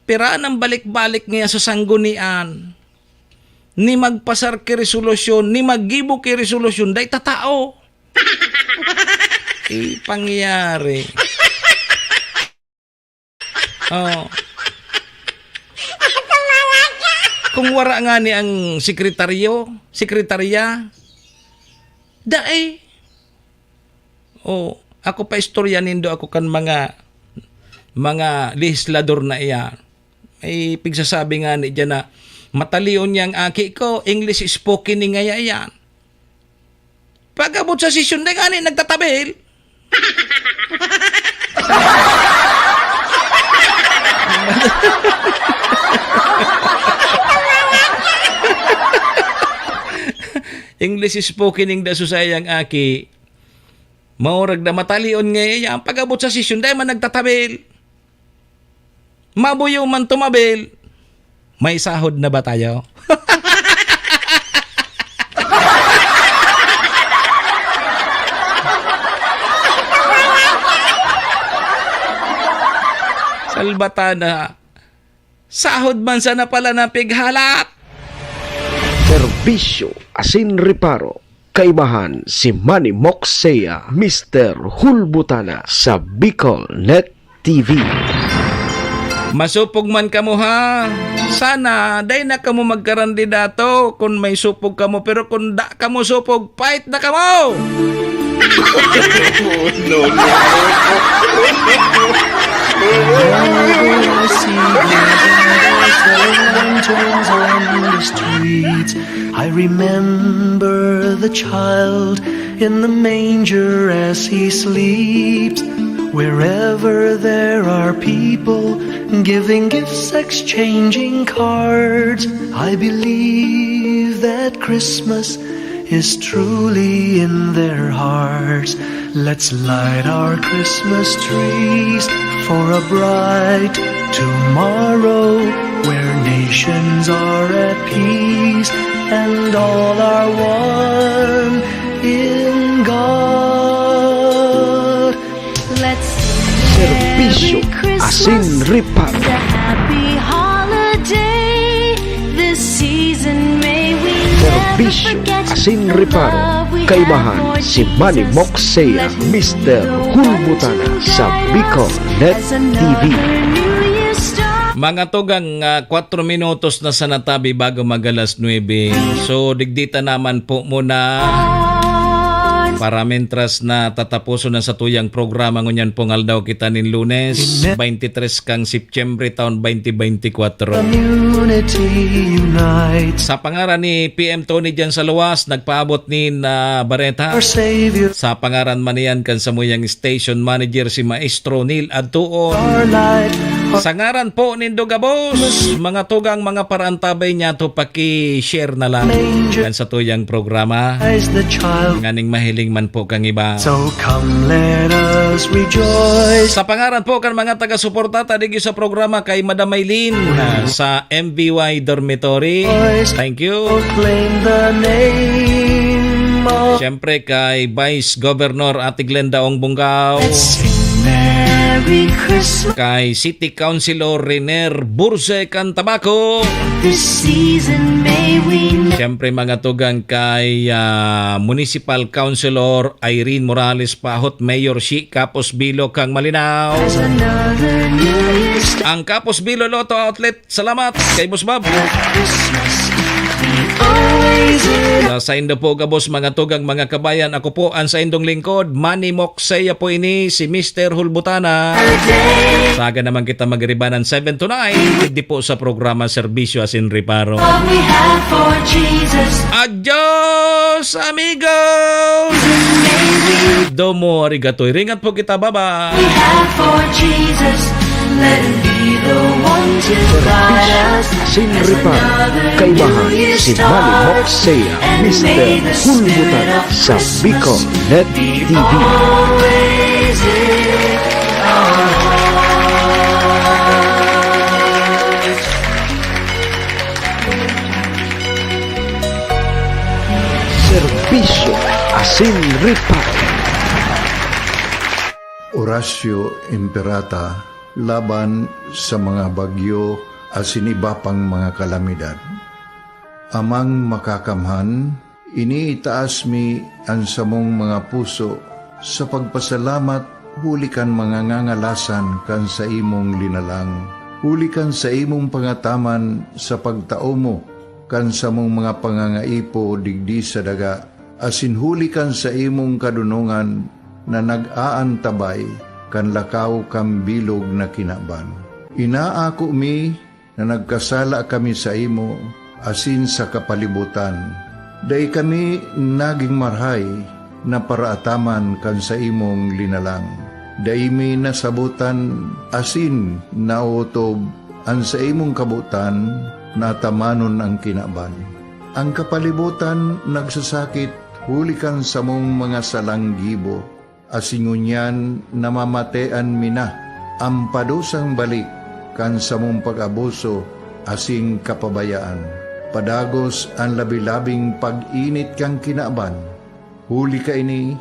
Pira nang balik-balik niya sa sanggunian, ni magpasar ki resolusyon, ni maggibo ki resolusyon, dai tatao. Eh, pangyayari. Oh. Kung wara nga ni ang sekretaryo, sekretarya, dai. Oh, ako pa istorya nindo ako kan mga, mga lehislador na iyan. May pigsasabi nga ni diyan na, "Matalion niyang aki ko, English spoken ni ngaya iyan." Pag-abot sa sesyon, di nga ni nagtatabil. English spoken ning daso sayang aki. Maurag na matalion nga iya, ang pag-abot sa sesyon, dai man nagtatabil. Mabuyo man tumabil, may sahod na ba tayo? Salbatana, sahod man sana pala na pighalat. Serbisyo asin reparo. Kaibahan si Manny Moxea, Mister Hulbutana sa Bicol Net T V. Masupog man kamo ha. Sana, dai na kamo magkarandidato kun may supog kamo, pero kun da kamo supog, pait na kamo! No, no, no. Whenever I see the lanterns on the streets, I remember the child in the manger as he sleeps. Wherever there are people giving gifts, exchanging cards, I believe that Christmas is truly in their hearts. Let's light our Christmas trees for a bright tomorrow where nations are at peace and all are one in God. Let's Serbisyo asin reparo. Happy holiday. This season may we Serbisyo asin reparo. Kaibahan si Manny Moxea, Mister Hulbutana sa Bicol Net T V. Mga tugang, ah, kwatro minutos na sana tabi bago mag-alas nuebe. So, digdi ta naman po muna. Para mentras na tataposon na satuyang programa ngunyan pong aldaw kita nin Lunes, twenty-three kan Setyembre, taon twenty twenty-four. Community unites. Sa pangaran ni P M Tony diyan sa luwas, nagpaabot nin, ah, bareta. Our Savior. Sa pangaran man niyan kan samuyang station manager, si Maestro Neil Adtuon. Our light. Sa ngaran po nindo gabos, mga tugang, mga paraantabay niya to, paki-share na lang kan satuyang programa. As the child. Nganing mahiling man po kang iba. So come, let us rejoice. Sa pangaran po kan mga taga-suporta ta digdi sa programa, kay Madam Maylin, ah, sa M V Y Dormitory. Thank you. Proclaim the name of. Siyempre, kay Vice Governor Ate Glenda Ong Bungao. Let's sing Merry Christmas. Kay City Councilor Renier Burse kan Tabaco. This season may we never. Siyempre, mga tugang, kay, ah, Municipal Councilor Irene Morales Pahot, Mayor Shi Kapos Bilo kang Malinao. As another New Year's. Ang Kapos Bilo Lotto Outlet, salamat kay Boss Bob. Christmas, we always live. Sa saindo po gabos, mga tugang, mga kabayan, ako po ang saindong lingkod, Manny Moxeya po ini, si Mister Hulbutana. Saga naman kita magribanan seven to nine, digdi po sa programa Serbisyo Asin Reparo. What we have for Jesus. Adios, amigos! May we. Domo arigato. Iringat po kita, bye-bye. We have for Jesus. Let him be the one to guide us. Serbisyo Asin Reparo, kaibahan si Manny Moxeya, Mister Hulbutana sa Bicol Net T V. Serbisyo Asin Reparo. Oratio Imperata laban sa mga bagyo asin iba pang mga kalamidad. Amang Makakamhan, iniitaas mi an samong mga puso sa pagpasalamat huli kan mga ngangalasan kan saimong linalang, huli kan saimong pangataman sa pagtao mo kan samong mga pangangaipo digdi sa daga, asin huli kan saimong kadonongan na nag-aantabay kan lakaw kan bilog na kinaban. Inaako mi na nagkasala kami saimo asin sa kapalibotan. Dai kami nagin marahay na paraataman kan saimong linalang. Dai mi nasabotan asin naotob an saimong kabotan na atamanon an kinaban. An kapalibotan nagsasakit huli kan samong mga salang gibo, asin ngunyan namamatean mi na an padusang balik kan samong pag-abuso asin kapabayaan. Padagos an labi-labing pag-init kan kinaban. Huli kaini,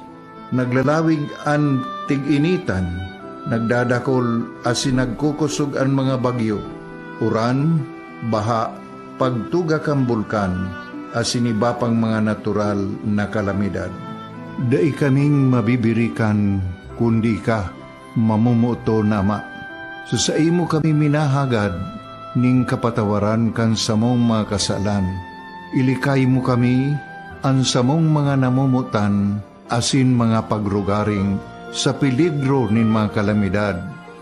naglalawig an tig-initan, nagdadakol asin nagkukosog an mga bagyo, uran, baha, pagtuga kan bulkan, asin iba pang mga natural na kalamidad. Dai kaming mabibirikan, kundi ika, mamomoton na Ama. Sa saimo kami minahagad nin kapatawaran kan samong mga kasalan. Ilikay mo kami, an samong mga namomotan, asin mga pagrugaring sa peligro nin mga kalamidad,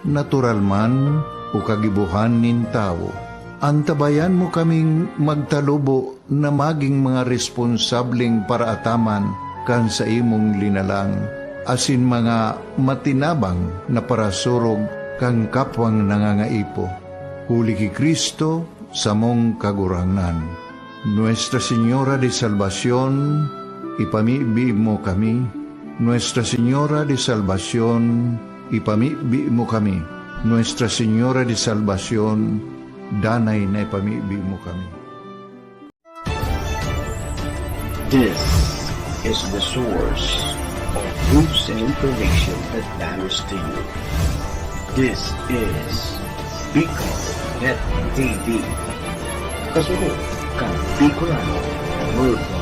natural man o kagibohan nin tawo. Antabayan mo kaming magtalubo na magin mga responsableng paraataman kan saimong linalang, asin mga matinabang na parasurog kan kapwang nangangaipo. Huli ki Cristo, samong Kagurangnan. Nuestra Señora de Salvacion, ipamibi mo kami. Nuestra Señora de Salvacion, ipamibi mo kami. Nuestra Señora de Salvacion, danay na ipamibi mo kami. This is the source of news and information that matters to you. This is Bicol Net T V. Kasunod kan Bicolano Worldwide.